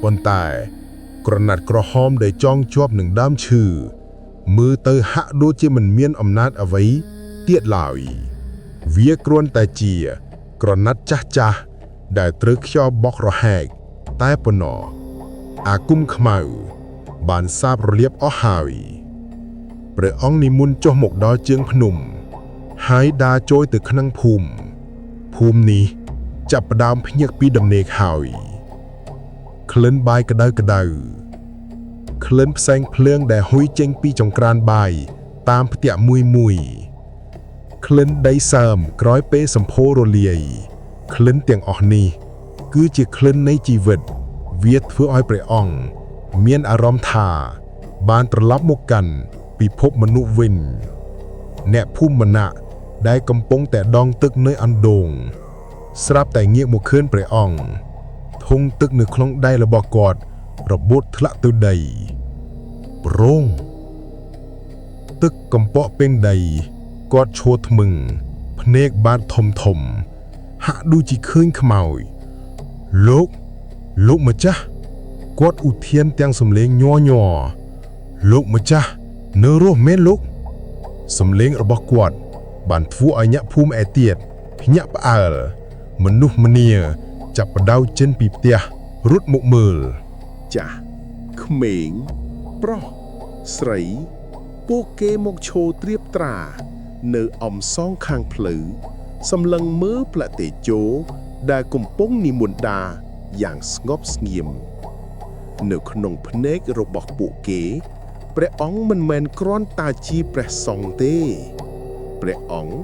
ប៉ុន្តែ ក្រណាត់ក្រហមដែលចងជាប់នឹងដើមឈើមើលទៅហាក់ដូចជាមិនមានអំណាចអ្វីទៀតឡើយ វាគ្រាន់តែជា ក្រណាត់ចាស់ចាស់ៗដែលត្រូវខ្យល់បក់រហែកតែប៉ុណ្ណោះអាគមខ្មៅបានសាបរលាបអស់ហើយព្រះអង្គនិមន្តចុះមកដល់ជើងភ្នំ ហើយដើរចូលទៅក្នុងភូមិភូមិនេះចាប់ផ្ដើមភ្ញាក់ពីដំណេកហើយក្លិនបាយក្តៅក្តៅក្លិនផ្សែងភ្លើងដែលហុយចេញពីចង្ក្រានបាយតាមផ្ទះមួយមួយៗ ក្លិនដីសើមក្រោយពេលសម្ភោររលាយក្លិនទាំងអស់នេះ គឺជាក្លិននៃជីវិត វាធ្វើឲ្យព្រះអង្គមានអារម្មណ៍ថា បានត្រឡប់មកកាន់ពិភពមនុស្សវិញ អ្នកភូមិម្នាក់ដែលកំពុងតែដងទឹកនៅអណ្ដូង ស្រាប់តែងាកមកឃើញព្រះអង្គធុងទឹកនៅក្នុងដៃរបស់គាត់របូតធ្លាក់ទៅដីប្រង ទឹកកំពក់ពេញដីគាត់ឈរថ្មឹងភ្នែកបាតធំធំ ហាក់ដូចជាឃើញខ្មោចលោកលោកម្ចាស់គាត់ឧទានទាំងសំឡេងញ័រញ័រលោកម្ចាស់នៅរស់មែនលោកសំឡេងរបស់គាត់ បានធ្វើឲ្យអ្នកភូមិឯទៀតភ្ញាក់ផ្អើលមនុស្សម្នាចាប់ផ្ដៅចេញពីផ្ទះរត់មកមើល ចាស់ក្មេងប្រុសស្រី ពួកគេមកឈរត្រៀបត្រា នៅអំសងខាងផ្លូវសម្លឹងមើលផ្លតេជោដែលកំពុងនិមន្តដាយ៉ាងស្ងប់ស្ងៀមនៅក្នុងភ្នែករបស់ពួកគេព្រះអង្គមិនមែនគ្រាន់តែជាព្រះសង្ឃទេព្រះអង្គ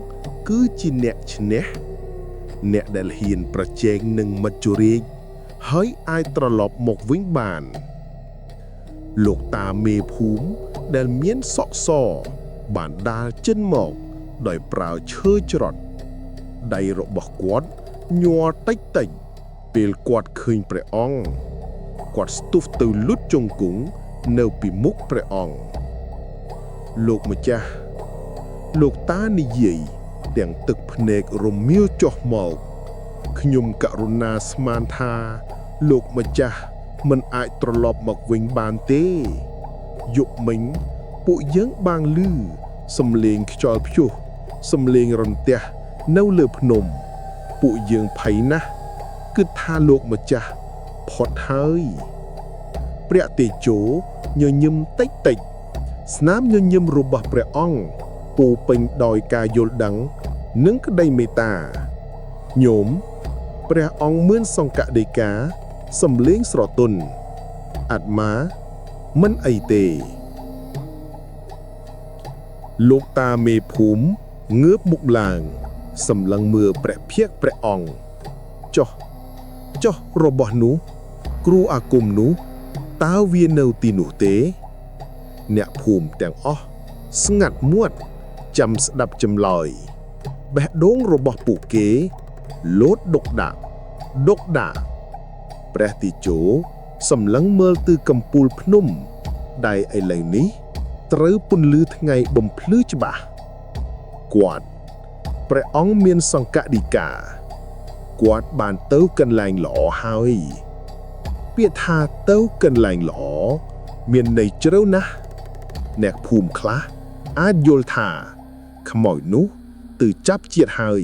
គឺជាអ្នកឈ្នះអ្នកដែលហ៊ានប្រជែងនឹងមច្ចុរាជហើយអាចត្រឡប់មកវិញបាន លោកតាមេភូមិដែលមានសក់សបានដាល់ចិនមកដោយប្រើឈើច្រត់ដៃរបស់គាត់ញ័រតិចតិចពេលគាត់ឃើញព្រះអង្គគាត់ស្ទុះទៅលុតជង្គង់នៅពីមុខព្រះអង្គលោកម្ចាស់លោកតានិយាយទាំងទឹកភ្នែករមៀលចុះមកខ្ញុំករុណាស្មានថាលោកម្ចាស់មិនអាចត្រឡប់មកវិញបានទេយប់មិញពួកយើងបានឮសំឡេងខ្យល់ព្យុះសំឡេងរន្ទះនៅលើភ្នំ ពួកយើងភ័យណាស់គិតថាលោកម្ចាស់ផុតហើយព្រះតេជោញញឹមតិចតិចស្នាមញញឹមរបស់ព្រះអង្គពោពេញដោយការយល់ដឹង និងក្តីមេត្តាញោមព្រះអង្គមានសង្កដីកាសំលេងស្រទន់អាត្មាមិនអីទេ លោកតាមេភូមិងើបមុខឡើងសម្លឹងមើលព្រះភិក្ខព្រះអង្គចុះចុះរបស់នោះ គ្រូអាគមនោះតើវានៅទីនោះទេ អ្នកភូមិទាំងអស់ស្ងាត់មាត់ចាំស្ដាប់ចម្លើយបេះដូងរបស់ពួកគេលោតដុកដាក់ដុកដាក់ព្រះទីជោសម្លឹងមើលទិសកំពូលភ្នំ ដែលឥឡូវនេះ ត្រូវពន្លឺថ្ងៃបំភ្លឺច្បាស់គាត់ព្រះអង្គមានសង្កដីកាគាត់បានទៅកន្លែងល្អហើយ ពាក្យថាទៅកន្លែងល្អមានន័យជ្រៅណាស់អ្នកភូមិខ្លះអាចយល់ថាខ្មោចនោះទៅចាប់ជាតិហើយ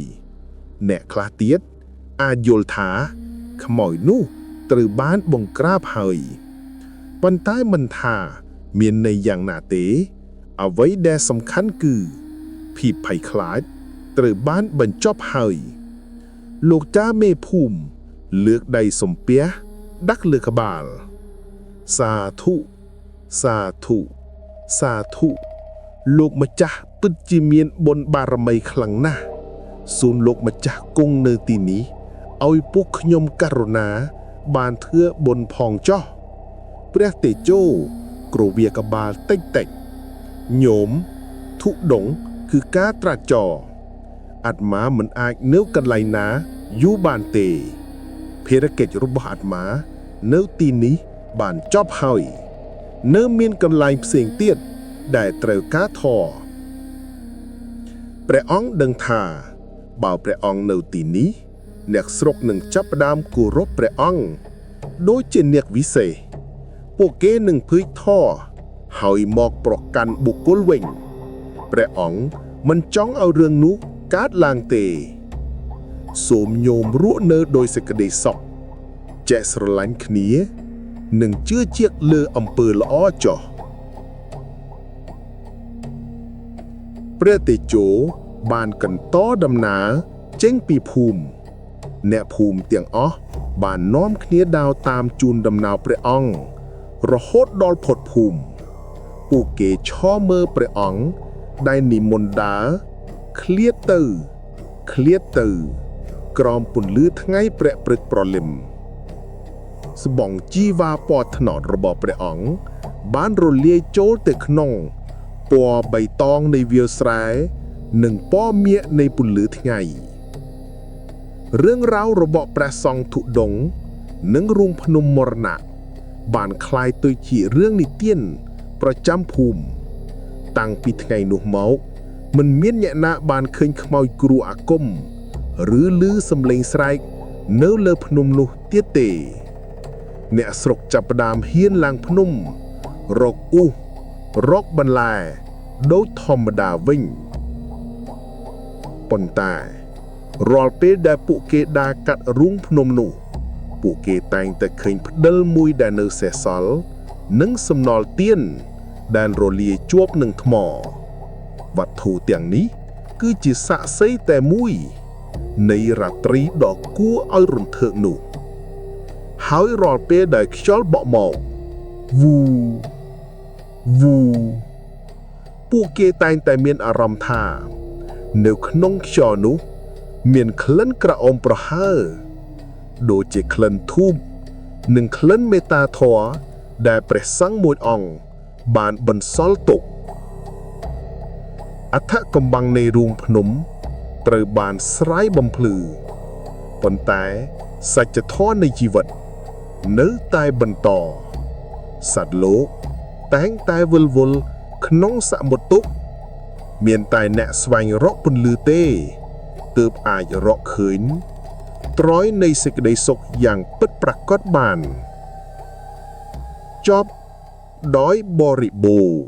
អ្នកខ្លះទៀតអាចយល់ថាខ្មោចនោះត្រូវបានបង្ក្រាបហើយប៉ុន្តែមិនថាមានន័យយ៉ាងណាទេ អ្វីដែលសំខាន់គឺភាពភ័យខ្លាចត្រូវបានបញ្ចប់ហើយ លោកតាមេភូមិលើកដៃសំពះដាក់លើក្បាល សាធុសាធុសាធុលោកម្ចាស់ពិតជាមានបុណ្យបារមីខ្លាំងណាស់សូមលោកម្ចាស់គង់នៅទីនេះឲ្យពួកខ្ញុំករុណា បានធ្វើបុណ្យផងចុះព្រះតេជោគ្រវាកបាលតិចតិចញោមធុដងគឺការត្រាចរអាត្មាមិនអាចនៅកន្លែងណាយូរបានទេ ភារកិច្ចរបស់អាត្មានៅទីនេះបានចប់ហើយ នៅមានកន្លែងផ្សេងទៀតដែលត្រូវការធរព្រះអង្គដឹងថាបើព្រះអង្គនៅទីនេះ អ្នកស្រុកនឹងចាប់ផ្ដើមគោរពព្រះអង្គដូចជាអ្នកវិសេសពួកគេនឹងភើចធរហើយមកប្រកាន់បុគ្គលវិញ ព្រះអង្គមិនចង់ឲ្យរឿងនោះកើតឡើងទេ សូមញោមរស់នៅដោយសេចក្តីសុខចេះស្រឡាញ់គ្នា និងជឿជាក់លើអំពើល្អចុះព្រះតេជោបានកន្តដំណើរចេញពីភូមិអ្នកភូមិទាំងអស់បាននាំគ្នាដើរតាមជូនដំណើរព្រះអង្គរហូតដល់ផុតភូមិពួកគេឈរមើលព្រះអង្គដែលនិមន្តដើរឃ្លាតទៅឃ្លាតទៅ ក្រោមពន្លឺថ្ងៃព្រះព្រឹកព្រលឹម ស្បង់ជីវ៉ាពណ៌ត្នោតរបស់ព្រះអង្គបានរលាយចូលទៅក្នុងពណ៌បៃតងនៃវាលស្រែនិងពណ៌មាសនៃពន្លឺថ្ងៃរឿងរ៉ាវរបស់ព្រះសង្ឃធុដងនិងរូងភ្នំមរណៈបានคล้ายទៅជារឿងនិទានប្រចាំភូមិតាំងពីថ្ងៃនោះមកមិនមានអ្នកណាបានឃើញខ្មោចគ្រូអាគមឬឮសំឡេងស្រែកនៅលើភ្នំនោះទៀតទេ អ្នកស្រុកចាប់ផ្ដើមហ៊ានឡើងភ្នំរកអ៊ូសរកបន្លែដូចធម្មតាវិញប៉ុន្តែរាល់ពេលដែលពួកគេដើរកាត់រូងភ្នំនោះ ពួកគេតែងតែឃើញផ្ដិលមួយដែលនៅសេសសល់និងសំណល់ទៀនដែលរលាយជាប់នឹងថ្មវត្ថុទាំងនេះគឺជាសាក្សីតែមួយ នៃរាត្រីដ៏គួរឲ្យរន្ធើកនោះ ហើយរាល់ពេលដែលខ្យល់បក់មកវូវូពួកគេតែងតែមានអារម្មណ៍ថា នៅក្នុងខ្យល់នោះ មានក្លិនក្រអូមប្រហើរដូចជាក្លិនធូបនិងក្លិនមេត្តាធម៌ដែលព្រះសង្ឃមួយអង្គបានបន្សល់ទុកអដ្ឋកំបាំងនៃរូងភ្នំ ត្រូវបានស្រាយបំភ្លឺប៉ុន្តែសច្ចធម៌នៃជីវិត នៅតែបន្តសត្វលោកតែងតែវិលវល់ក្នុងសមុទ្រទុក្ខមានតែអ្នកស្វែងរកពន្លឺទេទើបអាចរកឃើញត្រយនៃសេចក្តីសុខយ៉ាងពិតប្រាកដបានចប់ដោយបរិបូរណ៍